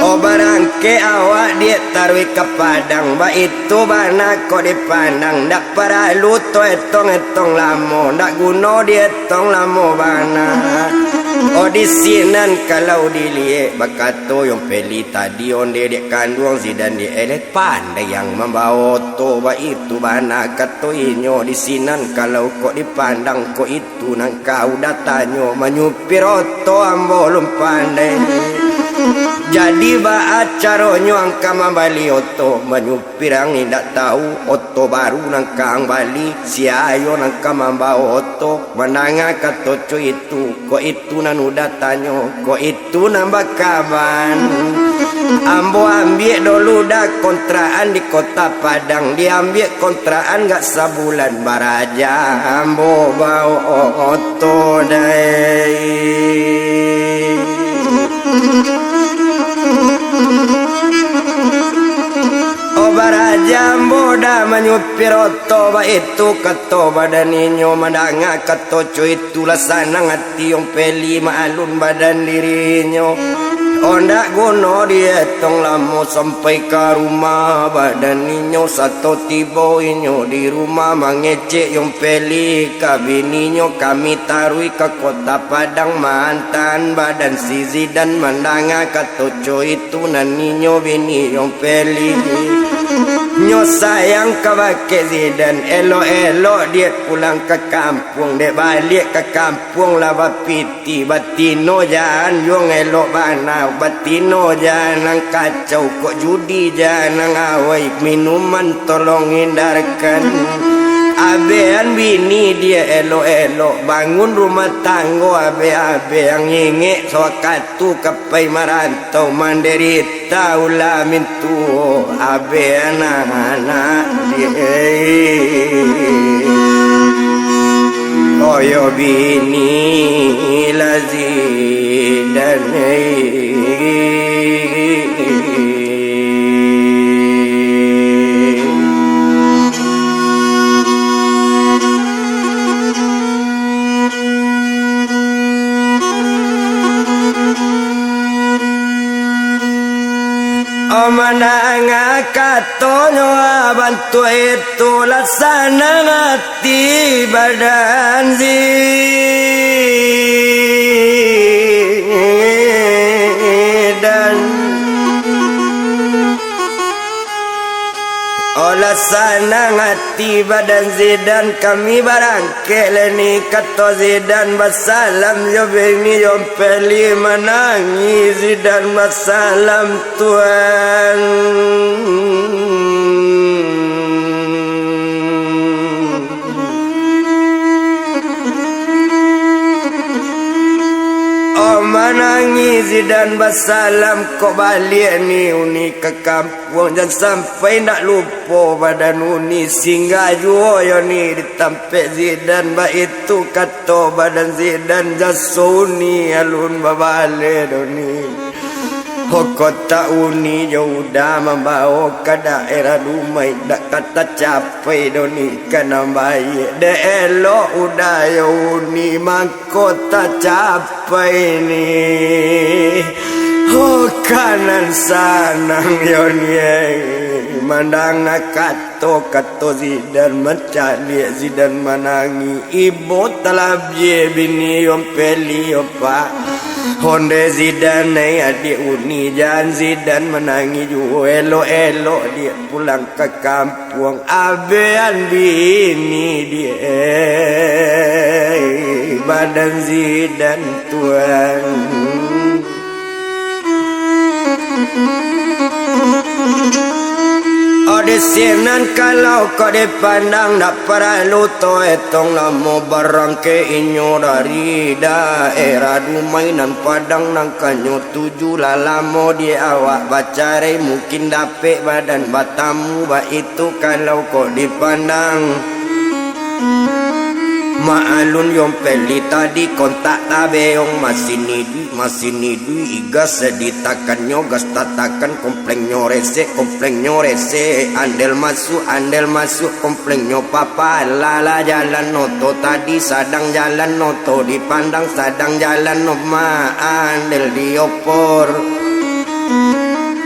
Oh, barangkek awak, dek, taruih ka Padang, baitu bana kok dipandang, ndak paralu to etong-etong lamo, ndak guno dietong lamo bana. Oh, di sinan kalau diliek, bakato Yong Peli tadi ondeh dek kanduang Zidan, dek, eleh pandai yang mambao oto, baitu bana kato inyo, di sinan kalau kok dipandang, kok itu nan ka udatanyo, manyupir oto ambo lun pandai. Jadi baa caronyo ang ka mambali oto, manyupir ang indak tau, oto baru nan ka ang bali, sia yo nan ka mambao oto? Mandanga kato co itu, kok itu nan udatanyo, kok itu nan bakaban. Ambo ambiak dulu dah kontrakan di kota Padang, diambiak kontrakan gak sabulan, baraja ambo bao oto dai. Oh, baraja ambo dah manyupir oto, baitu kato badan inyo, mandanga kato co itu lah sanang ati Yong Peli, maalun badan dirinyo. Oh, ndak guno dietong lamo, sampai ka rumah badan inyo, sato tibo inyo di rumah, mangecek Yong Peli ka bininyo, kami taruih ka kota Padang, maantaan badan si Zidan. Mandanga kato co itu nan inyo bini Yong Peli, nyo sayang kabake Zidan, elok-elok dek pulang ka kampuang, dek baliak ka kampuang lah bapiti, batino jan Yong elok bana, batino jan nan kacau, kok judi jan nan awai, minuman tolong hindarkan. Abek an bini dek elok-elok, bangun rumah tanggo abek-abek, ang ingek sawakatu ka pai marantau, manderita ulah mintuo abek anak-anak dek. Oyo bini lah Zidan. Mandanga katonyo bantuak itu, lah sanang ati badan Zidan. Olah Sanang ati badan Zidan, kami barangkek lai ni, kato Zidan basalam jo bini jo Peli, manangih Zidan basalam, Tuan. Oh, manangih Zidan basalam, kok baliak ni uni ka kampuang, jan sampai ndak lupo badan uni, singgah juo yo ni di tampek Zidan, baitu kato badan Zidan, jaso uni alun babaleh doh ni. Hokota uni jo Uda mambawo ka daerah Dumai, dak ka tacapai doh ni ka nan baiak. Dek elok Uda jo uni mangko tacapai ni. Ho, ka nan sanang yo ni, eh. Mandanga kato-kato Zidan, mancaliak Zidan manangih. Ibo talabiah bini yo Peli yo, Pak. Ondeh Zidan, ai adiak uni, jan Zidan manangih juo, elok-elok diak pulang ka kampuang, abehan bini diak, badan Zidan, Tuan. Oh, di sinan kalau kok dipandang, ndak paralu to etong lamo, barangkek inyo dari daerah Dumai nan Padang, nan kanyo tuju lah lamo di awak bacarai, mungkin dapek badan batamu, baitu kalau kok dipandang. Mak Alun Yompeli tadi kontak tabeong, masih ni duit, masih ni duit, igas ditakannyo, gas tatakan, komplengnyo resek, komplengnyo resek, andel masuak, andel masuak, komplengnyo papa, lah, lah jalan oto tadi, sadang jalan oto dipandang, sadang jalan oto, Mak, andel diopor.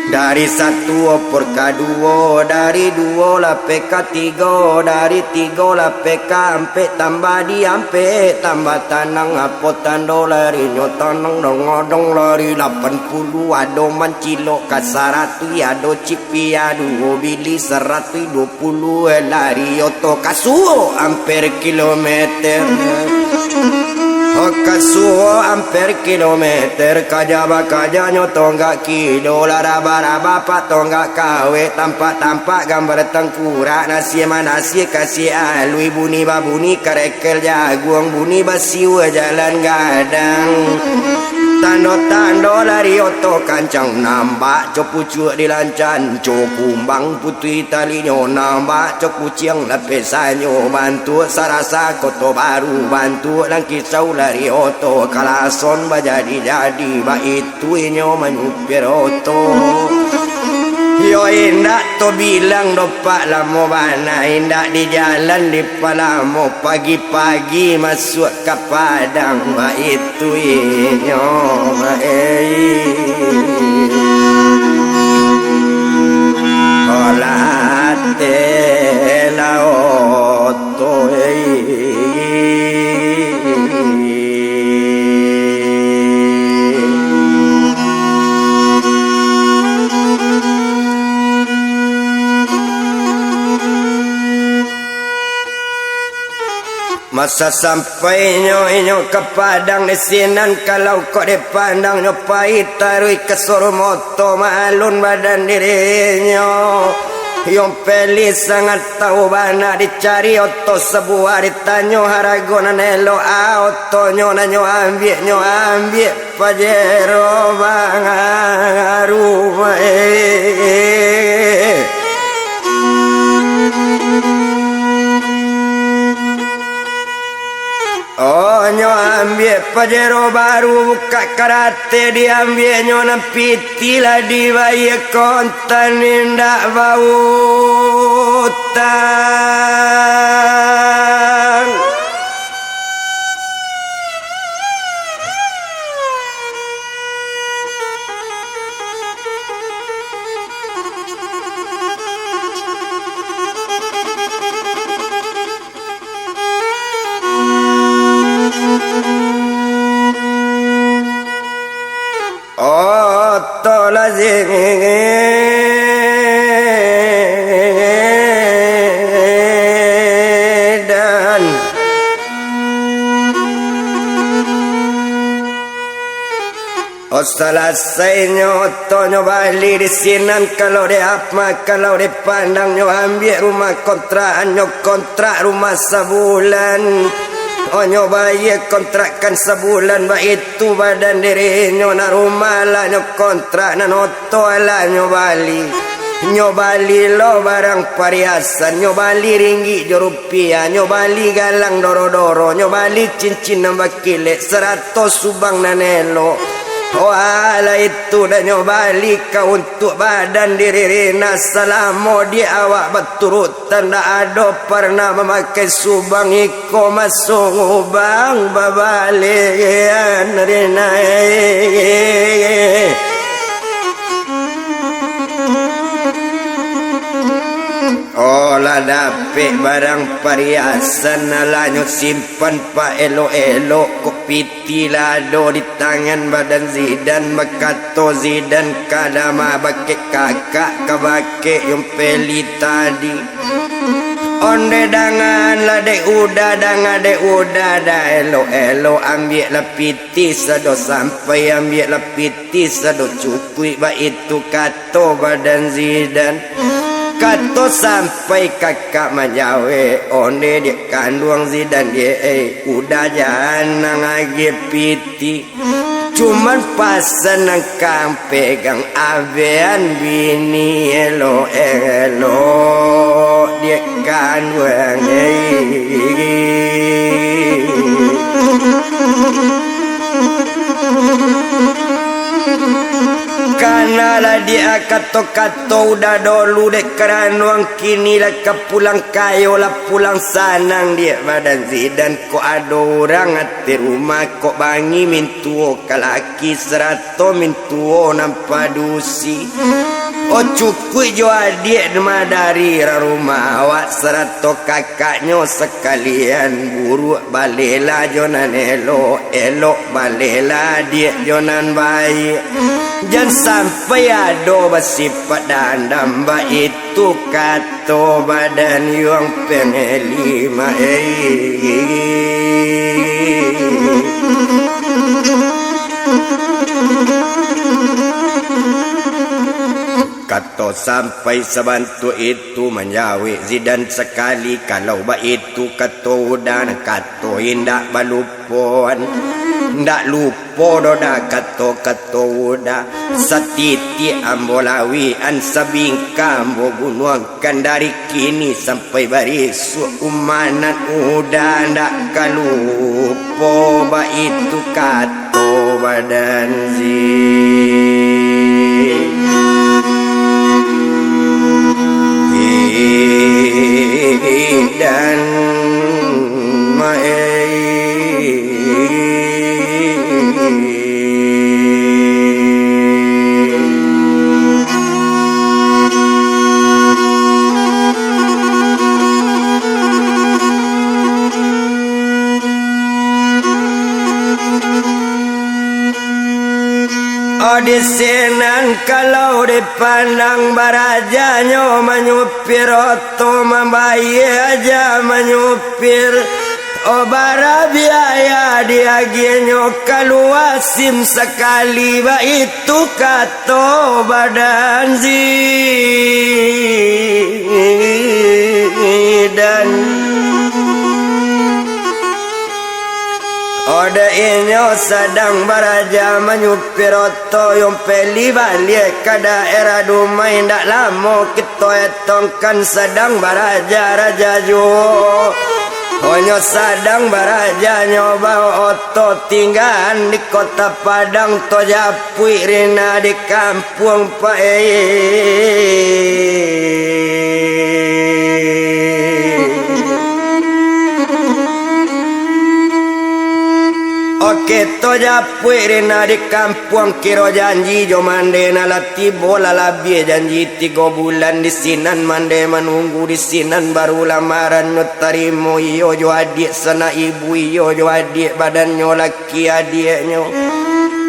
Dari satu opor ka duo, dari duo lapeh ka tigo, dari tigo lapeh ka ampek, tambah di ampek tambah tanang, apo tando larinyo tanang, dong-odong lari lapan puluah, ado mancilok ka saratuih, ado cipia duo bili saratuih duo puluah, lari oto kasuo amper kilometer. Oh, kasuo amper kilometer, kaja bakajanyo tonggak kilo, lah raba-raba pak tonggak kawek, tampak-tampak gambar tangkurak, nasi manasie kasi alui, buni babuni karekel jaguang, buni basiua jalan gadang. Tando-tando lari oto kancang, nambak co pucuak dilancan, co kumbang putuih talinyo, nambak co kuciang lapeh sanyo, bantuak sarasa Koto Baru, bantuak nan kisau lari oto, kalason bajadi-jadi, baitu inyo manyupir oto. Yo indak to bilang dopak lamo bana, indak di jalan di palamo, pagi-pagi masuak ka Padang, baitu inyo, eh. Olah ate laot to, eh. Masa sampainyo inyo ka Padang, di sinan kalau kok dipandang, nyo pai taruih ka Soromoto, maalun badan dirinyo. Yo Peli sangat tau bana, dicari oto sabuah, ditanyo harago nan elok, a otonyo nan nyo ambiak, nyo ambiak Pajero Baru, eh. Oh, nyo ambiak Pajero Baru, bukak karate diambiaknyo, nan pitih lah dibayia, kontan indak bautang. Oto lazim. Oh, salasainyo oto nyo bali di sinan, kalau di Ahmad, kalau di Padang, nyo ambiak rumah kontrakan, nyo kontrak rumah sabulan. Oh, nyo bayia kontrakan sabulan, baitu badan dirinyo, nan rumah lah nyo kontrak, nan oto lah nyo bali. Nyo bali lo barang pariasan, nyo bali ringgik jo rupiah, nyo bali galang doro-doro, nyo bali cincin nan bakilek, sarato subang nan elok. Wah, lah itu dah nyo bali ka untuak badan diri Rina, salamo di awak baturutan ndak ado parnah mamakai subang iko masuak ubang babalian Rina. Oh, lah dapek barang pariasan, alah nyo simpan paelok-elok, kok piti lah ado di tangan badan Zidan, bakato Zidan ka Dama bakeh kakak, ka bakeh Yumpeli tadi. Onde dangan lah dek Uda, dangan dek Uda, dah elok-elok ambiaklah piti sado sampai, ambiaklah piti sado cukuik, baitu kato badan Zidan. Kato sampai kakak manjawek, onde dek kanduang Zidan, dek, eh, Uda jan nan agiah piti. Cuman pasan nan ka pegang abean bini elok-elok dek kanduang, eh. Kana lah dek kato-kato Uda dolu dek kanduang, kini lah ka pulang kayo, lah pulang sanang dek badan Zidan. Kok ado urang ateh rumah, kok bangih mintuo ka laki sarato mintuo nan padusi. Oh, cukuik jo adiak mah dari rumah awak sarato kakaknyo sakalian, buruak balehlah jo nan elok, elok balehlah adiak jo nan baiak. Jan sampai ado basipaik dandam, baitu kato badan Yuang Pengeli mah, eh. Kato sampai sabantuak itu manjawek Zidan sakali, kalau baitu kato Uda, kato indak balupoan, indak lupo doh dah kato-kato Uda. Satitiak ambo lawikan, sabingkah ambo gunuangkan, dari kini sampai barisuak, umanan Uda ndak ka lupo, baitu kato badan Zidan. Oh, di sinan kalau dipandang barajanyo manyupir oto, mambayia aja manyupir. Oh, bara biaya diagiahnyo, kalua sim sakali, baitu kato badan Zidan. Oda inyo sadang baraja manyupir oto, Yuang Peli baliak ka daerah Dumai, indak lamo kito etongkan sadang baraja raja juo. Onyo sadang baraja nyo bao oto tinggaan di Kota Padang, tojapuik Rina di kampuang Puang Pai. Oke, tojapuik Rina di kampuang, kiro janji jo mande nan lah tibo, lah labiah janji tigo bulan di sinan, mande manunggu di sinan, baru lamaran nyo tarimo, iyo jo adiak sanak ibu, iyo jo adiak badannyo laki adiaknyo.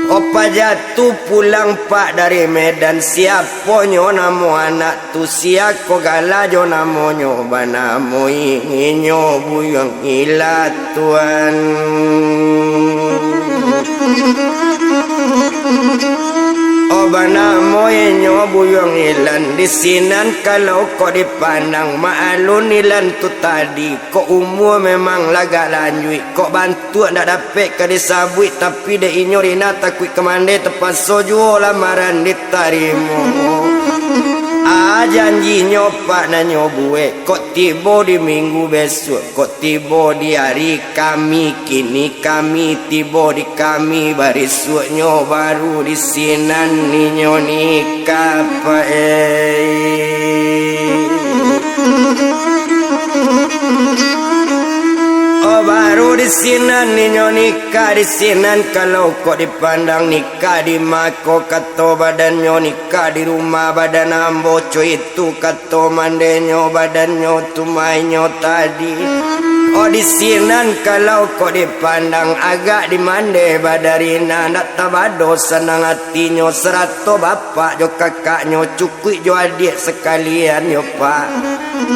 Opa jatuh pulang pak dari Medan, siaponyo namo anak tu, sia ko gala jo namonyo, banamo inyo Buyuang Ilatuan. Oh, banamo inyo Buyuang Ilan, di sinan kalau kok dipandang, maalun Ilan tu tadi, kok umua memang lagak lanjuik, kok bantuak ndak dapek ka disabuik, tapi dek inyo Rina takuik ka mande, tapaso juo lamaran ditarimo. Ah, janjinyo Pak nan nyo buek, kok tibo di minggu besuak, kok tibo di ari Kami, kini kami tibo di kami, barisuaknyo baru di sinan inyo nikah, Pak, eh. Oh, baru di sinan inyo nikah, di sinan kalau kok dipandang nikah di mako kato badannyo, nikah di rumah badan ambo, co itu kato mandenyo badannyo tumainyo tadi. Oh, di sinan kalau kok dipandang agak dimande badan Rina, ndak tabado sanang atinyo, sarato bapak jo kakaknyo, cukuik jo adiak sakalian yo, Pak.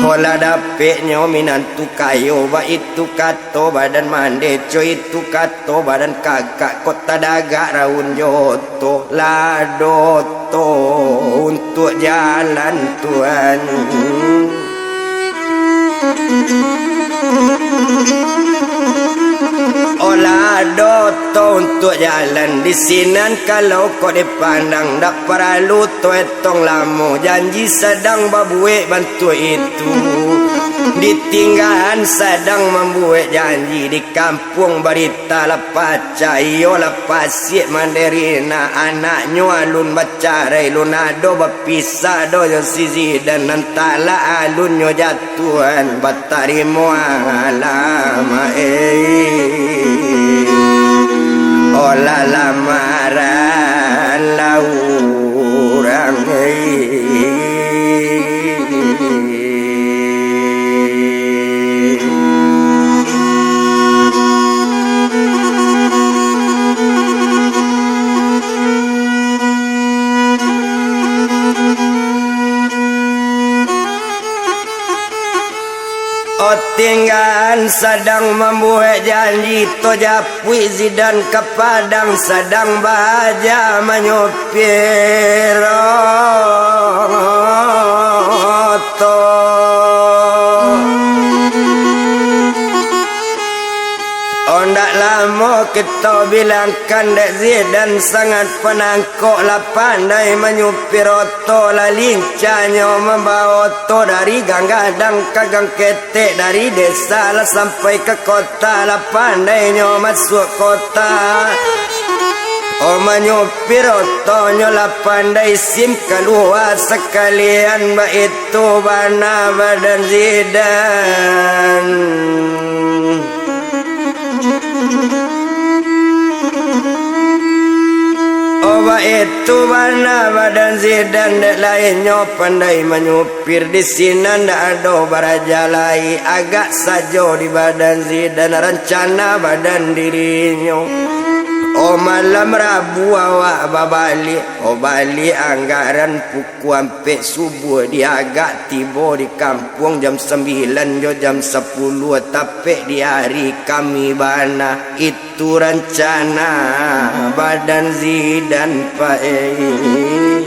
Oh, lah dapeknyo minantu kayo, baitu kato badan mande, co itu kato badan kakak, kok tadagak raun jo oto, lah ado oto untuak jalan, Tuan. Oh, lah ado oto untuak jalan, di sinan kalau kok dipandang, ndak paralu to etong lamo, janji sadang babuek bantuak itu. Ditinggaan sadang mambuek janji, di kampuang barita lah pacah, iyo lah pasiak mande Rina, anaknyo alun bacarai, lun ado bapisah doh jo si Zidan, nan talak alunnyo jatuahan batarimo alamak, eh. Olah lamaran lah urang, eh. Otinggaan sadang mambuek janji, to japuik Zidan ka Padang, sadang baaja manyupir oto. Ondak lamo kito bilangkan dek Zidan sangat panang kok lah pandai manyupir oto, lah lincah nyo mambawa oto dari Gang Gadang ka Gang Ketek, dari desa lah sampai ka kota, lah pandai nyo masuak kota. Oh, manyupir otonyo lah pandai, sim kalua sakalian, baitu bana badan Zidan. Oh, baitu bana badan Zidan, dek lainnyo pandai manyupir, di sinan ndak ado baraja lai, agak sajo di badan Zidan, rancana badan dirinyo. Oh, malam Rabu awak babaliak, oh, baliak anggaran pukua ampek subuah, diagak tibo di kampuang jam sambilan jo jam sapuluah, tapek di ari Kami bana. Itu rancana badan Zidan, Pak, eh.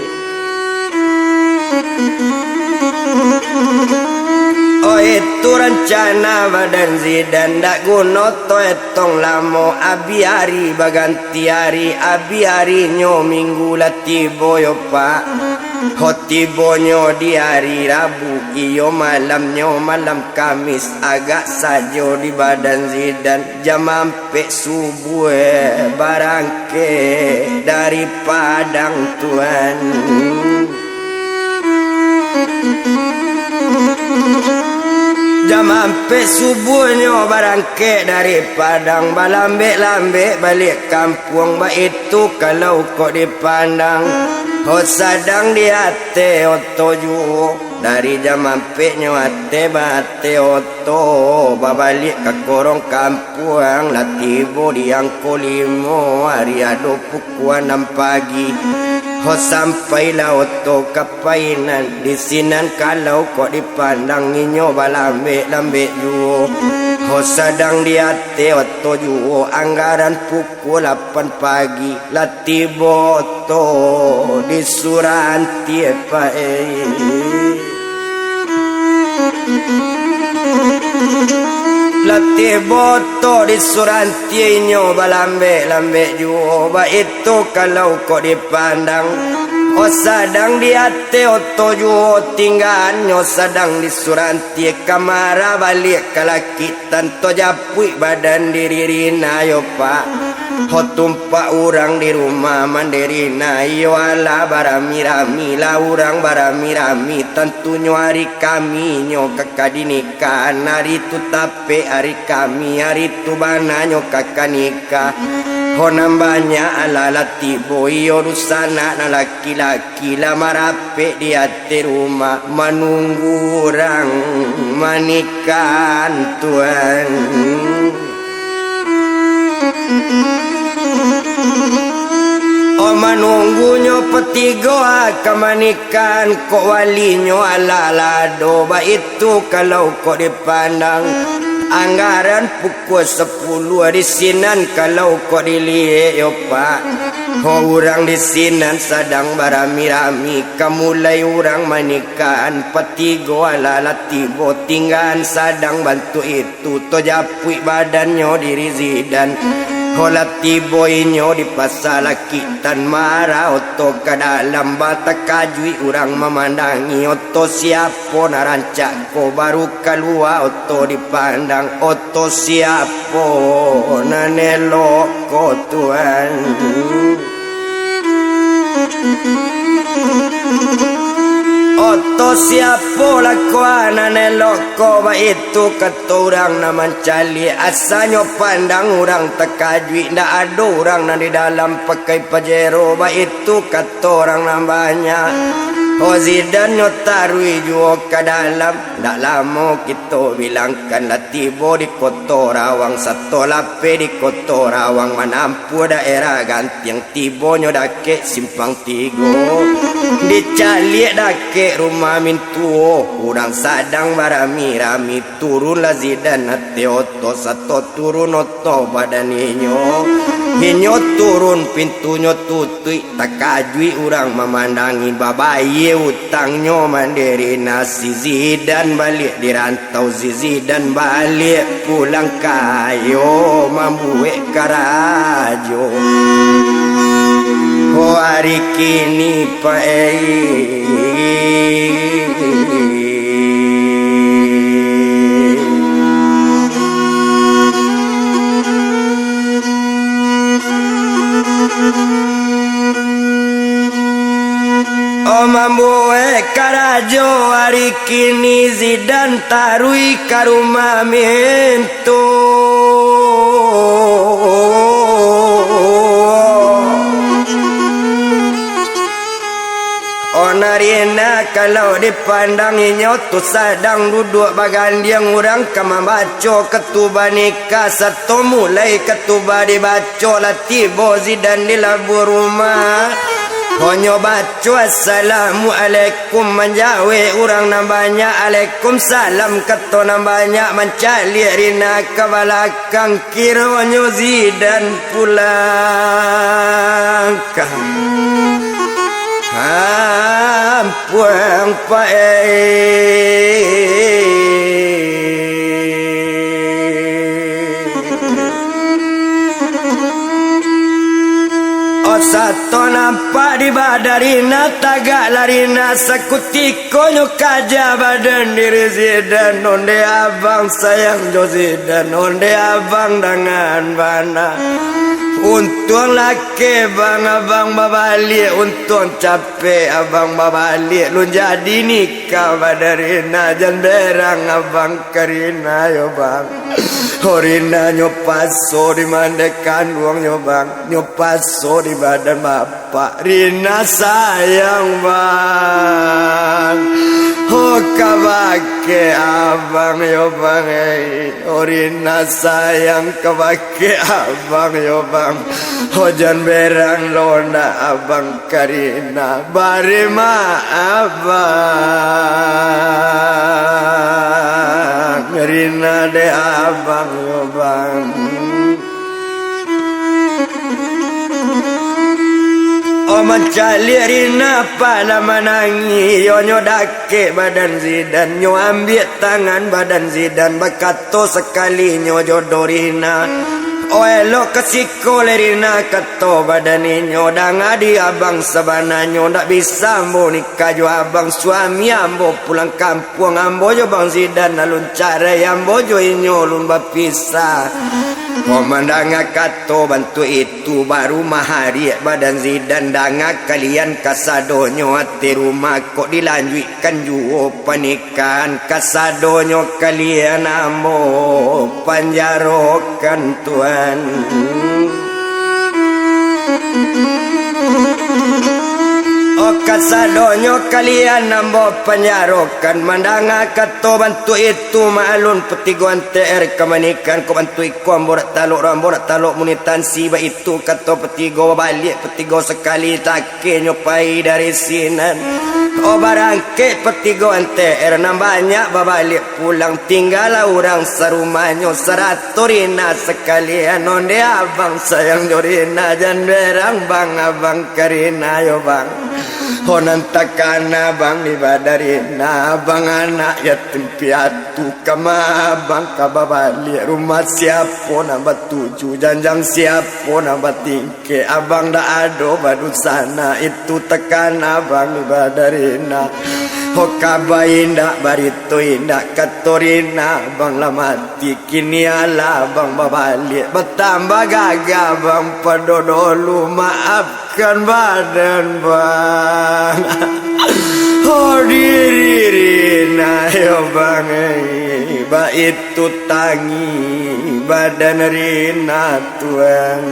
Oh, itu rancana badan Zidan, ndak guno to etong lamo, abih ari baganti ari, abih arinyo minggu lah tibo yo, Pak. Ho, tibonyo di ari Rabu, iyo malamnyo malam Kamis, agak sajo di badan Zidan, jam ampek subuah barangkek dari Padang, Tuan. Jam ampek subuahnyo barangkek dari Padang, balambek-lambek baliak kampuang, baitu kalau kok dipandang. Ho, sadang di ateh oto juo, dari jam ampeknyo ateh ba-ateh oto, babaliak ka korong kampuang, lah tibo di angko limo ari, ado pukua anam pagi. Ho sampailah oto ka painan, di sinan kalau kok dipandang inyo balambek-lambek juo. Ho sadang di ateh oto juo, anggaran pukua lapan pagi, lah tibo oto di Surantie, Pak, eh. Lah tibo oto di Surantie inyo balambek-lambek juo, baitu kalau kok dipandang. Oh, sadang di ateh oto juo, tinggaannyo sadang di Surantie, kamara baliak ka Lakitan, tojapuik badan diri Rina yo, Pak. Ho tumpak urang di rumah mande Rina, iyo alah barami-rami lah urang barami-rami, tantunyo ari Kaminyo ka ka dinikahan, ari tu tapek ari Kami, ari tu bananyo ka ka nikah. Ho nan banyak alah lah tibo, iyo dunsanak nan laki-laki lah marapek di ateh rumah, manunggu urang manikahan, Tuan. Oh, manunggunyo patigo ka manikahan, kok walinyo alah lah ado, baitu kalau kok dipandang. Anggaran pukua sapuluah di sinan kalau kok diliek yo, Pak. Ho, urang di sinan sadang barami-rami, ka mulai urang manikahan, patigo alah lah tibo, tinggahan sadang bantuak itu, tojapuik badannyo diri Zidan. Ho, lah tibo inyo di Pasa Lakitan, mara oto ka dalam, batakajuik urang mamandangi, oto siapo nan rancak ko, baru kalua oto dipandang, oto siapo nan elok ko, Tuan. Oto siapo lah ko nan elok ko, baitu kato urang nan mancaliak, asanyo pandang urang takajuik, ndak ado urang nan di dalam pakai pajero, baitu kato urang nan banyak. Oh, Zidan nyo taruih juo ka dalam, ndak lamo kito bilangkan lah tibo di Koto Rawang, sato lapeh di Koto Rawang, manampuah daerah Gantiang, tibonyo dakek Simpang Tigo. Dicaliak dakek rumah mintuo, urang sadang barami-rami, turunlah Zidan ateh oto, sato turun oto badan inyo. Inyo turun, pintunyo tutuik, takajuik urang mamandangi, babayia utangnyo mande Rina, si Zidan baliak di rantau, si Zidan baliak pulang ka ayo mambuek karajo. Ho, ari kini, Pak, eh. Oh, mambuek karajo ari kini, Zidan taruih ka rumah mintuo. Oh, Rina, kalau dipandang inyo tu sadang duduak bagandiang, urang ka mambaco katubah nikah, sato mulai katubah dibaco, lah tibo Zidan di labuah rumah. Ho, nyo baco assalamualaikum, manjawek urang nan banyak, alaikumsalam kato nan banyak, mancaliak Rina ka balakang. Kironyo Zidan pulang ka kampuang, Pak, eh. Oh, sato nampak di badan Rina, tagaklah Rina sakuti- Konyo kaja badan diri Zidan, onde abang sayang jo Zidan, onde abang dangan bana. Untuang laki bang, abang babaliak, untuang capek abang babaliak, lun jadi nikah badan Rina, jan berang abang ka Rina yo bang. Ho, Rina nyo paso di mande kanduang nyo bang, nyo paso di badan bang. Pak, Rina sayang, bang. Oh, kabake abang yo bang, eh. Oh, Rina sayang kabake abang yo bang. Oh, jan berang lo nak abang ka Rina. Bari ma abang, Rina dek abang yo bang. Oh, mancaliak Rina, apak lah manangih. Iyo nyo dakek badan Zidan, nyo ambiak tangan badan Zidan, bakato sakalinyo jo do Rina. Oh, elok ka siko lai Rina, kato badan inyo, danga di abang sabananyo, ndak bisa ambo nikah jo abang, suami ambo pulang kampuang. Puang ambo jo Bang Zidan alun carai, ambo jo inyo alun bapisah. Kok mandanga kato bantuak itu, baru mahariak badan Zidan, danga kalian kasadonyo ati rumah, kok dilanjuikkan juo panikahan, kasadonyo kalian ambo panjarokan, Tuan. Oh, kasadonyo kalian ambo panjarokan, mandanga kato bantuak itu, maklun patigo N T R kamanikahan, kok bantuak iko ambo dak talok, ambo dak talok muni tansi, baitu kato patigo, babaliak patigo sakali, takenyo pai dari sinan. Oh, barangkek patigo N T R, nan banyak babaliak pulang, tinggalah urang sarumahnyo, sarato Rina sakalian. Onde abang sayang jo Rina, jan berang bang abang ka Rina yo bang. Oh, nan takana bang di badan Rina, abang anak yatim piatu, kama abang ka babaliak, rumah siapo nan batuju, janjang siapo nan batingkek, abang dak ado badunsanak, itu takana bang di badan Rina. Oh, kaba indak, barito indak, kato Rina, abang lah mati, kini alah abang babaliak, batambah gagah abang pado dolu, maafkan badan bang. Oh, diri Rina yo bang, eh, baitu tangih badan Rina, Tuan.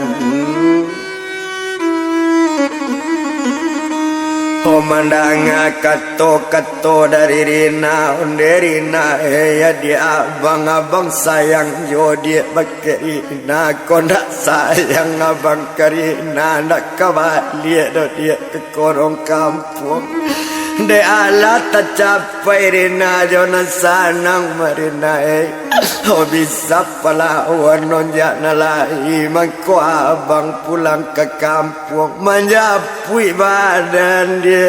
Oh, mandanga kato-kato dari Rina, onde Rina, eh, ya di abang, abang sayang jo diak bakeh Rina, kok ndak sayang abang ka Rina, ndak ka baliak doh diak ka korong kampuang. Dek alah tacapai Rina jo nan sanang mah Rina, eh. Oh, bisa palawan onjak nan lai, mangko abang pulang ka kampuang, manjapuik badan diak.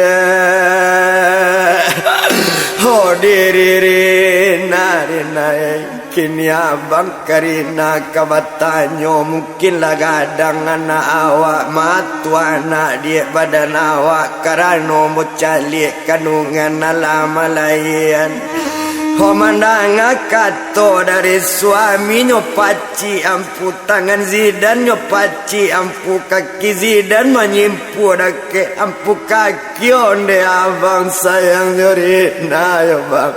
Oh, diri Rina, Rina, eh. Kini abang ka Rina ka batanyo, mungkin lah gadang anak awak, mato anak diak badan awak, karano ambo caliak kandungan alah malaian. Ho mandanga kato dari suaminyo, pacik ampu tangan Zidan nyo, pacik ampu kaki Zidan, manyimpu dakek ampu kaki, onde abang sayang jo Rina yo bang.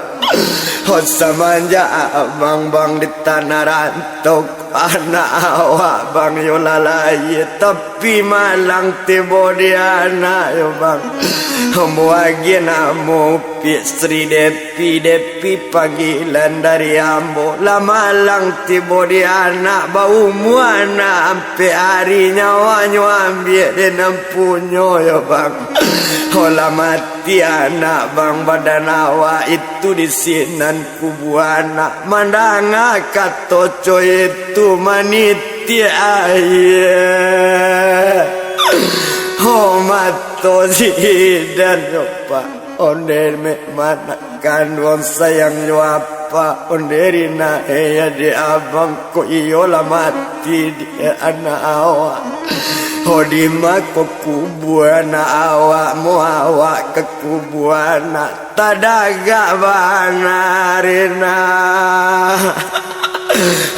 Ho, samanjak abang, bang, di tanah rantau, anak awak bang yo lah lahia, tapi malang tibo di anak yo bang. Ambo agiah namo Upik Sri Depi, Depi panggilan dari ambo. Lah malang tibo di anak, baumua anak ampek ari, nyawanyo ambiak dek nan punyo yo bang. Ho, lah mati anak bang, badan awak itu di sinan kubua anak. Mandanga kato co itu, manitiak aia. Ho, mato Zidan yo pak, onde mek ma anak kanduang sayang jo apak, onde Rina, eh, adik abang, kok iyo lah mati di anak awak. Ho, dima ko kubua anak awak, mo awak ka kubua anak, tadagak bana Rina.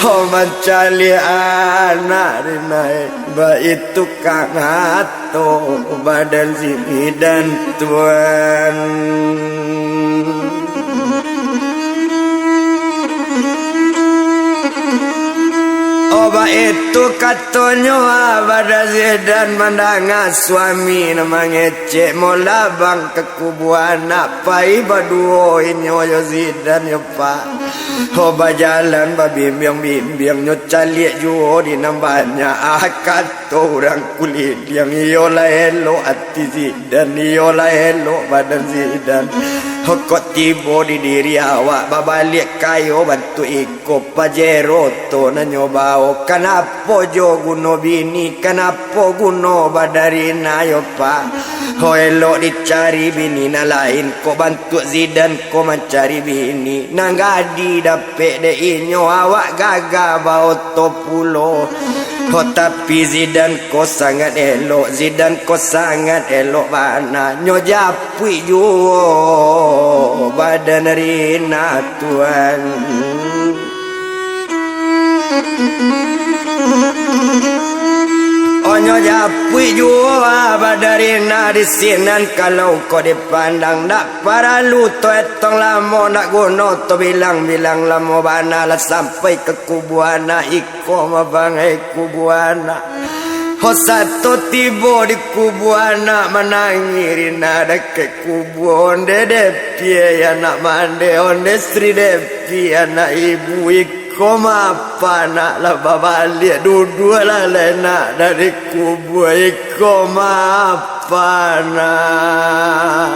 Ho, mancaliak anak Rina, eh, baitu kangato badan Zidan tuan. Baitu katonyo, ah, Badan Zidan mandanga suami nan mangecek, molabang ka kubua anak, pai baduo inyo yo Zidan yo, Pak. Ho, bajalan babimbiang-bimbiang, nyo caliak juo di nan banyak, ah, kato urang kuliliang, iyolah elok ati Zidan, iyolah elok badan Zidan. Ho, kok tibo di diri awak, babaliak kayo bantuak iko. Ko Pajero to nan nyo bao, kanapo jo guno bini, kanapo guno Badan Rina yo, Pak? Ho, elok dicari bini nan lain, kok bantuak Zidan ko mancari bini, nan gadih dapek dek inyo, awak gagah baoto pulo. Ho, tapi Zidan ko sangat elok, Zidan ko sangat elok bana, nyo japuik juo Badan Rina. Tuan. Onyo japuik juo, ah, Badan Rina di sinan, kalau ko dipandang, ndak paralu to etong lamo, ndak guno to bilang-bilang lamo bana, lah sampai ka kubua anak iko, mabangai kubua anak. Ho, sato tibo di kubua anak, manangih Rina dakek kubua, onde Depi anak mande, onde Sri Depi anak ibu, iko ma apa anak lah babaliak, duduaklah lai nak dari kubua, iko ma apa anak.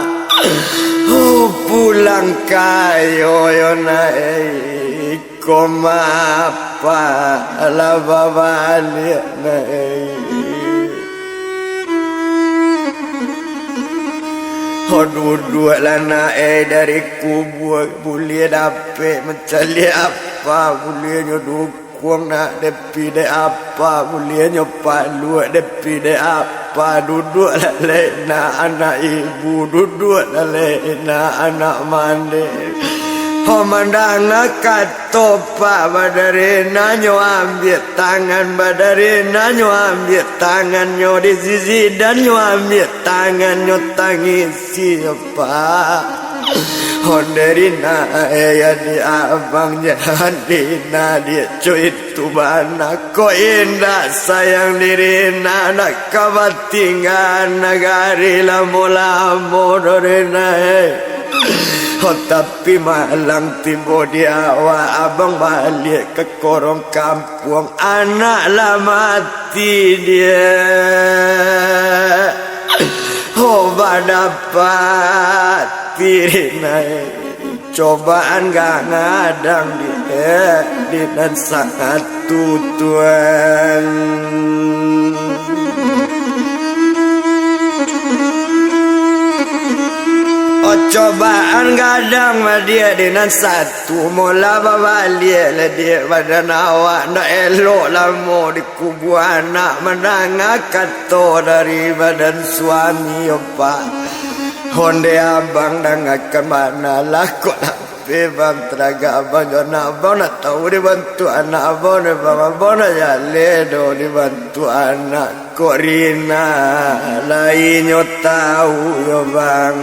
Ho, pulang kayo yo nak, eh. Ko ma apa lah babaliak, Nak, eh. Ho, duduaklah, Nak, eh, dari kubua, buliah dapek mancaliak apa, buliahnyo dukuang, Nak, Depi, dek apa, buliahnyo paluak, Depi, dek apa. Apa, duduaklah lai nak anak ibu, duduaklah lai nak anak mande. Ho, mandanga kato Pak Badarina, nyo ambiak tangan Badarina, nyo ambiak tangannyo di sisi, dan nyo ambiak tangannyo tangisi, Pak. Ho, Rina, eh, ya di abang, jan Rina, diak cuit. Tu bana, kok indak sayang diri, nak, nak ka batinggaan nagari lamo-lamo doh, Rina, eh. Ho, tapi malang tibo di awak, abang baliak ka korong kampuang, anak lah mati, diak. Ho, badapati, Rina, eh. Cobaan gadang di, eh, di nan sangat tu, Tuan. Oh, cobaan gadang madiak di nan satu, molah babaliak lah diak badan awak, ndak elok lamo di kubua anak, mandanga kato dari badan suami, yo, Pak. Onde abang dangakan bana lah, kok lah pe bang, taragak abang jo anak abang, nak tahu dibantuak anak abang, dek bang abang, nak jaleh doh dibantuak anak. Kok Rina lai nyo tahu yo, bang.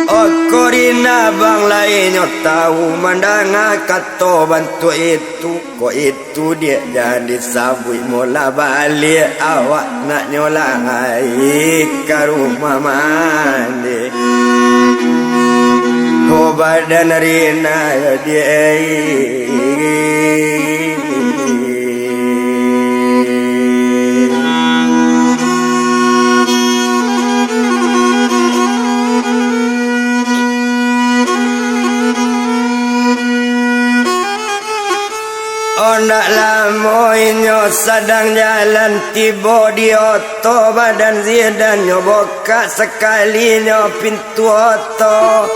Oh, kok Rina, bang, lai nyo tahu, mandanga kato bantuak itu. Kok itu diak jan disabuik, molah baliak awak nak nyo lai ka rumah mande. Ho, badan Rina, yo, diak. Ondak lamo inyo sadang jalan, tibo di oto badan Zidan, nyo bukak sakalinyo pintu oto.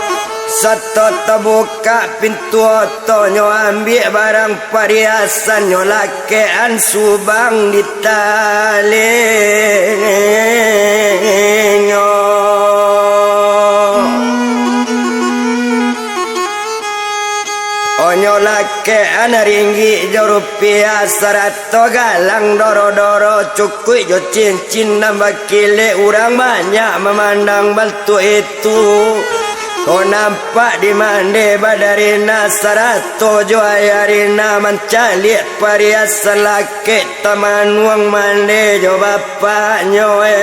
Sato tabukak pintu oto, nyo ambiak barang pariasan, nyo lakekan subang di talingo. Onyo lakekan ringgik jo rupiah, sarato galang doro-doro, cukuik jo cincin nan bakilek, urang banyak mamandang bantuak itu. Ko nampak di mande badan Rina sarato jo ayah Rina mancaliak pariasan lakek tamanuang mande jo bapaknyo, eh.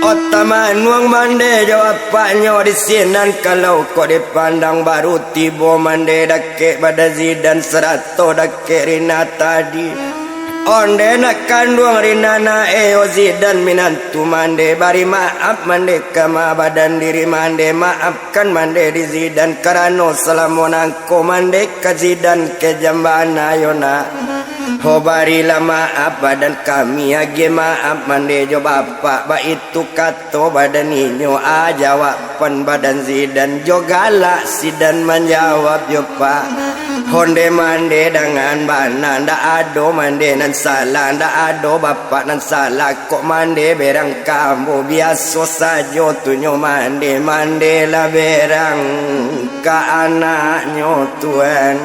Oh, tamanuang mande jo bapaknyo di sinan, kalau kok dipandang baru tibo mande dakek badan Zidan sarato dakek Rina tadi. Onde nak kanduang Rina nak, eh, oh, Zidan minantu mande, bari maaf mande ka ma badan diri mande, maafkan mande di Zidan, karano salamo nangko mande ka Zidan kejam bana yo nak. Ho, barilah maaf badan kami, agiah maaf mande jo bapak, baitu kato badan inyo, ah, jawaban badan Zidan jo galak Zidan manjawab jo, Pak. Onde mande dangan bana, ndak ado mande nan salah, ndak ado bapak nan salah, kok mande berang ka ambo, biaso sajo tu nyo mande, mandelah berang ka anaknyo tuan.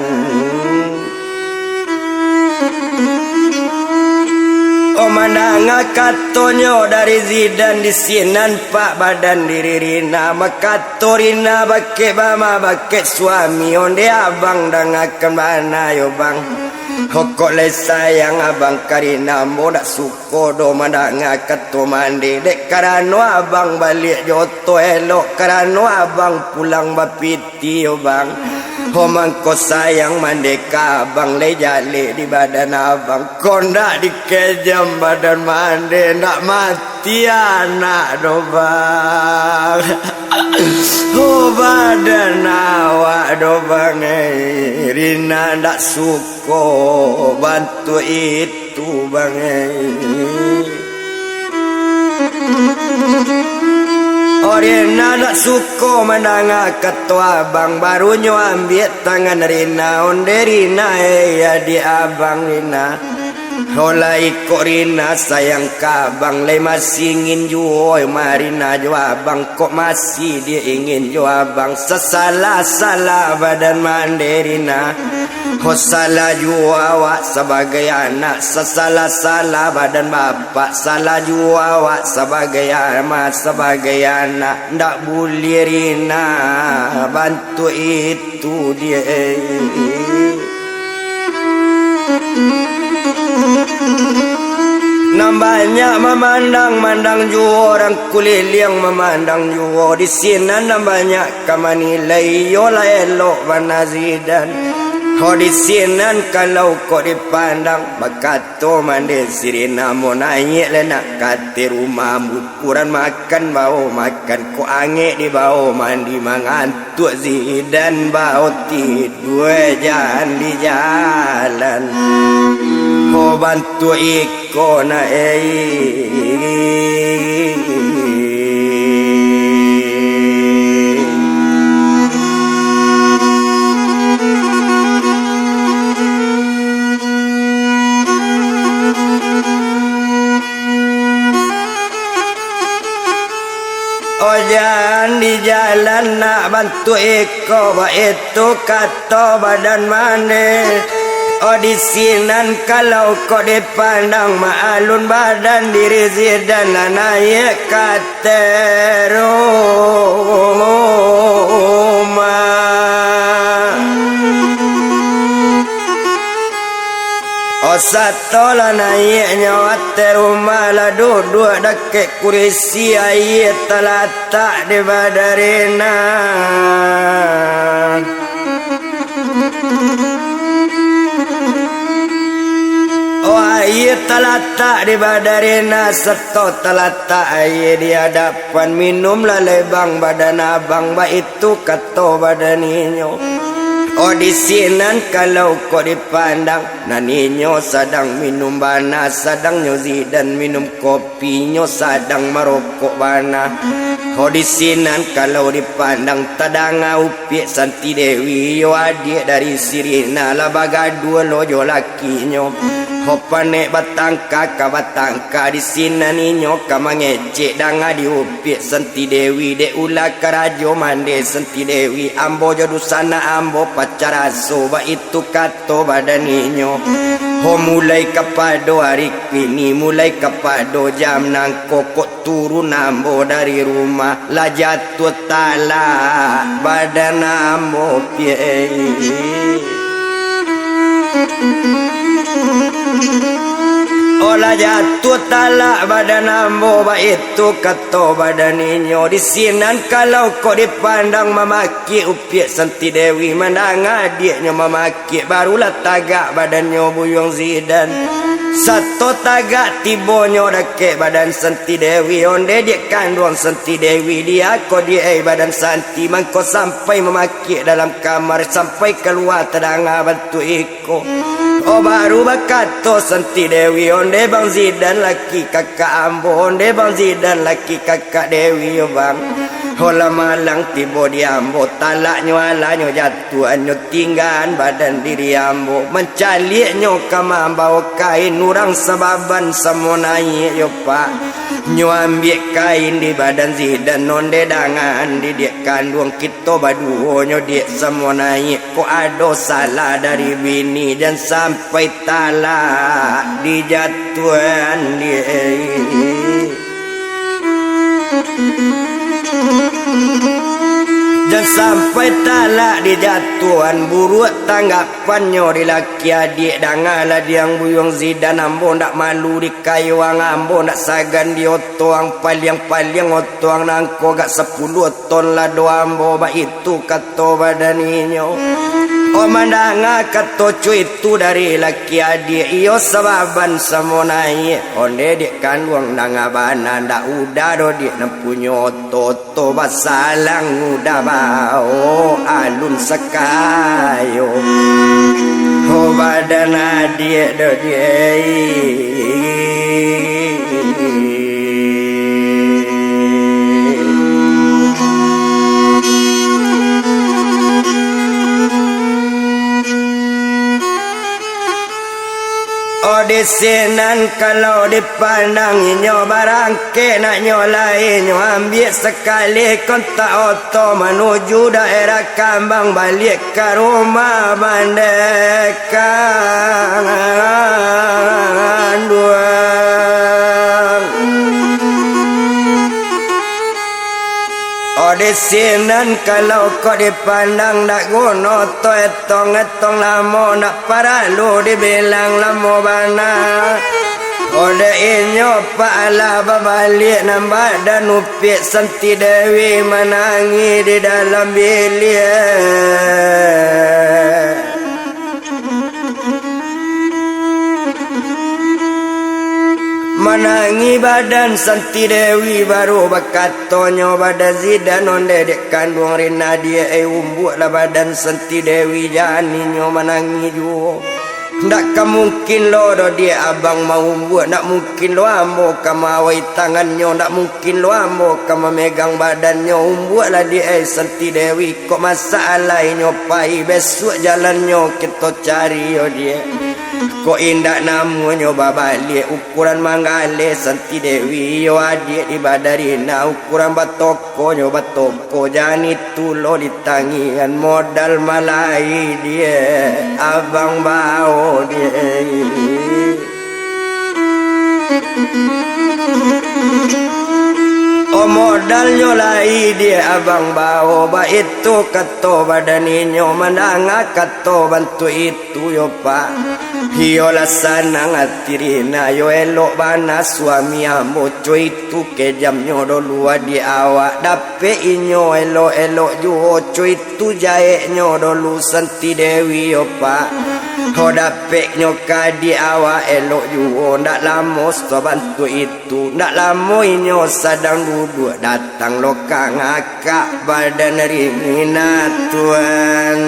Oh, mandanga katonyo dari Zidan di sinan, Pak, badan diri Rina, makato Rina bakeh bama, bakeh suami, onde abang dangakan bana yo, Bang. Ho, kok lai sayang abang ka Rina, ambo dak suko doh mandanga kato mande, dek karano abang baliak jo oto elok, karano abang pulang bapiti yo, Bang. Ho, mangko sayang mande ka abang, lai jaleh di badan abang, kok ndak dikejam badan mande, ndak mati anak doh, Bang. Ho, badan awak doh, Bang, eh, Rina ndak suko bantuak itu. Tu, Bang, eh. Oh, Rina ndak suko mandanga kato abang, barunyo ambiak tangan Rina, onde Rina, eh, adiak abang Rina. Oh, lai kok Rina sayang ka abang, lai masih ingin juo ma Rina jo abang, kok masih diak ingin jo abang, sasalah-salah badan mande Rina. Ho, salah juo awak sabagai anak, sasalah-salah badan bapak, salah juo awak sabagai ama, sabagai anak, ndak buliah Rina bantuak itu, diak. Nan banyak mamandang-mandang juo, urang kuliliang mamandang juo, di sinan nan banyak ka manilai, iyolah elok bana Zidan. Ho, di sinan kalau kok dipandang, bakato mande si Rina, ambo naiak lai nak ka ateh rumah, ambo ukuran makan bao makan, kok angek di bao mandi, mangantuak Zidan bao tidua jan di jalan. Ho, bantuak iko nak, eh. Ojan di jalan nak bantuak iko, baitu kato badan mande. Oh, di sinan kalau kok dipandang, maalun badan diri Zidan lah naiak ka ateh rumah. Oh, sato lah naiaknyo ateh rumah, lah duduak dakek kurisi, aia talatak di badan Rina. Oh, aia talatak di badan Rina, sato talatak aia di adapan, minumlah lai bang badan abang, baitu kato badan inyo. Oh, di sinan kalau kok dipandang, nan inyo sadang minum bana, sadang nyo Zidan minum kopi. Pinyo sadang marokok bana. Ho, di sinan kalau dipandang, tadanga upiak Santi Dewi, iyo adiak dari si Rina, lah bagaduah lo jo lakinyo. Ho, panek batangka ka batangka, di sinan inyo ka mangecek, danga di upiak Santi Dewi, dek ulah karajo mande Santi Dewi, ambo jo dunsanak ambo pacah raso, baitu kato badan inyo. Ho, mulai kapado ari kini, mulai kapado jam nangko, kok turun ambo dari rumah, lah jatuah talak badan ambo, piye. Oh, lah jatuah talak badan ambo, baitu kato badan inyo. Di sinan kalau kok dipandang mamakik upiak Santi Dewi, mandanga adiaknyo mamakik, barulah tagak badannyo Buyuang Zidan. Sato tagak tibonyo dakek badan Santi Dewi, ondeh diak kanduang Santi Dewi, dia ko diak ai badan Santi, mangko sampai mamakik dalam kamar, sampai kalua tadanga bantuak iko. Oh, baru bakato Santi Dewi, ondeh Bang Zidan laki kakak ambo, ondeh Bang Zidan laki kakak Dewi yo, Bang. Oh, lah malang tibo di ambo, talaknyo alanyo jatuah, nyo tinggaan badan diri ambo, mancaliaknyo ka mambao kain, urang sababan samo naiak yo, Pak. Nyo ambiak kain di badan Zidan, ondeh dangan di diak kanduang kito baduo nyo diak samo naiak. Kok ado salah dari bini, jan sampai talak dijatuahan diak. Jan sampai talak dijatuahan, buruak tanggapannyo di laki adiak. Dangalah diang Buyuang Zidan, ambo ndak malu dikayuang, ambo ndak sagan diotoang, paliang-paliang otoang nangko agak sapuluah ton lah do ambo, baitu kato badan inyo. Oh, mandanga kato co itu dari laki adiak, iyo sababan samo naiak, ondeh diak kanduang danga bana, ndak udah doh diak nan punyo oto, oto basalang udah bao alun sakayo. Oh, badan adiak doh diak. Oh, di sinan kalau dipandang inyo barangkek, naknyo lai nyo ambiak sakali kontak oto manuju daerah Kambang, baliak ka rumah bandeh kanduang. Oh, di sinan kalau kok dipandang, dak guno to etong-etong lamo, dak paralu dibilang lamo bana. Ondeh inyo Pak lah babaliak, nan badan upiak Santi Dewi manangih di dalam biliak. Manangih badan Santi Dewi, baru bakatonyo badan Zidan, ondeh diak kanduang Rina diak, eh, umbuaklah badan Santi Dewi, jan inyo manangih juo. Ndak ka mungkin lo doh diak abang maumbuak, ndak mungkin lo ambo ka maawai tangannyo, ndak mungkin lo ambo ka mamegang badannyo, umbuaklah diak, eh, Santi Dewi, kok masalah inyo pai, bisuak jalannyo kito cari yo diak. Kok indak namuanyo babaliak, ukuran manggaleh Santi Dewi, iyo adiak di badan Rina, ukuran batoko Konyo batoko, jan itu lo ditangian, modal malai diak abang bao diak. Oh, modalnyo lai diak abang bao, baitu kato badan inyo, mandanga kato bantuak itu yo, Pak. Iyolah sanang ati Rina yo, elok bana suami ambo, co itu kejamnyo dolu adiak awak, dapek inyo elok-elok juo, co itu jaeknyo dolu Santi Dewi yo, Pak. Ho, dapeknyo ka adiak awak elok juo, ndak lamo sabantuak itu, ndak lamo inyo sadang duduak, datang lo ka ngakak badan Rina, Tuan.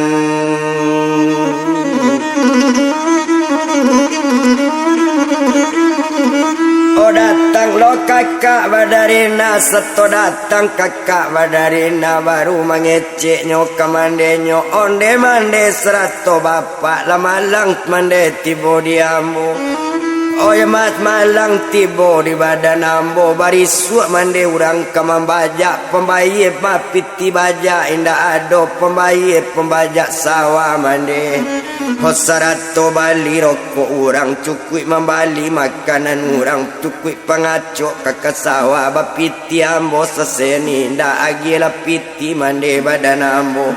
Oh, datang lo kakak badan Rina, sato datang kakak badan Rina, baru mangeceknyo ka mandenyo, onde mande sarato bapak, lah malang mande tibo di ambo. Oi, mat malang tibo di badan ambo, barisuak mande urang ka mambajak, pambayie mapiti bajak, indak ado pambayie pambajak sawah mande. Ho sarato bali rokok urang, cukuik mambali makanan urang, cukuik pangacok ka kasawa, bapiti ambo saseni, ndak agiah lah piti mande badan ambo.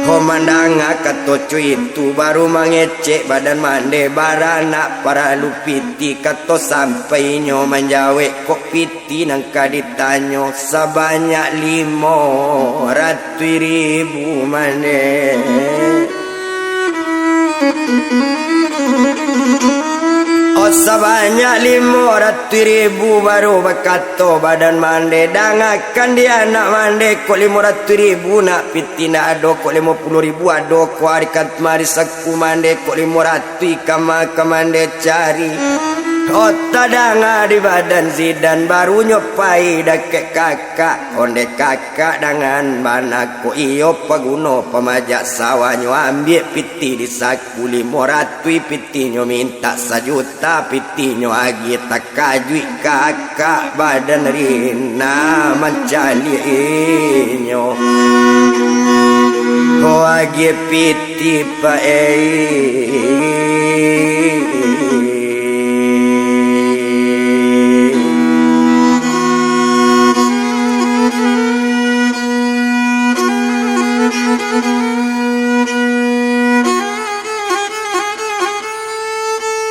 Ho mandanga kato co itu, baru mangecek badan mande, baranak paralu piti, kato sampai inyo manjawek, kok piti nan ka ditanyo, sabanyak limo ratuih ribu mande. Oh, sabanyak limo ratuih ribu, baru bakato badan mande, dangakan di anak mande, kok limo ratuih ribu nak piti ndak ado, kok limo puluah ribu ado, kok ari kamari saku mande, kok limo ratuih kama ka mande cari. Oh, tadanga di badan Zidan, barunyo pai dakek kakak, onde kakak dangan bana, kok iyo paguno pamajak sawanyo, ambiak piti di saku limo ratuih, pitinyo mintak sajuta, pitinyo agiah, takajuik kakak badan Rina mancaliak inyo. Ho agiah piti, Pak, eh.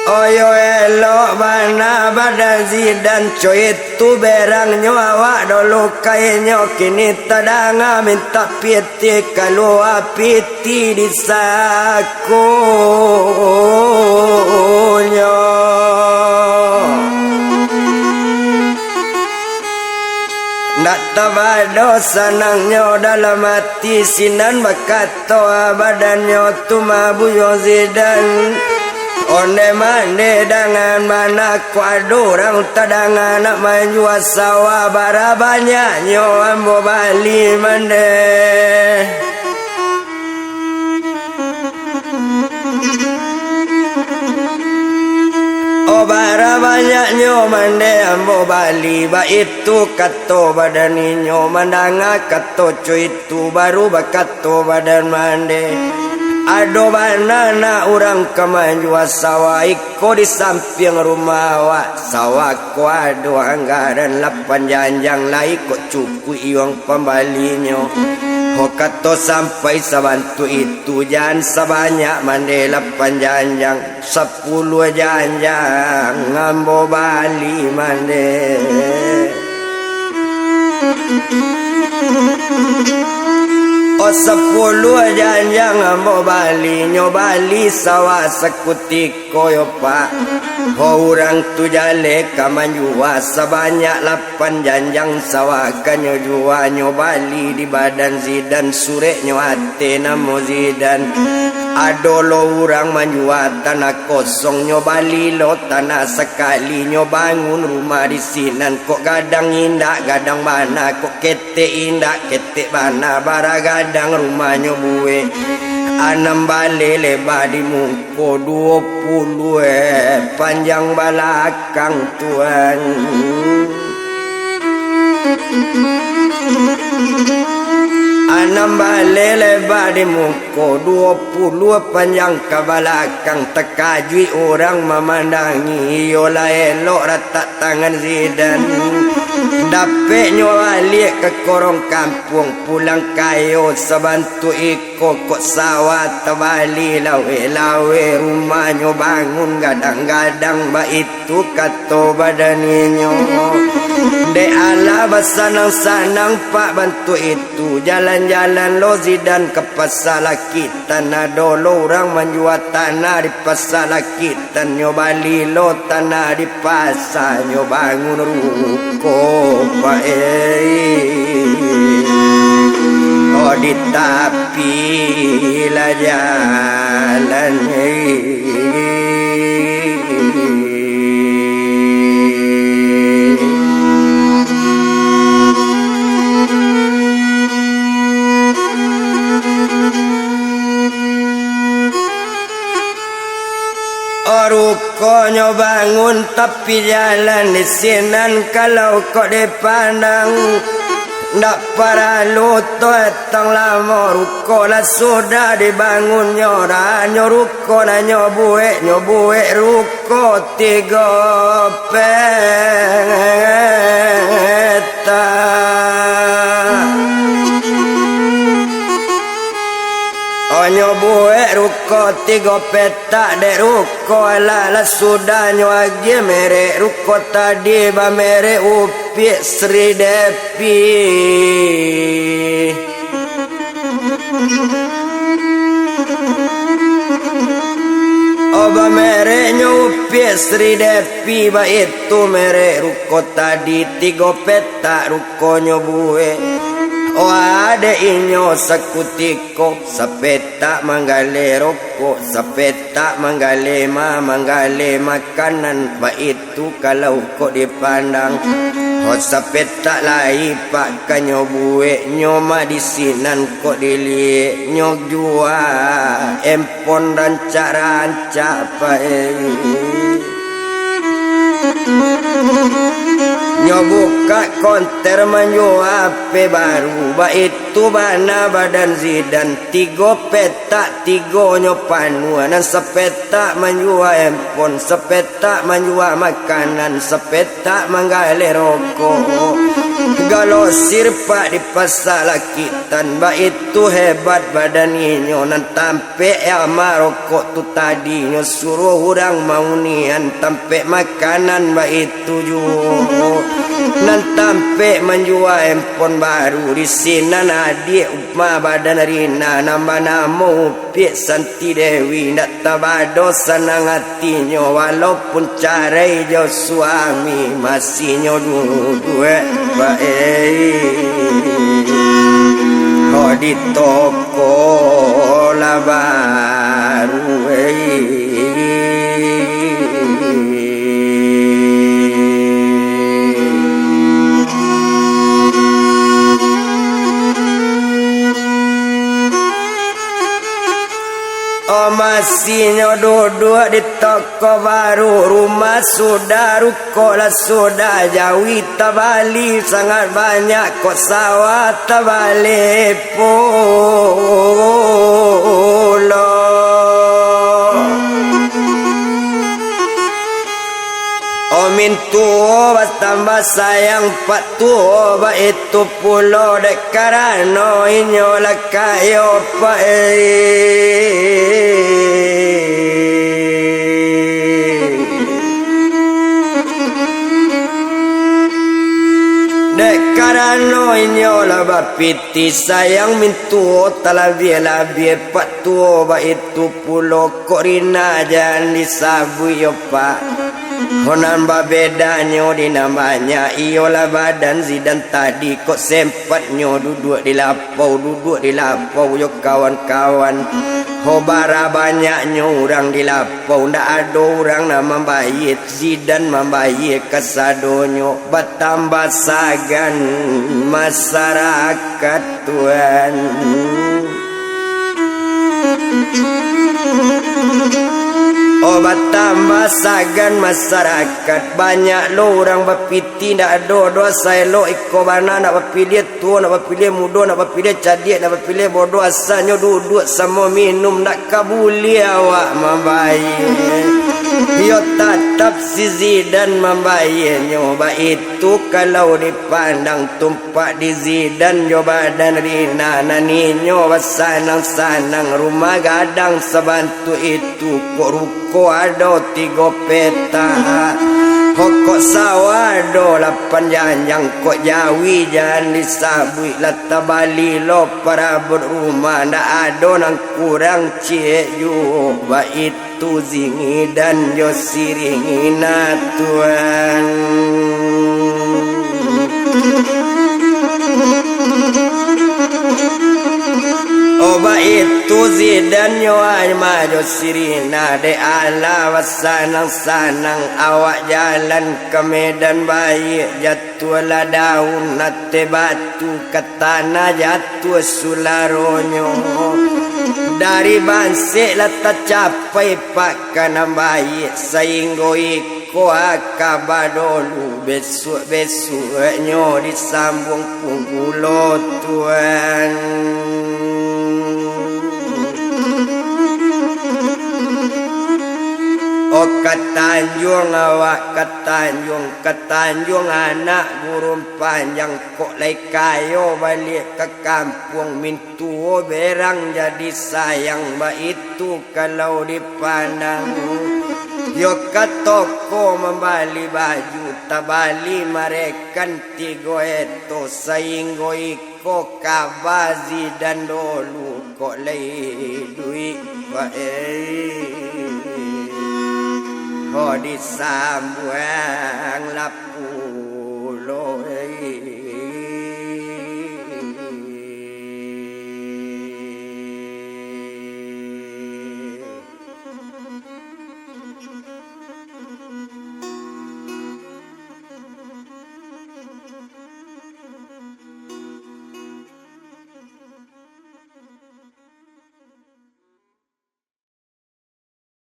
Oyo, elok bana badan Zidan, co itu berangnyo awak dolo kainyo, kini tadanga mintak piti, kalua piti di sakunyo. Ndak tabado sanangnyo dalam ati, sinan bakato badannyo tu, mabuyo Zidan. Onde mande dangan bana, kok ado urang tadanga nak manjua sawah, bara banyaknyo ambo bali mande. Oh, bara banyaknyo mande ambo bali, baitu kato badan inyo. Mandanga kato co itu, baru bakato badan mande, ado bana nak urang ka manjua sawah iko di sampiang rumah awak. Sawah ko ado anggaran lapan janjang, lai kok cukuik iuang pambalinyo. Ho, kato sampai sabantuak itu, jan sabanyak mande lapan janjang, sapuluah janjang ambo bali mande. Oh, sapuluah janjang ambo bali, nyo bali sawah sakutiko yo, Pak. Ho, urang tu jaleh ka manjua, sabanyak lapan janjang sawah ka nyo jua, nyo bali di badan Zidan, sureknyo ateh namo Zidan. Ado lo urang manjua tanah kosong, nyo bali lo tanah sakali, nyo bangun rumah di sinan, kok gadang indak gadang bana, kok ketek indak ketek bana, bara gadang rumahnyo buek, anam baleh leba di muko, duo puluah panjang balakang, Tuan. Anam baleh leba di muko, duo puluah panjang ka balakang, takajuik urang mamandangi, iyolah elok ratak tangan Zidan. Dapeknyo baliak ka korong kampuang, pulang kayo sabantuak iko, kok sawah tabali laweh-laweh, rumahnyo bangun gadang-gadang, baitu kato badan inyo. Dek alah basanang-sanang, Pak, bantuak itu, jalan-jalan lo Zidan ka pasa Lakitan, ado lo urang manjua tanah di pasa Lakitan, nyo bali lo tanah di pasa, nyo bangun ruko, Pak, eh. Oh, di tapi lah jalan, eh. Oh, rukonyo bangun tapi jalan di sinan, kalau kok dipandang, Ndak paralu tu etang lamo, ruko lah sudah dibangunnyo, ranyo ruko nan nyo buek, nyo buek ruko tigo petak. Oh, nyo buek ruko tigo petak, dek ruko alah lah sudah nyo agiah merek ruko tadi, bamerek Upiak Sri Depi. Oh, bamereknyo Upiak Sri Depi, baitu merek ruko tadi, tigo petak rukonyo buek. Oh, adek inyo sakutiko, sapetak manggaleh rokok, sapetak manggaleh ma-, manggaleh makanan, baitu kalau kok dipandang. Ho, sapetak lai pak kanyo buek, nyo mak di sinan kok diliek, nyo jua handphone rancak-rancak pak, eh. Nyo bukak konter manjua H P baru, baitu bana badan Zidan, tigo petak tigonyo panuah, nan sapetak manjua handphone, sapetak manjua makanan, sapetak manggaleh rokok. Galo sirpak di pasa Lakitan, baitu hebat badan inyo, nan tam- pek ama rokok tu tadi, nyo suruah urang maunian, tampek makanan baitu juo. Nan tampek manjua handphone baru, di sinan adiak ma badan Rina, nan banamo Upiak Santi Dewi, ndak tabado sanang atinyo, walaupun carai jo suami, masihnyo duduak bae. Ho, di toko lah baru, eh. Oh, masihnyo duduak di toko baru, rumah sudah, ruko lah sudah, jawi tabali, sangat banyak kok sawah tabali pulo. Oh, mintuo batambah sayang, pak tuo baitu pulo, dek karano inyo lah kayo, pak, eh. Dek karano inyo lah bapitih sayang, mintuo talabiah-labiah, pak tuo baitu pulo, kok Rina jan disabuik yo, pak. Ho, nan babedanyo di nan banyak, iyolah badan Zidan tadi, kok sempatnyo duduak di lapau, duduak di lapau jo kawan-kawan. Ho, bara banyaknyo urang di lapau, ndak ado urang nan mambayia, Zidan mambayia kasadonyo, batambah sagan masarakat. Tuan. Oh, batambah sagan masarakat, banyak lo urang bapitih, ndak ado doh asa elok, iko bana ndak bapiliah tuo, ndak bapiliah mudo, ndak bapiliah cadiak, ndak bapiliah bodoh, asanyo duduak samo minum, ndak ka buliah awak mambayia. Iyo, tatap si Zidan mambayianyo, baitu kalau dipandang tum- pak di Zidan jo badan Rina, nan inyo basanang-sanang, rumah gadang sabantuak itu, kok ruko ado tigo petak, ho, kok sawah ado lapan janjang, kok jawi jan disabuik, lah tabali lo parabuik rumah, ndak ado nan kurang ciek juo, baitu tu Zidan jo si Rina, Tuan. Oh, baitu Zidan nyo Aima jo si Rina, dek alah basanang-sanang awak jalan ka Medan, baiak jatuahlah daun ateh batu ka tanah, jatuah sularonyo. Dari bansek lah tacapai pak ka nan baiak, sainggo iko Ko aka badolu, besuak-besuaknyo disambuang punggulo tuan. O ka Tanjuang awak, ka Tanjuang, ka Tanjuang anak burung panjang, kok lai kayo baliak ka kampuang, mintuo berang jadi sayang, baitu kalau dipandang. Yo ka toko mambali baju, tabali marekan tigo eto, sainggo iko kaba Zidan dolu, kok lai duik bae. Ho disambuang lap